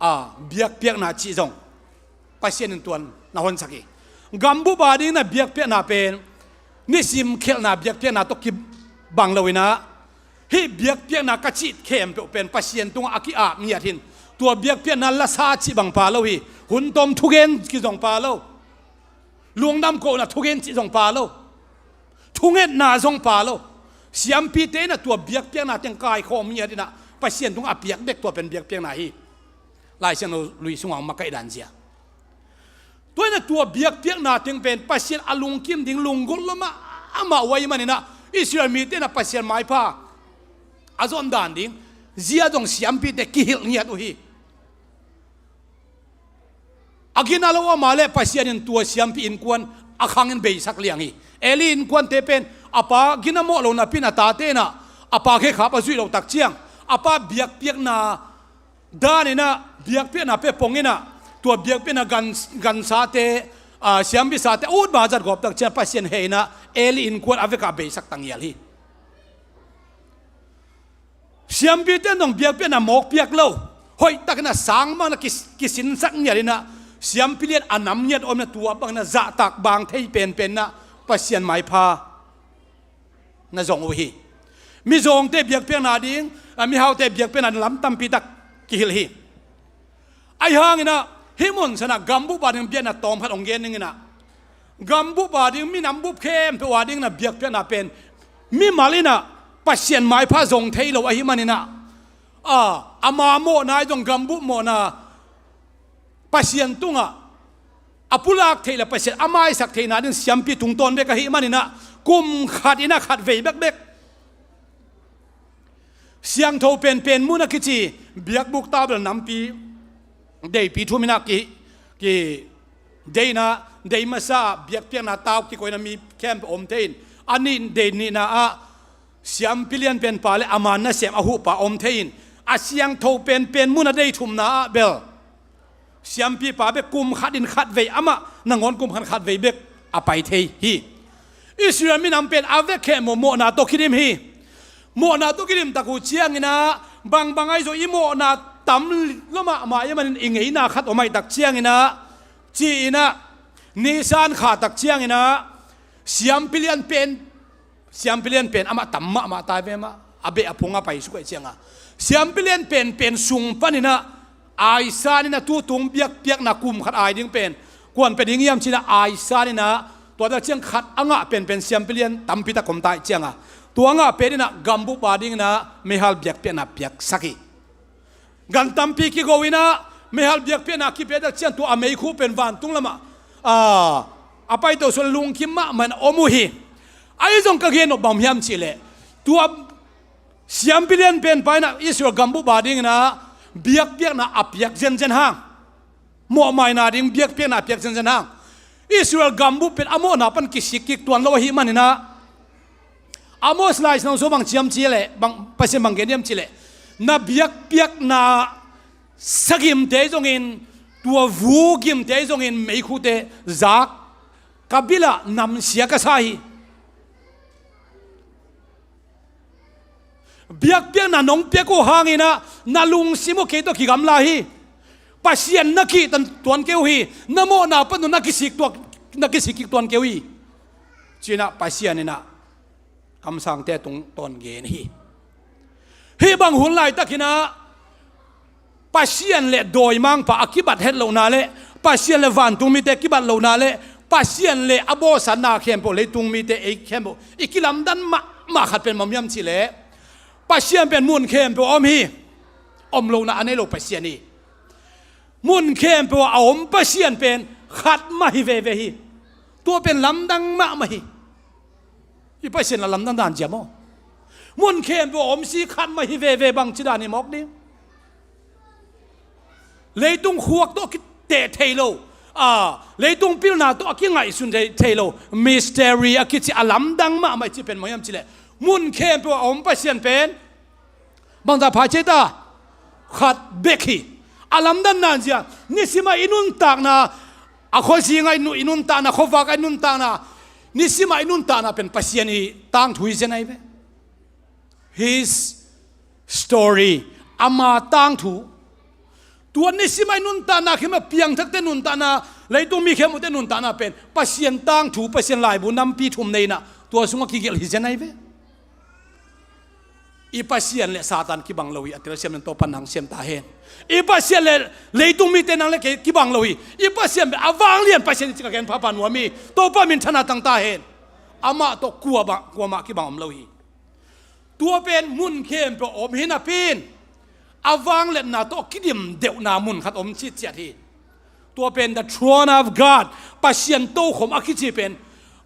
a, biakpiakna cih zong Pasian in tuan na honsak hi. Gambup a ding na biakpiakna pen nisim khelhna biakpiakna tawh kibang lo in ah, hih biakpiakna ka cih khempeuh pen Pasian tungah a ki-ap ngiat hi. Tua biakpiakna lasa cih bang pha lo hi. Hun tom thugen kizong pha lo. Lungdam kohna thugen cih zong pha lo. Thungetna zong pha lo. Siampite in ah tua biakpiakna teng kaikhawm ngiat in ah Pasian tungah a piak bek tua pen biakpiakna hi. Lai Siangtho lui sungah hong makaih dan zia. Tua in ah tua biakpiakna teng pen Pasian a lungkim ding lunggulh lua mahmah uh ahih manin ah Israel mite in ah Pasian maipha a zon dan ding zia zong siampite kihilh ngiat uh hi. A gina lo a mah leh Pasian in tua siampi innkuan a khangin beisak liang hi. Eli innkuante pen a pa gina mawh lo napi in a tate in ah a pa khekhap a zuih loh tak ciang a pa biakpiakna dan in ah biakpiakna pia pong in ah tua biakpiakna gan, gansate, a, siampisate a ut ma zat gawp tak ciang Pasian heh in ah Eli innkuan a vekah beisak tangial hi. Siampite in zong biakpiakna mawk piak lo, hoih takin a sang bangin a ki, kisinsak ngiat in ah siampi lian a nam ngiat om in ah tua bangin a zahtak bang thei penpen in ah Pasian maipha na zong uh hi. Mizawngte biakpiakna ding, a, mihaute biakpiakna ding lam tampi tak kihilh hi. Ahi hangin ah hih mun san ah gambup a ding biakna tawmkhat hong gen ning in ah gambup a ding, minam bup khempeuh a ding in ah biakpiakna pen mimal in ah Pasian maipha zong thei lo ahih manin ah, a, ama mawhna ahi zong gambup mawhna Pasian tungah a pulak theih le Pasian a maisak theihna ding siampi tungtawn bek ahih manin ah kum khat in ah khat vei bekbek. Siangtho penpen mun a kici biakbuk tau bel nampi deipi thum in ah ki, ki dei in ah dei masa ah biakpiakna tau kikoihna mi khempeuh om thei in a nih dei nihna ah siampi lian pen pa le a man nasem a huhpa om thei in a siangtho penpen mun a dei thumna ah bel siampipa bek kum khat in khat vei amah nangawn kum khat khat vei bek a pai thei hi. Israel minam pen a vek khempeuh mawhna tawh kidim hi. Mawhna tawh kidim tak uh ciangin ah bangbang ahi zong i mawhna tam lua mahmah ahih manin i ngeina khat om ahih tak ciangin ah ci-in ah Nisan kha tak ciangin ah siampi lian pen siampi lian pen amah tam mahmah tai ve mah a beh a phung a pai suk ahih ciangin siampi lian penpen sung panin ah aisan in ah tutung biakpiakna kum khat ai ding pen kuan pia ding hiam ci-in ah aisan in ah tua tak ciang khat a ngah penpen siampi lian tampi tak om ta ahih ciangin tua a ngah pen in ah gambup a ding in ah meihal biakpiakna piaksak hi. Gan tampi kigo in ah meihal biakpiakna kipia tak ciang tua a meikhu pen vantung lamah, a, a paito suan lungkim mahmah in om uh hi. Ahi zong ka gen nop bang hiam cih leh tua siampi lian pen pa in ah Israel gambup a ding in ah biakpiakna a piak zenzen hang, mawhmaina ding biakpiakna a piak zenzen hang Israel gambup pen a mawhna pan kisik kik tuan lo ahih manin ah Amos Lai Siangtho sung bang ci hiam cih leh bang Pasian bang gen hiam cih leh na biakpiakna sagimte zongin tua vugimte zongin meikhute zak ka bil ah namsia ka sa hi. Biakpiakna nong piak uh hangin ah na lungsim uh kei tawh kigamla hi. Pasian na kihtan tuan kei uh hi. Na mawhna pan uh na kisik tuak, na kisik kik tuan kei uh hi. Ci-in ah Pasian in ah kamsangte tungtawn gen hi. Hih bang hun laitakin ah Pasian le dawimangpa a kibat het lohna le Pasian le vantung mite kibat lohna le Pasian le a bawlsatna khempeuh leitung mite ei khempeuh i kilamdan mahmah khat pen bang hiam cih leh Pasian pen mun khempeuh a om hi. Om lohna a nei lo Pasian hi. Mun khempeuh a om Pasian pen khat mah hi veve hi. Tua pen lamdang mahmah hi. I Pasian la lamdang dan zia maw? Mun khempeuh a om si khat mah hi veve bang ci dan hi mawk ding. Leitung khuak tawh a kiteh thei lo, a, leitung pilna tawh a kingaihsun thei, thei lo, mystery a kici a lamdang mahmah i ci pen bang hiam cih leh mun khempeuh a om Pasian pen bangzah pha ci ta? Khat bek hi. A lamdang dan zia, nisim a i nuntakna, a khuazing a i nu-, i nuntakna, khuavak a i nuntakna, nisim a i nuntakna pen Pasian i tangthu hi zen ahi ve. His story, ama tangthu. Tua nisim a i nuntakna khempeuh, piangthakte nuntakna, leitung mi khempeuhte nuntakna pen Pasian tangthu, Pasian laibu nampi thum nei in ah tua sungah kigelh hi zen ahi ve. I Pasian le Satan kibang lo hi, a telsiam in Topa nang siam ta hen. I Pasian le leitung mite nang le kei kibang lo hi. I Pasian pen a vanglian Pasian hi ci ka gen phapha nuam hi. Topa min thang ta hen. Amah tawh kuamah, kuamah kibang om lo hi. Tua pen mun khempeuh om hi napi in, a vangliatna tawh kidim deuhna mun khat om citciat hi. Tua pen the throne of God, Pasian tokhom a kici pen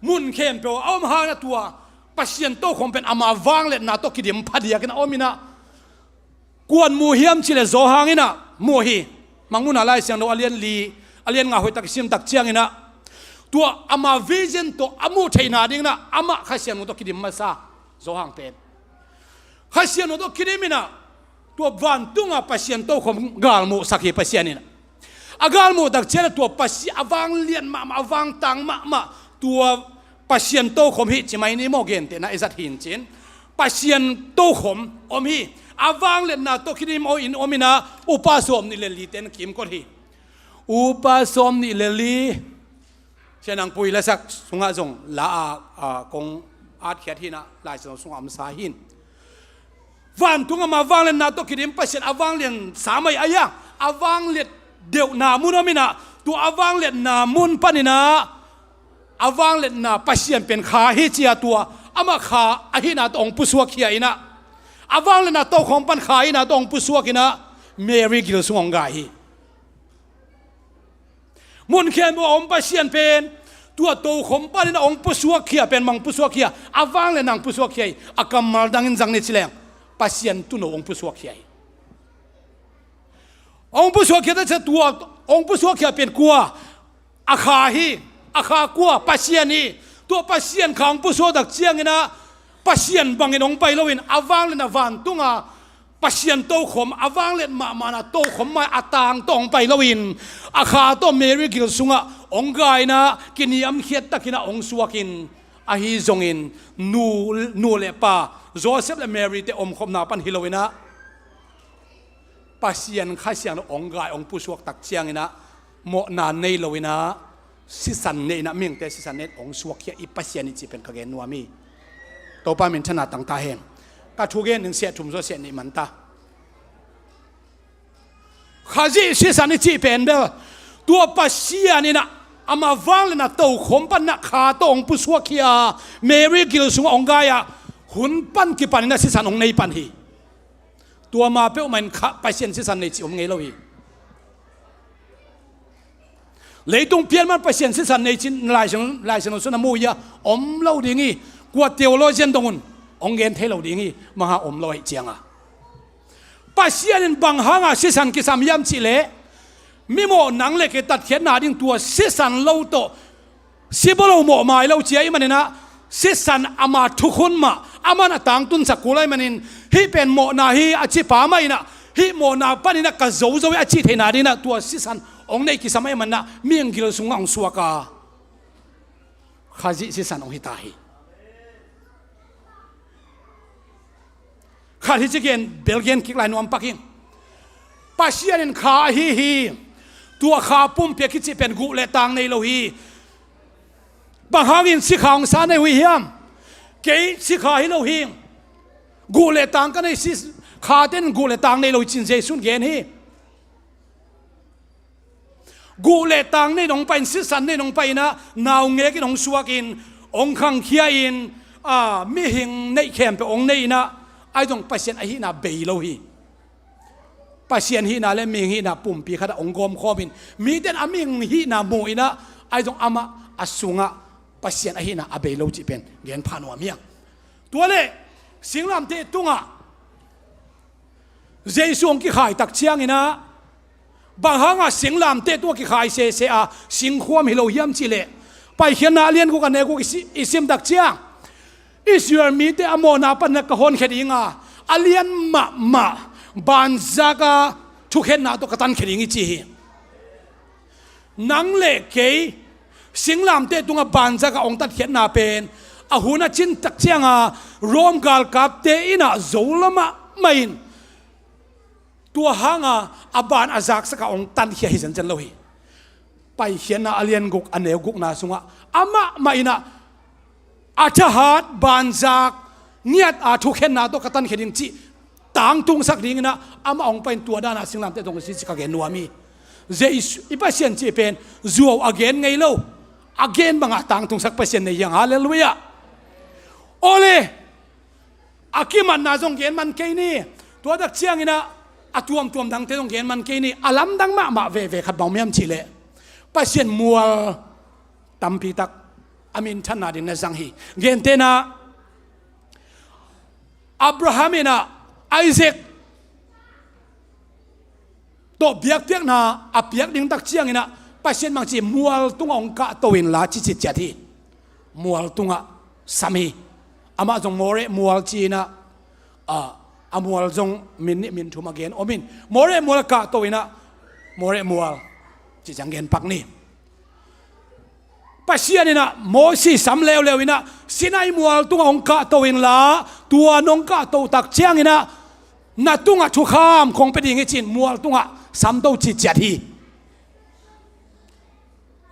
mun khempeuh a om hangin a tua Pasian tokhom pen ama vangliatna tawh kidim phadiakin a om in ah, kua'n mu hiam cih leh Johan in ah mu hi. Mangmuhna Lai Siangtho a lian li, a lian nga hoihtak i sim tak ciangin ah, tua ama vision tawh a muh theihna dingin ah amah Kha Siangtho tawh kidim masa, Johan pen. Kha Siangtho tawh kidim in ah, tua vantunga Pasian tokhom galmuhsak hi Pasian in ah. A galmuh tak ciangin ah tua Pasi-, a vanglian mahmah, a vangtang mahmah, tua Pasian tokhom hi ci mai ni maw, gentehna i zat hi in cin. Pasian tokhom om hi. A vangliatna tawh kidim in om in ah, upa sawmnih le lite'n kimkot hi. Upa sawmnih le li, Sia Nang Pui lasak sungah zong la a, a, kong atkhiat hi in ah, Lai Siangtho sungah om sa hi in. Vantung ama vangliatna tawh kidim Pasian a vanglian sa mai a, a vangliat deuhna mun om in ah, tua a vangliatna mun panin ah, a vangliatna Pasian pen Kha hi ci a, tua amah Kha ahihna tawh hong pusuakkhia in ah, a vangliatna tokhom pan Kha ahihna tawh hong pusuak in ah, Mary gil sung hong gai hi. Mun khempeuh a om Pasian pen tua tokhom panin a hong pusuakkhia pen, mang pusuakkhia, a vangliatna hong pusuakkhia hi. A kammal dangin zang ni ci leng, Pasian tuuno hong pusuakkhia hi. Hong pusuakkhia ta ciang tua hong pusuakkhia pen kua? A Kha hi. A Kha kua? Pasian hi. Tua Pasian Kha hong pusuak tak ciangin ah, Pasian bangin hong pai loin, a vangliatna vantunga Pasian tokhom, a vangliat mahmahna tokhom mai a tang tawh hong pai loin, a Kha tawh Mary gil sungah hong gai in ah, kiniamkhiat takin ah hong suakin, ahi zongin nu, nu le pa, Joseph le Mary te omkhopna pan hi lo in ah, Pasian Kha Siangtho hong gai, hong pusuak tak ciangin ah, mawhna nei lo in ah, sisan nei in ah, mihingte sisan nei in hong suakkhia i Pasian hi cih pen ka gen nuam hi. Topa min thang ta hen. Ka thu gen ding, siah thum zaw siah nih man ta. Khazih sisan i cih pen bel, tua Pasian in ah ama vangliatna tokhom panin ah Kha tawh hong pusuakkhia, Mary gil sungah hong gai a, hun pan kipanin ah sisan hong nei pan hi. Tua ma peuhmah in Kha, Pasian sisan nei cih om ngei lo hi. Leitung pian man Pasian sisan nei cih Lai Siang, Lai Siangtho sungah na mu hia? Om lo ding hi. Kua theologian dong un hong gen thei lo ding hi. Mah a om lo ahih ciangin, Pasian in bang hanga sisan kisam hiam cih leh, mi mawh nang le kei tatkhiatna ding tua sisan lo tawh, si bawl lo mawh mai lo ci ahih manin ah, sisan ama thukhun mah, aman a tangtunsak kul ahih manin, hih pen mawhna hi a ci pa mah in ah, hih mawhna panin ah ka zo zo hi a cih theihna dingin ah tua sisan hong neih kisam ahih manin ah, mihing gil sungah hong suak a, Khazih sisan hong hi ta hi. Khat hi ci gen, bel gen kik lai nuam pak ing. Pasian in Kha ahi hi. Tua Kha pumpi a kici pen guh le tang nei lo hi. Bang hangin sikha hong sa nei uh hiam? Kei sikha hi lo hi. Guh le tang ka nei, si, Kha ten guh le tang nei lo hi ci-in Jesu'n gen hi. Guh le tang nei in hong pai in, sisan nei in hong pai in ah, naungek in hong suak in, hong khangkhia in, a, mihing neih khempeuh hong nei in ah, ahi zong Pasian ahihna bei lo hi. Pasian hihna le mihing hihna pumpi khat ah hong gawmkhawm in, mite in a mihing hihna mu in ah, ahi zong amah a sungah Pasian ahihna a bei lo cih pen gen pha nuam hi ing. Tua leh singlamteh tungah Jesu hong kikhai tak ciangin ah, bang hanga singlamteh tungah kikhai sese a, singkhuam hi lo hiam cih leh, Paikhiatna a lian guk a neu guk i si-, i sim tak ciang, Israel mite a mawhna panin ah ka honkhia ding a, a lian mahmah banzak a thukhenna tawh ka tankhia ding hi ci hi. Nang le kei singlamteh tungah banzak a hong tatkhiatna pen, a hun a cin tak ciang a, Rom galkapte in ah zo lo mahmah in, tua hanga a ban a zaksak a hong tankhia hi zenzen lo hi. Paikhiatna a lian guk a neu gukna sungah amah mah in ah, a thahat banzak ngiat a thukhenna tawh ka tankhia ding cih tangtungsak dinginah amah hong pai-in tua danah singlamteh tawh hong si cih ka gen nuam hi. Jesu i Pasian cih pen zuau a gen ngei lo, a gen bangah tangtungsak Pasian nei hi hang. Halleluiah. Awle, a kimatna zong gen man kei ni. Tua tak cianginah a tuamtuam dangte zong gen man kei ni. A lamdang mahmah veve khat bang om hiam cihleh, Pasian mual tampi tak a minthanna ding na zang hi. Gentehna, Abraham inah Isaac tawh biakpiakna a piak ding tak cianginah Pasian bangci mual tungah hong kahto inla ci citciat hi. Mual tungah sam hi. Amah zong Moreh mual ci-inah, a, a mual zong min nih min thum a gen om in, Moreh mual kahto inah Moreh mual ci ciang gen pak ni. Pasian inah Mosi sam leuleu inah Sinai mual tungah hong kahto inla, tua nong kahto tak cianginah na tungah thukham kong pia ding hi ci-in mual tungah samto citciat hi.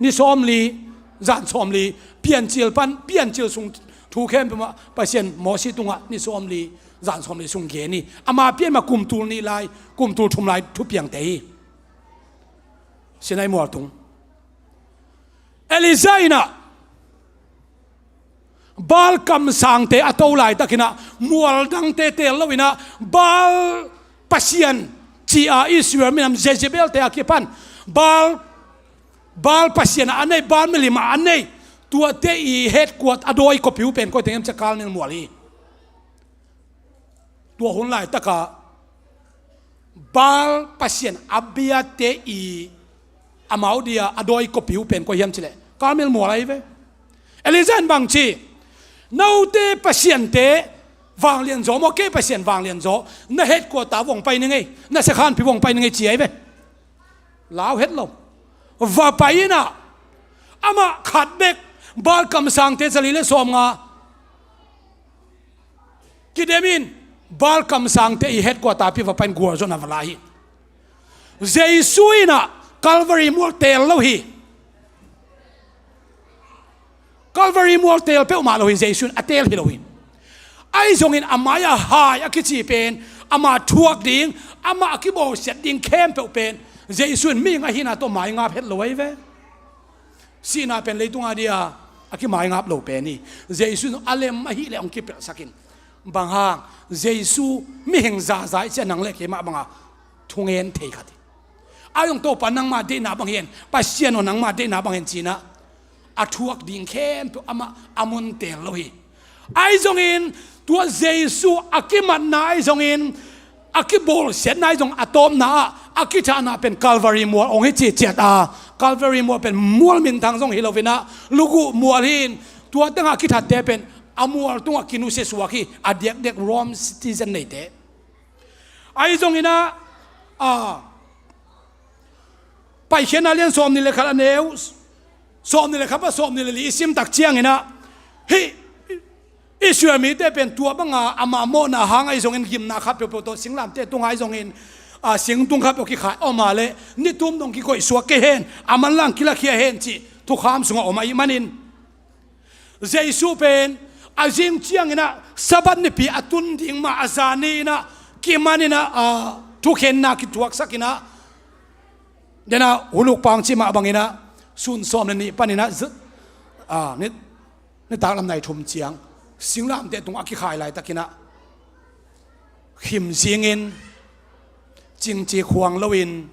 Ni sawmli, zan sawmli, Piancil pan, Piancil sung thu khempeuh mah Pasian Mosi tungah ni sawmli, zan sawmli sung gen hi. Ama pian mah kum tul nih lai, kum tul thum lai thupiangte hi. Sinai mual tung. Elijah inah Baal kamsangte a to laitakinah mual dangte teel loinah Baal pasian ci-a Israel minam Jezebelte a kipan Baal, Baal pasian a nei, Baal milim a nei, tuate i headquarter a dawi kopi uh pen koi teng hiam cih leh Karmel mual hi. Tua hun laitaka Baal pasian a biate i amau dia a dawi kopi uh pen koi hiam cih leh Karmel mual ahi ve. Elijah in bang ci, note pasiante vanglianzaw maw, kei Pasian vanglianzaw, na headquarter vong pai ning ei, na sakhanpi vong pai ning ei ci ahi ve. Lau het lo. Va pai inah amah khat bek Baal kamsangte zali le sawmnga kidemin Baal kamsangte i headquarter pi va pai-in gualzawhna va la hi. Jesu inah Calvary mual teel lo hi. Calvary mual teel peuhmah lo hi, Jesu in a teel hi lo hi. Ahi zongin a mai-ah hai a kici pen, ama thuak ding, amah a kibawlsiat ding khempeuh pen Jesu in mihing ahihna tawh maingap het lo ahi ve. Sihna pen leitunga dia a kimaingap lo pen hi. Jesu in a lem ahih leh hong kipelhsakin, bang hang, Jesu mihing zaza i cih a nang le kei mah banga thungen thei khat hi. Ahi zong Topa nangma deihna bang hi hen, Pasian aw nangma deihna bang hi hen ci-inah a thuak ding khempeuh amah a mun teel lo hi. Ahi zongin tua Jesu a kimatna ahi zongin a kibawlsiatna ahi zong a tawpna ah a kithahna pen Calvary mual hong hi cihciat a, Calvary mual pen mual minthang zong hi loinah luguh mual hi-in tua tengah a kithatte pen a mual tungah kinusia suak hi, a diakdiak Rome citizen neite. Ahi zonginah, a, Paikhiatna lian sawmnih le khat a neu sawmnih le khat pan sawmnih le li i sim tak cianginah hih Israel mite pen tua banga ama mawhna hang ahi zongin gimna khat peuhpeuh tawh singlamteh tung ahi zongin, a, singtung khat peuh kikhai om a leh nitum dong kikoihsuak kei hen, a manlang kilakhia hen cih thukham sungah om ahih manin Jesu pen a zing cianginah Sabbath nipi a tun ding mah a zani inah kimaninah, a, thukhenna kithuaksakinah, denah huluk pang cih mah banginah sun sawm le nih paninah z-, a, ni, nitak lam nai thum ciang singlamteh tungah a kikhai laitakinah khim zingin, cingci khuang loin,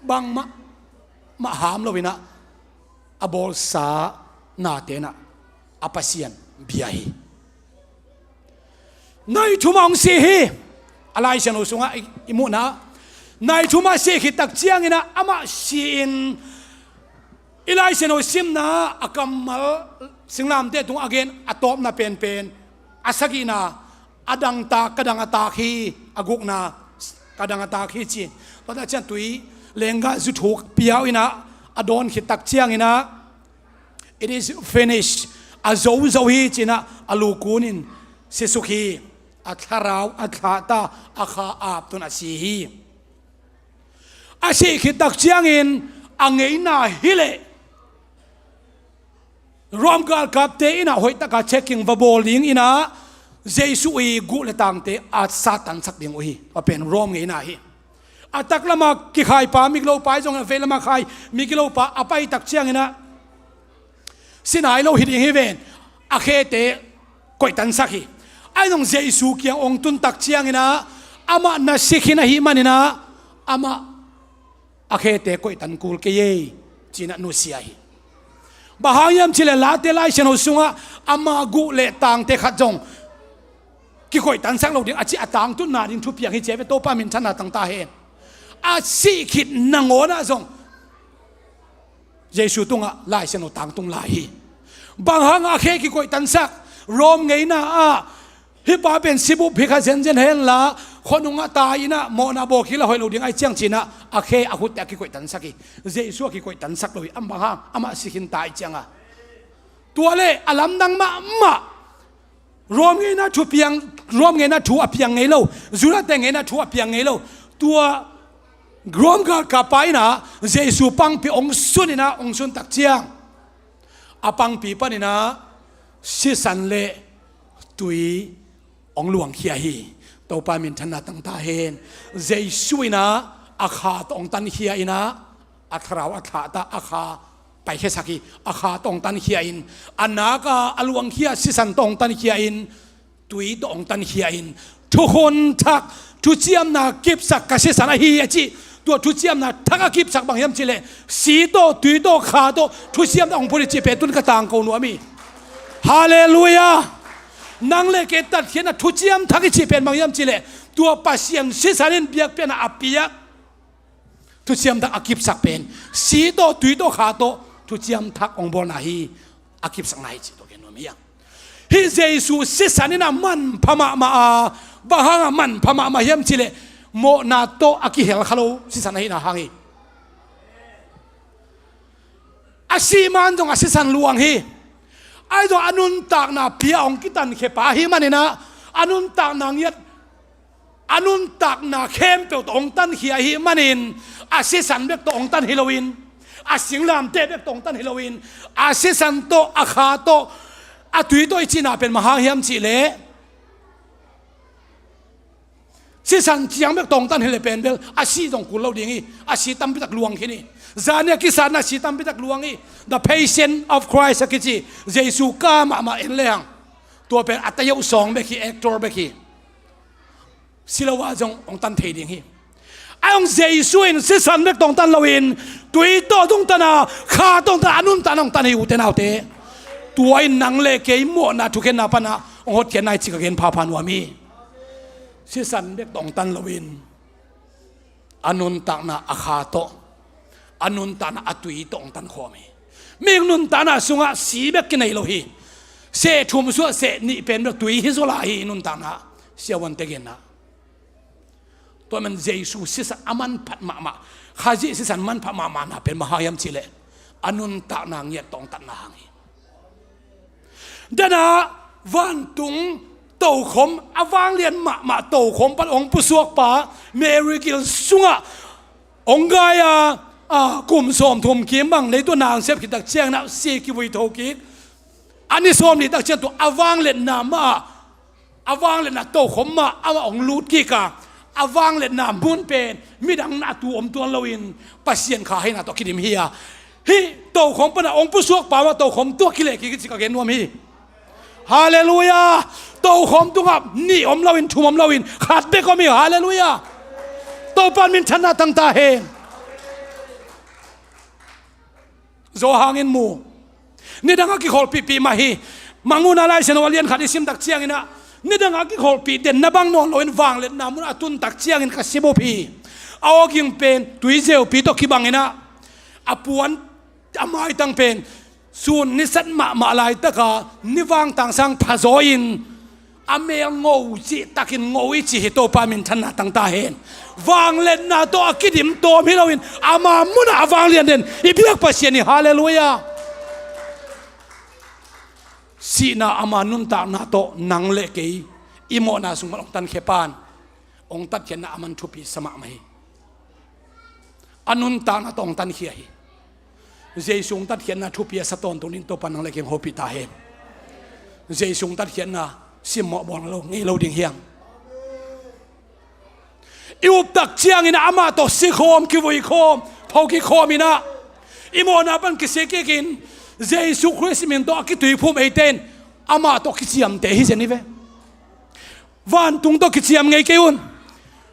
bangmah mah ham loinah a bawlsa nate inah a Pasian bia hi. Nai thumah hong si hi. A Lai Siangtho sungah i, i muhna nai thumah si khit tak cianginah amah si-in i Lai Siangtho simna a kammal singlamteh tungah a gen a tawpna penpen, a sagihna, a dangtak, ka dang a tak hi, a gukna, ka dang a tak hi ci. Tua tak ciang tui lengga zu thuk piau inah a dawn khit tak cianginah "It is finished," a zozo hi ci-inah a lu kunin siasuk hi. A thlarau a thlahta, a kha aptun a si hi. A sih khit tak ciangin a ngeina hileh Rom galkapte inah hoihtaka checking va bawl ding inah Jesu i guh le tangte a sattansak ding uh hi. A pen Rom ngeina hi. A taklama kikhaipa migilopa i zong a veihlama khai migilopa a paitak cianginah si nai lo hi ding hi ven. A khete koihtansak hi. Ahi zong Jesu kiang ong tuntak cianginah amah na si khin ahih maninah amah a khete koihtan kul kei ei, cinah nusia hi. Bang hang hiam cileh Late Laisiangtho sungah ama guh le tangte khat zong kikoihtansak lo ding a ci a tangtunna ding thupiang hi ci ve. Topa minthanna tangta hen. A sih khit nangawnah zong Jesu tungah Laisiangtho tangtung lai hi. Bang hangah a khe kikoihtansak? Rom ngeina ah hih pa pen sibup hi kha zenzen henla khuanungah tai inah mawhna bawk hi la hoih lo ding ahi ciang cinah a khe a khutte a kikoihtansak hi. Jesu a kikoihtansak lo hi. Am bang hang? Amah si khin tai cianga. Tua le a lamdang mahmah Rom ngeina thupiang, Rom ngeina thu a piang ngei lo, Judate ngeina thu a piang ngei lo. Tua Rom galkapa inah Jesu pangpi ong sun inah ong suntak ciang a pangpi paninah sisan le tui ong luangkhia hi. Topa minthanna tangta hen. Jesu inah a kha tawh ong tankhia inah a thlarau a thlahta a kha paikhiasak hi. A kha tawh ong tankhia in a naka a luangkhia sisan tawh ong tankhia in tui tawh ong tankhia in thukhun thak thuciamna kipsak ka sisan ahi a ci. Tua thuciamna thak a kipsak bang hiam cileh si tawh tui tawh kha tawh thuciamna ong phut hi cih pen tun ka tangko nuam hi. Halleluiah. Nang le kei tatkhiatna thuciam thak i cih pen bang hiam cileh tua Pasian sisan in biakpiakna a piak thuciam thak a kipsak pen si tawh tui tawh kha tawh thuciam thak ong bawlna hi. A kipsakna hi cih tawh gen nuam hi ang. Hih Jesu sisan inah manpha mahmah a, bang hangah manpha mahmah hiam cileh mawhna tawh a kihel kha lo sisan ahihna hang hi. A sih man zong a sisan luang hi. Ahi zong a nuntakna pia ong kitankhia pa ahih maninah a nuntakna ngiat a nuntakna khempeuh tawh ong tankhia ahih manin a sisan bek tawh ong tan hi loin a singlamteh bek tawh ong tan hi loin a sisan tawh a kha tawh a tui tawh i cihna pen bang hang hiam cihleh sisan ciang bek tawh ong tan hi le pen bel a si zong kul lo ding hi. A si tampitak luang khin hi. Zani a kisatna a si tampitak luang hi. The Passion of Christ a kici Jesu ka mahmah en lehang tua pen a tayoh sawng bek hi, actor bek hi. Si lo ah zong ong tan thei ding hi. A ong Jesu in sisan bek tawh ong tan loin tui tawh zong tan a, kha tawh zong tan a, a nuntakna ong tan hi ute naute. Tua in nang le kei mawhna thukhenna panah ong hotkhiatna hi cih ka gen phapha nuam hi. Sisan bek tawh ong tan loin a nuntakna a kha tawh a nuntakna a tui tawh ong tan khawm hi. Mihing nuntakna sungah si bek kinei lo hi. Seh thum suah seh nih pen bek tui hi zaw lai hi. Nuntakna siavuante genna tua man Jesu sisan a manphat mahmah, Khazih sisan manphat mahmahna pen bang hang hiam cihleh a nuntakna ngiat tawh ong tatna hang hi. Dena vantung tokhom a vanglian mahmah tokhom pan ong pusuakpa Mary gil sungah ong gai a, a kum sawmthum kim bang leitung a na ong sep khittak ciangin a si kivui tho kik. A ni sawm nih tak ciang tua a vangliatna mah a vangliatna tokhom mah amah ong lut kik a, a vangliatna mun pen midang na a tu om tuan loin Pasian kha heina tawh kidim hi a. Hih tokhom pana ong pusuakpa mah tokhom tuak kileh kik hi cih ka gen nuam hi. Halleluiah. Tokhom tungah nih om loin, thum om loin, khat bek om hi. Halleluiah. Topa minthanna tangta hen. Zo hangin mu. Nidang a kikholhpihpih mah hi. Mangmuhna Lai Siangtho a lian khat i simtak cianginah nidang a kikholhpih denna bang nawn loin vangliatna munah a tuntak ciangin ka sibup hi. A awging pen tuizeupi tawh kibanginah a puan a maitang pen sun nisat mahmah laitaka ni vangtang sang phazaw-in a mel ngo cihtakin ngo i ci hi. Topa minthanna tangta hen. Vangliatna tawh a kidim tawm hi loin ama munah a vanglian den i biak Pasian hi. Halleluiah. Sihna ama nuntakna tawh nang le kei i mawhna sung pan ong tankhia pan ong tatkhiatna a man thupi sa mahmah hi. A nuntakna tawh ong tankhia hi. Jesu ong tatkhiatna thupi a sa tawntung ding Topa nang le kei ong hopih ta hen. Jesu ong tatkhiatna Simmawh bawl lo ngei lo ding hiam? I uptak ciangin amah tawh sikhawm, kivuikhawm, tho kikhawm inah, i mawhna pan kisia kikin Jesu Khrist min tawh a kituiphum eite in amah tawh kiciamteh hi zen hi ve. Vantung tawh kiciam ngei kei un.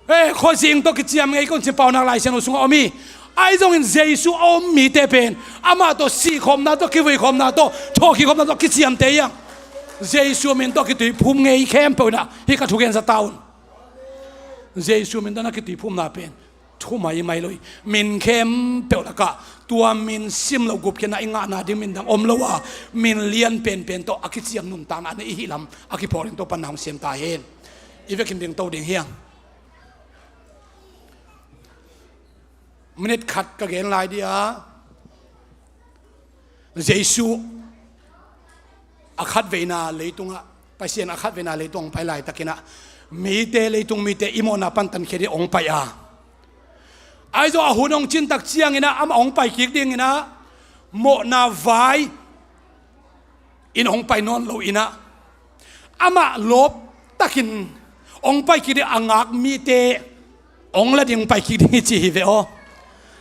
Eh, khuazing tawh kiciam ngei kei un, ci Paunak Lai Siangtho sungah om hi. Ahi zongin Jesu a om mite pen amah tawh sihkhawmna tawh, kivuikhawmna tawh, thawhkikkhawmna tawh kiciamteh hi hang. Jesu min tawh kituiphum ngei khempeuh inah hih ka thugen za ta un. Jesu min tawh na kituiphumna pen thumai mai lo hi. Min khempeuh lakah tua min sim lo gupkhiatna i ngahna ding min dang om lo a, min lian penpen tawh a kiciam nuntakna nei i hih lam a kiphawk ding Topa na hong siam ta hen. I vekin ding to ding hiam? Minit khat ka gen lai dia. Jesu a khatveina leitungah, Pasian a khatveina leitung hong pai laitakinah mite, leitung mite i mawhna pan tankhia ding hong pai a, ahi zong a hun hong cintak cianginah amah hong pai kik dinginah mawhna vai in hong pai nawn lo inah, amah lawp takin hong pai kik ding a ngak mite hong la ding pai kik ding hi ci hi ve aw.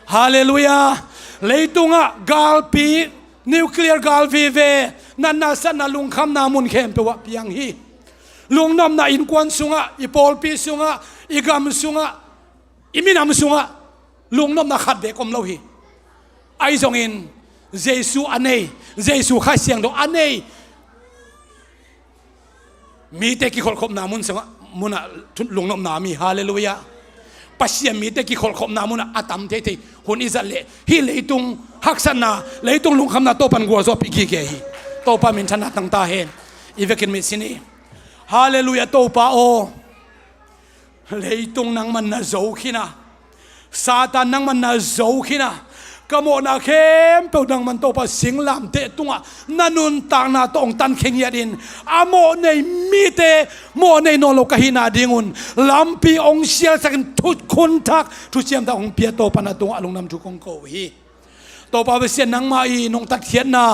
Halleluiah. Leitungah galpi, nuclear gal vive, natna satna lungkhamna mun khempeuh ah piang hi. Lungnopna innkuan sungah, i pawlpi sungah, i gam sungah, i minam sungah lungnopna khat bek om lo hi. Ahi zongin Jesu a nei, Jesu Kha Siangtho a nei mite kikholhkhopna mun sungah, munah thu-, lungnopna mi. Halleluiah. Pasian mite kikholhkhopna munah a tam theithei hun i zat leh hih leitung haksatna, leitung lungkhamna Topan gualzawhpih gige hi. Topa minthanna tang ta hen. I vekin mitsin hi. Halleluiah Topa aw. Leitung nangman na zo khin a, Satan nangman na zo khin a, ka mawhna khempeuh nangman Topa singlamteh tungah na nuntakna tawh hong tankhia ngiatin, a mawhnei mite mawhnei nawn lo ka hihna dingun lampi hong sialsakin thukhun thak, thuciam thak hong pia Topa na tungah a lungdam thu kong ko uh hi. Topa Pasian nangmah i nungtatkhiatna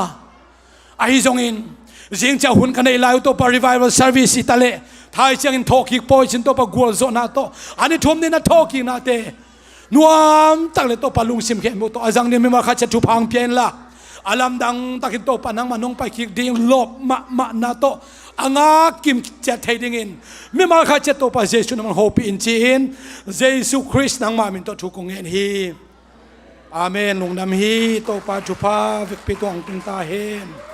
ahi zongin, zingciah hun ka neih lai uh Topa revival service hi ta leh, thai ciangin thawhkik pawi cin Topa gualzawhna tawh, a ni thum ni na thawhkiknate nuamtak le Topa lungsim khempeuh tawh a zang ding mimal khat ciat thupha hong pia inla, a lamdang takin Topa nangmah nong paikik ding lawp mahmahna tawh a ngak kim ciat thei dingin mimal khat ciat Topa Jesu nangmah hopih in ci-in, Jesu Khrist nangmah min tawh thu kong ngen hi. Amen. Lungdam hi. Topa thupha vekpi tungah hong tung ta hen.